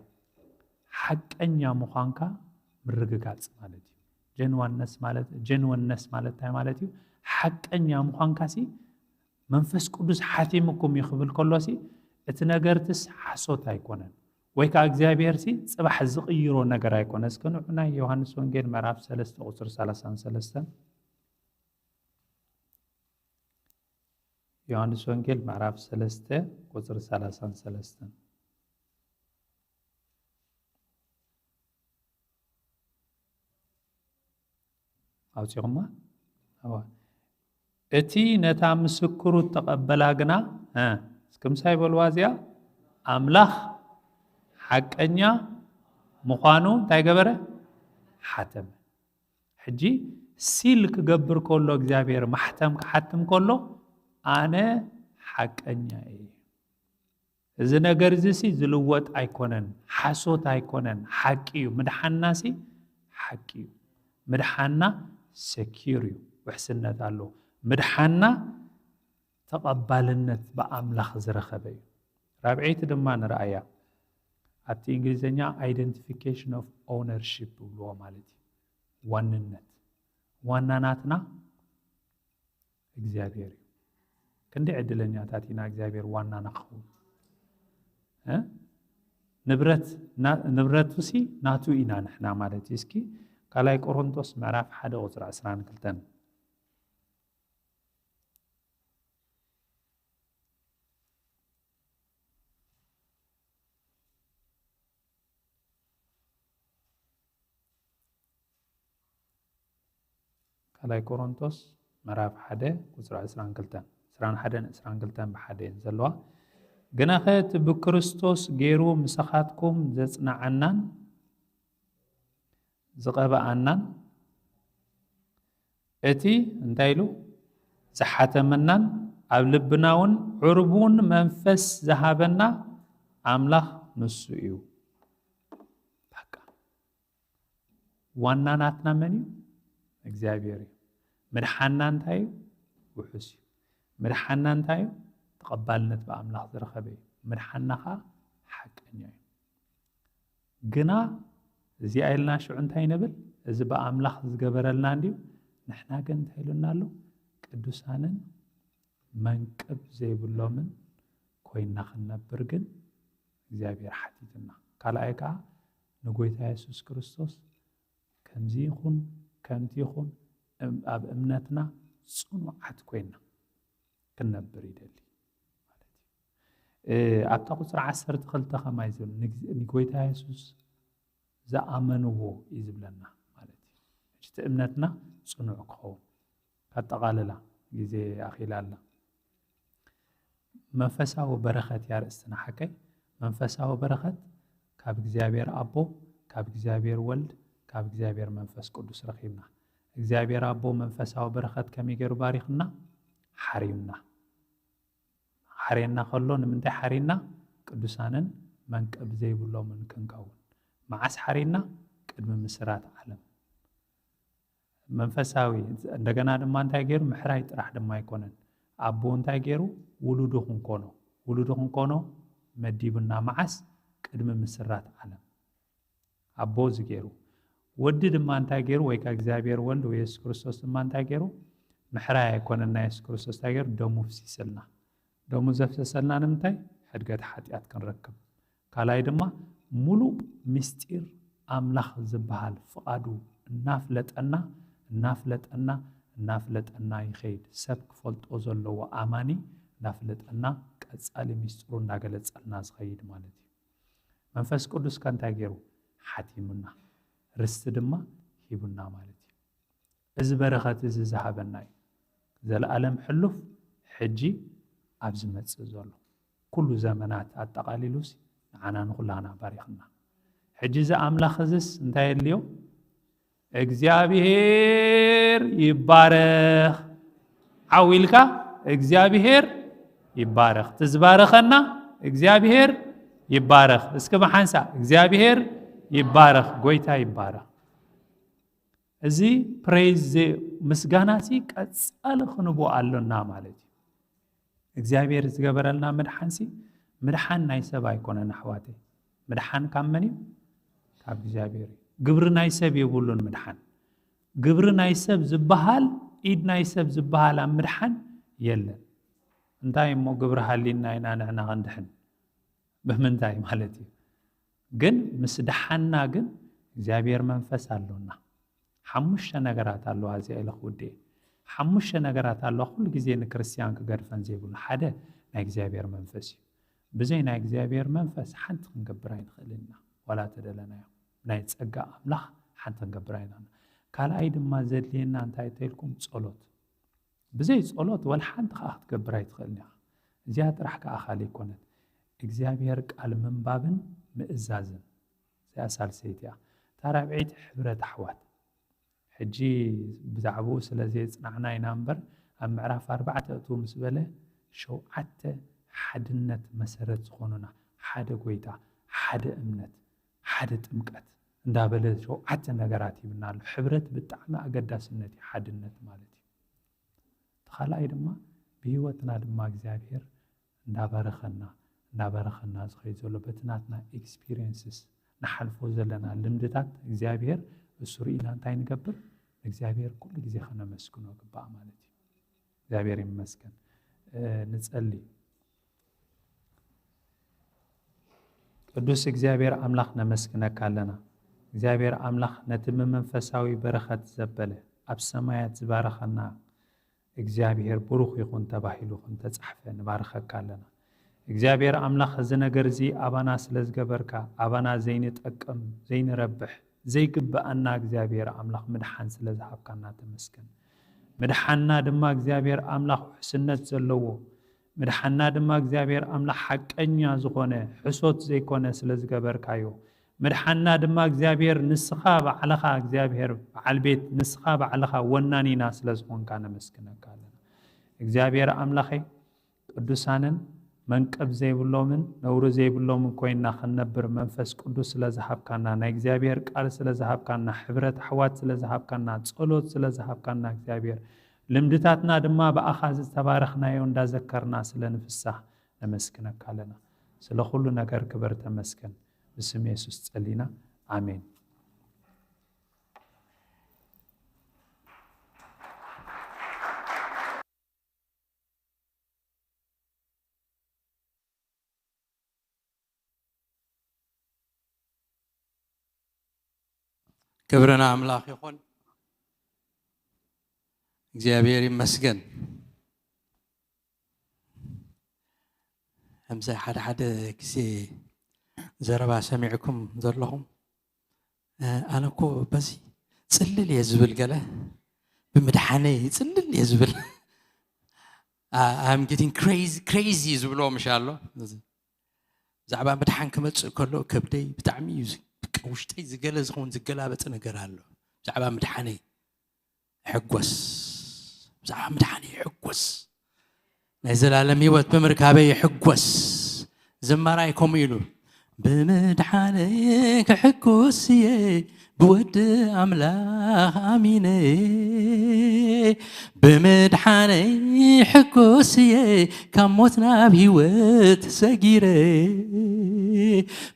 ሓቀኛ ምዃንካ ምርግጋጽ ማለት እዩ። ጀንዋነስ ማለት፣ ጀንወነስ ማለት እንታይ ማለት እዩ? ሓቀኛ ምዃንካሲ መንፈስ ቅዱስ ሓቲምኩም እዩ ክብል ከሎሲ እቲ ነገርትስ ሓሶት ኣይኮነን። ወይ ከኣ እግዚኣብሔርሲ ጽባሕ ዝቕይሮ ነገር ኣይኮነ። እስከ ንዑ ናይ ዮሃንስ ወንጌል ምዕራፍ ሰለስተ ቁጽሪ ሰላሳን ሰለስተን። ዮሃንስ ወንጌል ምዕራፍ ሰለስተ ቁጽሪ ሰላሳን ሰለስተን። ኣውጺኹማ? እዋ። እቲ ነታ ምስክሩ እተቐበላ ግና፣ እ፣ እስኪ ምሳይ በልዋ እዚኣ፣ ኣምላኽ ሓቀኛ ምዃኑ እንታይ ገበረ? ሓተመ። ሕጂ ሲል ክገብር ከሎ እግዚኣብሔር ማሕተም ክሓትም ከሎ ኣነ ሓቀኛ እየ። እዚ ነገር እዚ ሲ ዝልወጥ ኣይኮነን፣ ሓሶት ኣይኮነን፣ ሓቂ እዩ። ምድሓንና ሲ ሓቂ እዩ። ምድሓንና ሰኪር እዩ፣ ውሕስነት ኣለዎ። ምድሓንና ተቐባልነት ብኣምላኽ ዝረኸበ እዩ። ራብዐይቲ ድማ ንረኣያ። ኣብቲ እንግሊዝኛ identification of ownership ይብልዎ ማለት እዩ። ዋንነት። ዋና ናትና እግዚኣብሔር እዩ። ክንደይ ዕድለኛታት ኢና እግዚኣብሔር ዋናና ክኸውን። እ? ንብረት፣ ና-፣ ንብረቱ ሲ ናቱ ኢና ንሕና ማለት እዩ። እስኪ ካልኣይ ቆሮንቶስ ምዕራፍ ሓደ ቁጽሪ ዕስራን ክልተን። ካልኣይ ቆሮንቶስ ምዕራፍ ሓደ ቁፅሪ ዕስራን ክልተን፣ ዕስራን ሓደን ዕስራን ክልተን ብሓደ እየን ዘለዋ። ግናኸ እቲ ብክርስቶስ ገይሩ ምሳኻትኩም ዘጽንዓናን ዝቐብኣናን እቲ እንታይ ኢሉ ዝሓተመናን ኣብ ልብና እውን ዕርቡን መንፈስ ዝሃበና ኣምላኽ ንሱ እዩ። በቃ ዋና ናትና መን እዩ? እግዚኣብሔር እዩ። ምድሓና እንታይ እዩ? ውሑስ እዩ። ምድሓና እንታይ እዩ? ተቐባልነት ብኣምላኽ ዝረኸበ እዩ። ምድሓና ኸዓ ሓቀኛ እዩ። ግና እዚኣ ኢልና ሽዑ እንታይ ንብል? እዚ ብኣምላኽ ዝገበረልና እንድዩ። ንሕና ግን እንታይ ኢሉና ኣሎ? ቅዱሳንን መንቅብ ዘይብሎምን ኮይንና ክንነብር ግን እግዚኣብሔር ሓቲትና። ካልኣይ ከዓ ንጎይታ የሱስ ክርስቶስ ከምዚ ይኹን ከምቲ ይኹን እም- ኣብ እምነትና ጽኑዓት ኮይንና ክንነብር ይደሊ ማለት እዩ። እ፣ ኣብታ ቁፅሪ ዓሰርተ ክልተ ከማይ ዝብል ንግ- ንጎይታ የሱስ ዝኣመንዎ እዩ ዝብለና ማለት እዩ። ሕጂ እቲ እምነትና ጽኑዕ ክኸውን ከጠቓልላ ግዜ ኣኺላ ኣላ። መንፈሳዊ በረኸት እያ ርእስትና ሓቀይ። መንፈሳዊ በረኸት ካብ እግዚኣብሔር ኣቦ፣ ካብ እግዚኣብሔር ወልድ፣ ካብ እግዚኣብሔር መንፈስ ቅዱስ ረኺብና። እግዚኣብሔር ኣቦ መንፈሳዊ በረኸት ከመይ ገይሩ ባሪኽና? ሓሪምና። ሓርየና ከሎ ንምንታይ ሓርየና? ቅዱሳንን መንቀብ ዘይብሎምን ክንከውን። መዓስ ሓርየና? ቅድሚ ምስራት ዓለም። መንፈሳዊ እንደገና ድማ እንታይ ገይሩ? ምሕራይ ጥራሕ ድማ ኣይኮነን። ኣቦ እንታይ ገይሩ? ውሉዱ ክንኮኖ፣ ውሉዱ ክንኮኖ መዲቡና። መዓስ? ቅድሚ ምስራት ዓለም ኣቦ እዚ ገይሩ። ወዲ ድማ እንታይ ገይሩ? ወይ ከዓ እግዚኣብሔር ወልድ ወይ የሱስ ክርስቶስ ድማ እንታይ ገይሩ? ምሕራይ ኣይኮነን ናይ የሱስ ክርስቶስ እንታይ ገይሩ? ደሙ ፍሲስልና። ደሙ ዘፍሰሰልና ንምንታይ? ሕድገት ሓጢኣት ክንረክብ። ካልኣይ ድማ ሙሉእ ምስጢር ኣምላኽ ዝበሃል ፍቓዱ እናፍለጠና እናፍለጠና እናፍለጠና ይኸይድ። ሰብ ክፈልጦ ዘለዎ ኣማኒ እናፍለጠና ቀጻሊ ምስጢሩ እናገለጸልና ዝኸይድ ማለት እዩ። መንፈስ ቅዱስ ከ እንታይ ገይሩ? ሓቲሙና፣ ርስቲ ድማ ሂቡና ማለት እዩ። እዚ በረኸት እዚ ዝሃበና እዩ። ዘለኣለም ሕሉፍ፣ ሕጂ፣ ኣብ ዝመጽእ ዘሎ ኩሉ ዘመናት ኣጠቓሊሉስ ንዓና ንኹላና ባሪኽና። ሕጂ እዚ ኣምላኽ እዝስ እንታይ የድልዮ? እግዚኣብሔር ይባረኽ። ዓው ኢልካ እግዚኣብሔር ይባረኽ። እቲ ዝባረኸና እግዚኣብሔር ይባረኽ። እስኪ ብሓንሳእ እግዚኣብሔር ይባረኽ፣ ጎይታ ይባረኽ። እዚ ፕሬዝ ምስጋና ሲ ቀጻሊ ክንቦ ኣሎና ማለት እዩ። እግዚኣብሔር ዝገበረልና ምድሓን ሲ ምድሓን ናይ ሰብ ኣይኮነን ኣሕዋተይ። ምድሓን ካብ መን እዩ? ካብ እግዚኣብሔር እዩ። ግብሪ ናይ ሰብ የብሉን ምድሓን። ግብሪ ናይ ሰብ ዝበሃል፣ ኢድ ናይ ሰብ ዝበሃል ኣብ ምድሓን የለን። እንታይ እሞ ግብሪ ሃሊና ኢና ንሕና ክንድሕን? ብምንታይ ማለት እዩ? ግን ምስ ደሓና ግን እግዚኣብሔር መንፈስ ኣሎና። ሓሙሽተ ነገራት ኣለዋ እዚኣ ኢለ ክውድእ። ሓሙሽተ ነገራት ኣለዋ ኩሉ ግዜ ንክርስትያን ክገድፈን ዘይብሉ። ሓደ ናይ እግዚኣብሔር መንፈስ እዩ። ብዘይ ናይ እግዚኣብሔር መንፈስ ሓንቲ ክንገብር ኣይንኽእልን ኢና። ዋላ ተደለናዮ ናይ ጸጋ ኣምላኽ ሓንቲ ክንገብር ኣይንኽእልን። ካልኣይ ድማ ዘድልየና እንታይ ተልኩም? ጸሎት። ብዘይ ጸሎት ወላ ሓንቲ ከኣ ክትገብር ኣይትኽእልን ኢኻ። እዚኣ ጥራሕ ከኣ ካልእ ኣይኮነት። እግዚኣብሔር ቃል ምንባብን ምእዛዝን። እዚኣ ሳልሰይቲ እያ። እታ ራብዐይቲ ሕብረት ኣሕዋት። ሕጂ ብዛዕባኡ ስለ ዘየጽናዕና ኢና እምበር ኣብ ምዕራፍ ኣርባዕተ እትው ምስ በለ ሸውዓተ ሓድነት መሰረት ዝኾኑና ሓደ ጎይታ፣ ሓደ እምነት፣ ሓደ ጥምቀት እንዳበለ ሸውዓተ ነገራት ይብና ኣሎ። ሕብረት ብጣዕሚ ኣገዳስነት እዩ፣ ሓድነት ማለት እዩ። እቲ ካልኣይ ድማ ብህይወትና ድማ እግዚኣብሔር እንዳባረኸና እንዳባረኸና ዝኸይድ ዘሎ በቲ ናትና ኤክስፒሪየንስስ ንሓልፎ ዘለና ልምድታት እግዚኣብሔር እሱ ርኢና እንታይ ንገብር? ንእግዚኣብሔር ኩሉ ግዜ ከነመስግኖ ግባእ ማለት እዩ። እግዚኣብሔር ይመስገን። ንጸሊ። ቅዱስ እግዚኣብሔር ኣምላኽ ነመስግነካ ኣለና። እግዚኣብሔር ኣምላኽ ነቲ ብመንፈሳዊ በረኸት ዘበለ ኣብ ሰማያት ዝባረኸና እግዚኣብሔር ብሩኽ ይኹን ተባሂሉ ከም ተጻሕፈ ንባርኸካ ኣለና። እግዚኣብሔር ኣምላኽ እዚ ነገር እዚ ኣባና ስለ ዝገበርካ ኣባና ዘይንጠቅም ዘይንረብሕ ዘይግብኣና እግዚኣብሔር ኣምላኽ ምድሓን ስለ ዝሃብካና ተመስገን። ምድሓንና ድማ እግዚኣብሔር ኣምላኽ ውሕስነት ዘለዎ፣ ምድሓንና ድማ እግዚኣብሔር ኣምላኽ ሓቀኛ ዝኾነ፣ ሕሶት ዘይኮነ ስለ ዝገበርካዮ፣ ምድሓንና ድማ እግዚኣብሔር ንስኻ ባዕልኻ እግዚኣብሔር በዓል ቤት፣ ንስኻ ባዕልኻ ወናኒና ስለ ዝኾንካ ነመስግነካ ኣለና። እግዚኣብሔር ኣምላኸይ፣ ቅዱሳንን መንቀብ ዘይብሎምን ነውሪ ዘይብሎምን ኮይንና ክንነብር መንፈስ ቅዱስ ስለ ዝሃብካና፣ ናይ እግዚኣብሔር ቃል ስለ ዝሃብካና፣ ሕብረት ኣሕዋት ስለ ዝሃብካና፣ ጸሎት ስለ ዝሃብካና፣ እግዚኣብሔር ልምድታትና ድማ ብኣኻ ዝተባረኽናዮ እንዳዘከርና ስለ ንፍሳህ ነመስግነካ ኣለና። ስለ ኩሉ ነገር ክበር ተመስገን። ብስም የሱስ ጸሊና፣ ኣሜን። ክብሪ ንኣምላኽ ይኹን። እግዚኣብሔር ይመስገን። ከምዚ ሓደ ሓደ ግዜ ዘረባ ሰሚዕኩም ዘለኹም፣ እ፣ ኣነ እኮ በዚ ጽልል እየ ዝብል፣ ገለ ብምድሓነይ ጽልል እየ ዝብል። ኣ-፣ I'm getting crazy, crazy ዝብሎ ምሽ ኣሎ። ብዛዕባ ምድሓን ክመጽእ ከሎ ከብደይ ብጣዕሚ እዩ ዝ-፣ በቃ ውሽጠይ ዝገለ ዝኸውን ዝገላበጥ ነገር ኣሎ። ብዛዕባ ምድሓነይ እሕጎስ፣ ብዛዕባ ምድሓነይ እሕጎስ፣ ናይ ዘላለም ህይወት ብምርካበይ እሕጎስ። ዝማራይ ከምኡ ኢሉ፣ ብምድሓነይ ክሕጎስ እየ፣ ብወዲ ኣምላኽ ኣሚነ። ብምድሓነይ ሕጎስ እየ፣ ካብ ሞት ናብ ህይወት ሰጊረ።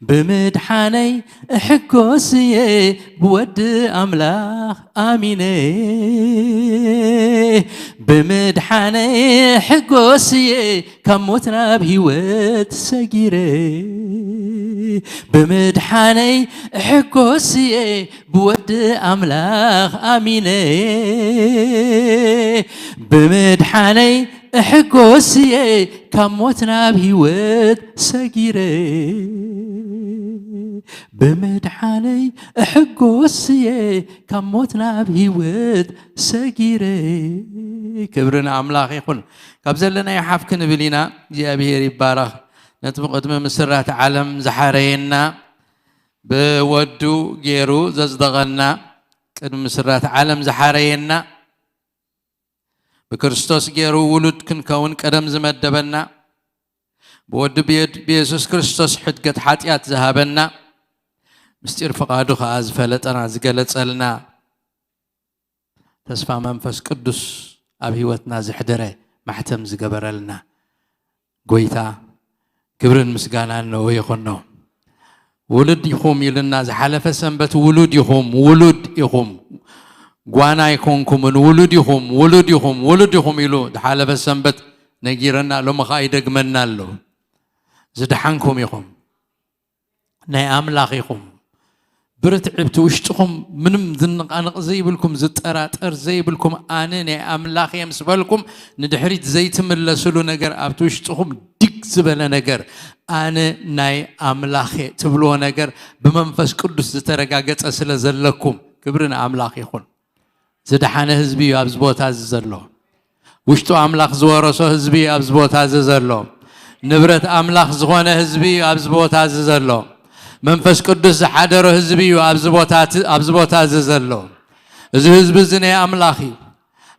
ብምድሓነይ እሕጎስ እየ፣ ብወዲ ኣምላኽ ኣሚነ። ብምድሓነይ ሕጎስ እየ፣ ካብ ሞት ናብ ህይወት ሰጊረ። ብምድሓነይ እሕጎስ እየ፣ ብወዲ ኣምላኽ ኣሚነ። ብምድሓነይ እሕጎስ እየ፣ ካብ ሞት ናብ ህይወት ሰጊረ። ብምድሓነይ እሕጎስ እየ፣ ካብ ሞት ናብ ህይወት ሰጊረ። ክብሪ ንኣምላኽ ይኹን። ካብ ዘለናዮ ሓፍ ክንብል ኢና። እግዚኣብሔር ይባረኽ። ነቲ ቅድሚ ምስራት ዓለም ዝሓረየና፣ ብወዱ ገይሩ ዘጽደቐና፣ ቅድሚ ምስራት ዓለም ዝሓረየና፣ ብክርስቶስ ገይሩ ውሉድ ክንከውን ቀደም ዝመደበና፣ ብወዱ ብየድ-፣ ብየሱስ ክርስቶስ ሕድገት ሓጢኣት ዝሃበና፣ ምስጢር ፍቓዱ ኸኣ ዝፈለጠና፣ ዝገለጸልና፣ ተስፋ መንፈስ ቅዱስ ኣብ ህይወትና ዘሕደረ፣ ማሕተም ዝገበረልና ጎይታ ክብርን ምስጋናን ንኡ ይኹኖ። ውሉድ ኢኹም ኢሉና፣ ዝሓለፈ ሰንበት ውሉድ ኢኹም፣ ውሉድ ኢኹም፣ ጓና ኣይኮንኩምን፣ ውሉድ ኢኹም፣ ውሉድ ኢኹም፣ ውሉድ ኢኹም ኢሉ ዝሓለፈ ሰንበት ነጊረና፣ ሎሚ ኸኣ ይደግመና ኣሎ። ዝደሓንኩም ኢኹም፣ ናይ ኣምላኽ ኢኹም። ብርትዒ ኣብቲ ውሽጥኹም ምንም ዝነቓነቕ ዘይብልኩም፣ ዝጠራጠር ዘይብልኩም፣ ኣነ ናይ ኣምላኽ እየ ምስ በልኩም፣ ንድሕሪት ዘይትምለስሉ ነገር፣ ኣብቲ ውሽጥኹም ዲግ ዝበለ ነገር፣ ኣነ ናይ ኣምላኽ እየ ትብልዎ ነገር፣ ብመንፈስ ቅዱስ ዝተረጋገጸ ስለ ዘለኩም፣ ክብሪ ንኣምላኽ ይኹን። ዝደሓነ ህዝቢ እዩ ኣብዚ ቦታ እዚ ዘሎ። ውሽጡ ኣምላኽ ዝወረሶ ህዝቢ እዩ ኣብዚ ቦታ እዚ ዘሎ። ንብረት ኣምላኽ ዝኾነ ህዝቢ እዩ ኣብዚ ቦታ እዚ ዘሎ። መንፈስ ቅዱስ ዝሓደሮ ህዝቢ እዩ ኣብዚ ቦታ እቲ-፣ ኣብዚ ቦታ እዚ ዘሎ። እዚ ህዝቢ እዚ ናይ ኣምላኽ እዩ።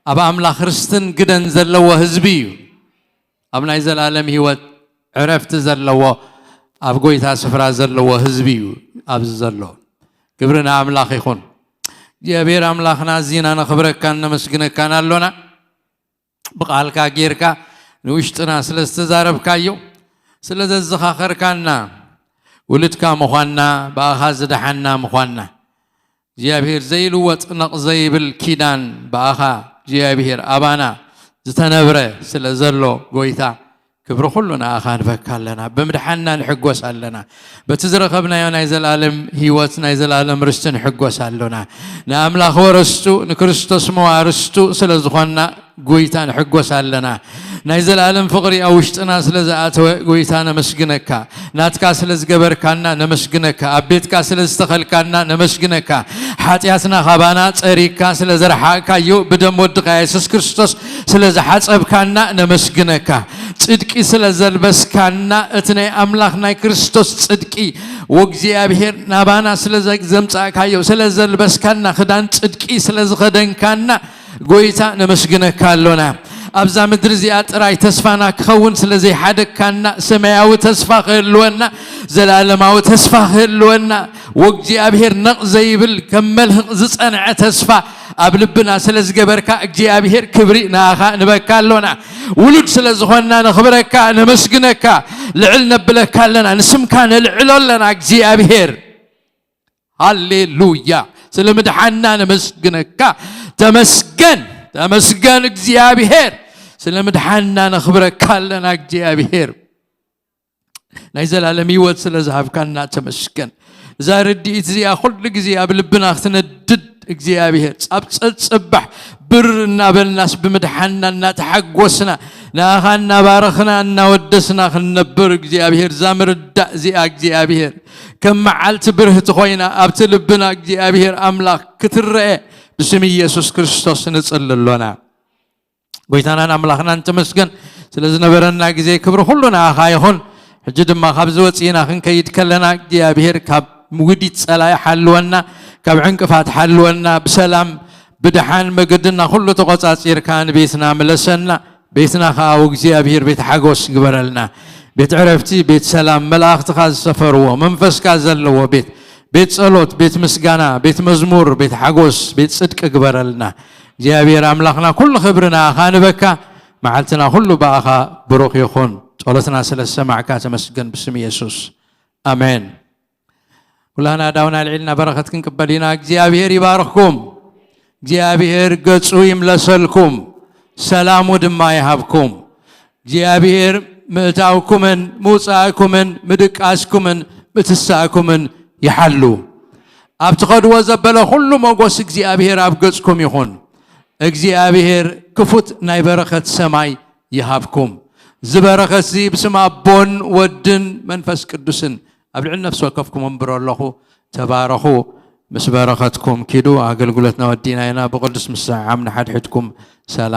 ኣብ ኣምላኽ ርስትን ግደን ዘለዎ ህዝቢ እዩ። ኣብ ናይ ዘላለም ህይወት ዕረፍቲ ዘለዎ፣ ኣብ ጎይታ ስፍራ ዘለዎ ህዝቢ እዩ ኣብዚ ዘሎ። ክብሪ ንኣምላኽ ይኹን። እግዚኣብሔር ኣምላኽና፣ ኣዚና ነኽብረካን ነመስግነካን ኣሎና። ብቓልካ ጌርካ ንውሽጥና ስለ ዝተዛረብካዮ፣ ስለ ዘዘኻኸርካና፣ ውሉድካ ምዃንና፣ ብኣኻ ዝደሓንና ምዃንና፣ እግዚኣብሔር ዘይልወጥ ነቕ ዘይብል ኪዳን ብኣኻ እግዚኣብሔር ኣባና ዝተነብረ ስለ ዘሎ፣ ጎይታ፣ ክብሪ ኩሉ ንኣኻ ንበካ ኣለና። ብምድሓንና ንሕጎስ ኣለና። በቲ ዝረኸብናዮ ናይ ዘላለም ህይወት፣ ናይ ዘላለም ርስቲ ንሕጎስ ኣሎና። ንኣምላኽ ወረስቱ፣ ንክርስቶስ መዋርስቱ ስለ ዝኾንና፣ ጎይታ ንሕጎስ ኣለና። ናይ ዘላለም ፍቕሪ ኣብ ውሽጥና ስለ ዝኣተወ ጎይታ ነመስግነካ። ናትካ ስለ ዝገበርካና ነመስግነካ። ኣብ ቤትካ ስለ ዝተኸልካና ነመስግነካ። ሓጢኣትና ካባና ጸሪግካ ስለ ዘርሓቕካዮ ብደም ወድኻ የሱስ ክርስቶስ ስለ ዝሓጸብካና ነመስግነካ። ጽድቂ ስለ ዘልበስካና እቲ ናይ ኣምላኽ ናይ ክርስቶስ ጽድቂ ወእግዚኣብሔር ናባና ስለ ዘምጻእካዮ ስለ ዘልበስካና ክዳን ጽድቂ ስለ ዝኸደንካና ጎይታ ነመስግነካ ኣሎና። ኣብዛ ምድሪ እዚኣ ጥራይ ተስፋና ክኸውን ስለ ዘይሓደግካና ሰማያዊ ተስፋ ክህልወና፣ ዘላለማዊ ተስፋ ክህልወና፣ ወእግዚኣብሔር ነቕ ዘይብል ከም መልህቕ ዝጸንዐ ተስፋ ኣብ ልብና ስለ ዝገበርካ እግዚኣብሔር ክብሪ ንኣኻ ንበካ ኣሎና። ውሉድ ስለ ዝኾንና ነኽብረካ፣ ነመስግነካ፣ ልዕል ነብለካ ኣለና፣ ንስምካ ነልዕሎ ኣለና እግዚኣብሔር። ሃሌሉያ። ስለ ምድሓና ነመስግነካ። ተመስገን፣ ተመስገን እግዚኣብሔር። ስለ ምድሓና ነኽብረካ ኣለና እግዚኣብሔር። ናይ ዘላለም ህይወት ስለ ዝሃብካና ተመስገን። እዛ ርድኢት እዚኣ ኩሉ ግዜ ኣብ ልብና ክትነድድ እግዚኣብሔር ጻብ ጸጽባሕ ብር እናበልናስ ብምድሓና እናተሓጎስና ንኣኻ እናባረኽና እናወደስና ክንነብር እግዚኣብሔር እዛ ምርዳእ እዚኣ እግዚኣብሔር ከም መዓልቲ ብርህቲ ኮይና ኣብቲ ልብና እግዚኣብሔር ኣምላኽ ክትረአ ብስም ኢየሱስ ክርስቶስ ንጽሊ ኣሎና። ጎይታናን ኣምላኽናን ተመስገን ስለ ዝነበረና ግዜ ክብሪ ኩሉ ንኣኻ ይኹን። ሕጂ ድማ ካብዚ ወፂእና ክንከይድ ከለና እግዚኣብሔር ካብ ውዲት ጸላኢ ሓልወና፣ ካብ ዕንቅፋት ሓልወና፣ ብሰላም ብድሓን መገድና ኩሉ ተቆጻጺርካ ንቤትና ምለሰና። ቤትና ከዓ እግዚኣብሔር ቤት ሓጎስ ግበረልና። ቤት ዕረፍቲ፣ ቤት ሰላም፣ መላእኽትኻ ዝሰፈርዎ፣ መንፈስካ ዘለዎ ቤት፣ ቤት ጸሎት፣ ቤት ምስጋና፣ ቤት መዝሙር፣ ቤት ሓጎስ፣ ቤት ጽድቂ ግበረልና። እግዚኣብሔር ኣምላኽና ኩሉ ክብሪ ንኣኻ ንበካ። መዓልትና ኩሉ ብኣኻ ብሩኽ ይኹን። ጸሎትና ስለ ዝሰማዕካ ተመስገን ብስም የሱስ። ኣሜን። ኩላህና ኣእዳውና ኣልዒልና በረኸት ክንቅበል ኢና። እግዚኣብሔር ይባርኽኩም። እግዚኣብሔር ገጹ ይምለሰልኩም፣ ሰላሙ ድማ ይሃብኩም። እግዚኣብሔር ምእታውኩምን ምውጻእኩምን ምድቃስኩምን ምትሳእኩምን ይሓሉ። ኣብ ትኸድዎ ዘበለ ኩሉ ሞጎስ እግዚኣብሔር ኣብ ገጽኩም ይኹን። እግዚኣብሔር ክፉት ናይ በረኸት ሰማይ ይሃብኩም። እዚ በረኸት እዚ ብስም ኣቦን ወድን መንፈስ ቅዱስን ኣብ ልዕሊ ነፍሲ ወከፍኩም እንብሮ ኣለኹ። ተባረኹ። ምስ በረኸትኩም ኪዱ። ኣገልግሎትና ወዲና ኢና። ብቅዱስ ምስዓም ንሓድሕድኩም ሰላም።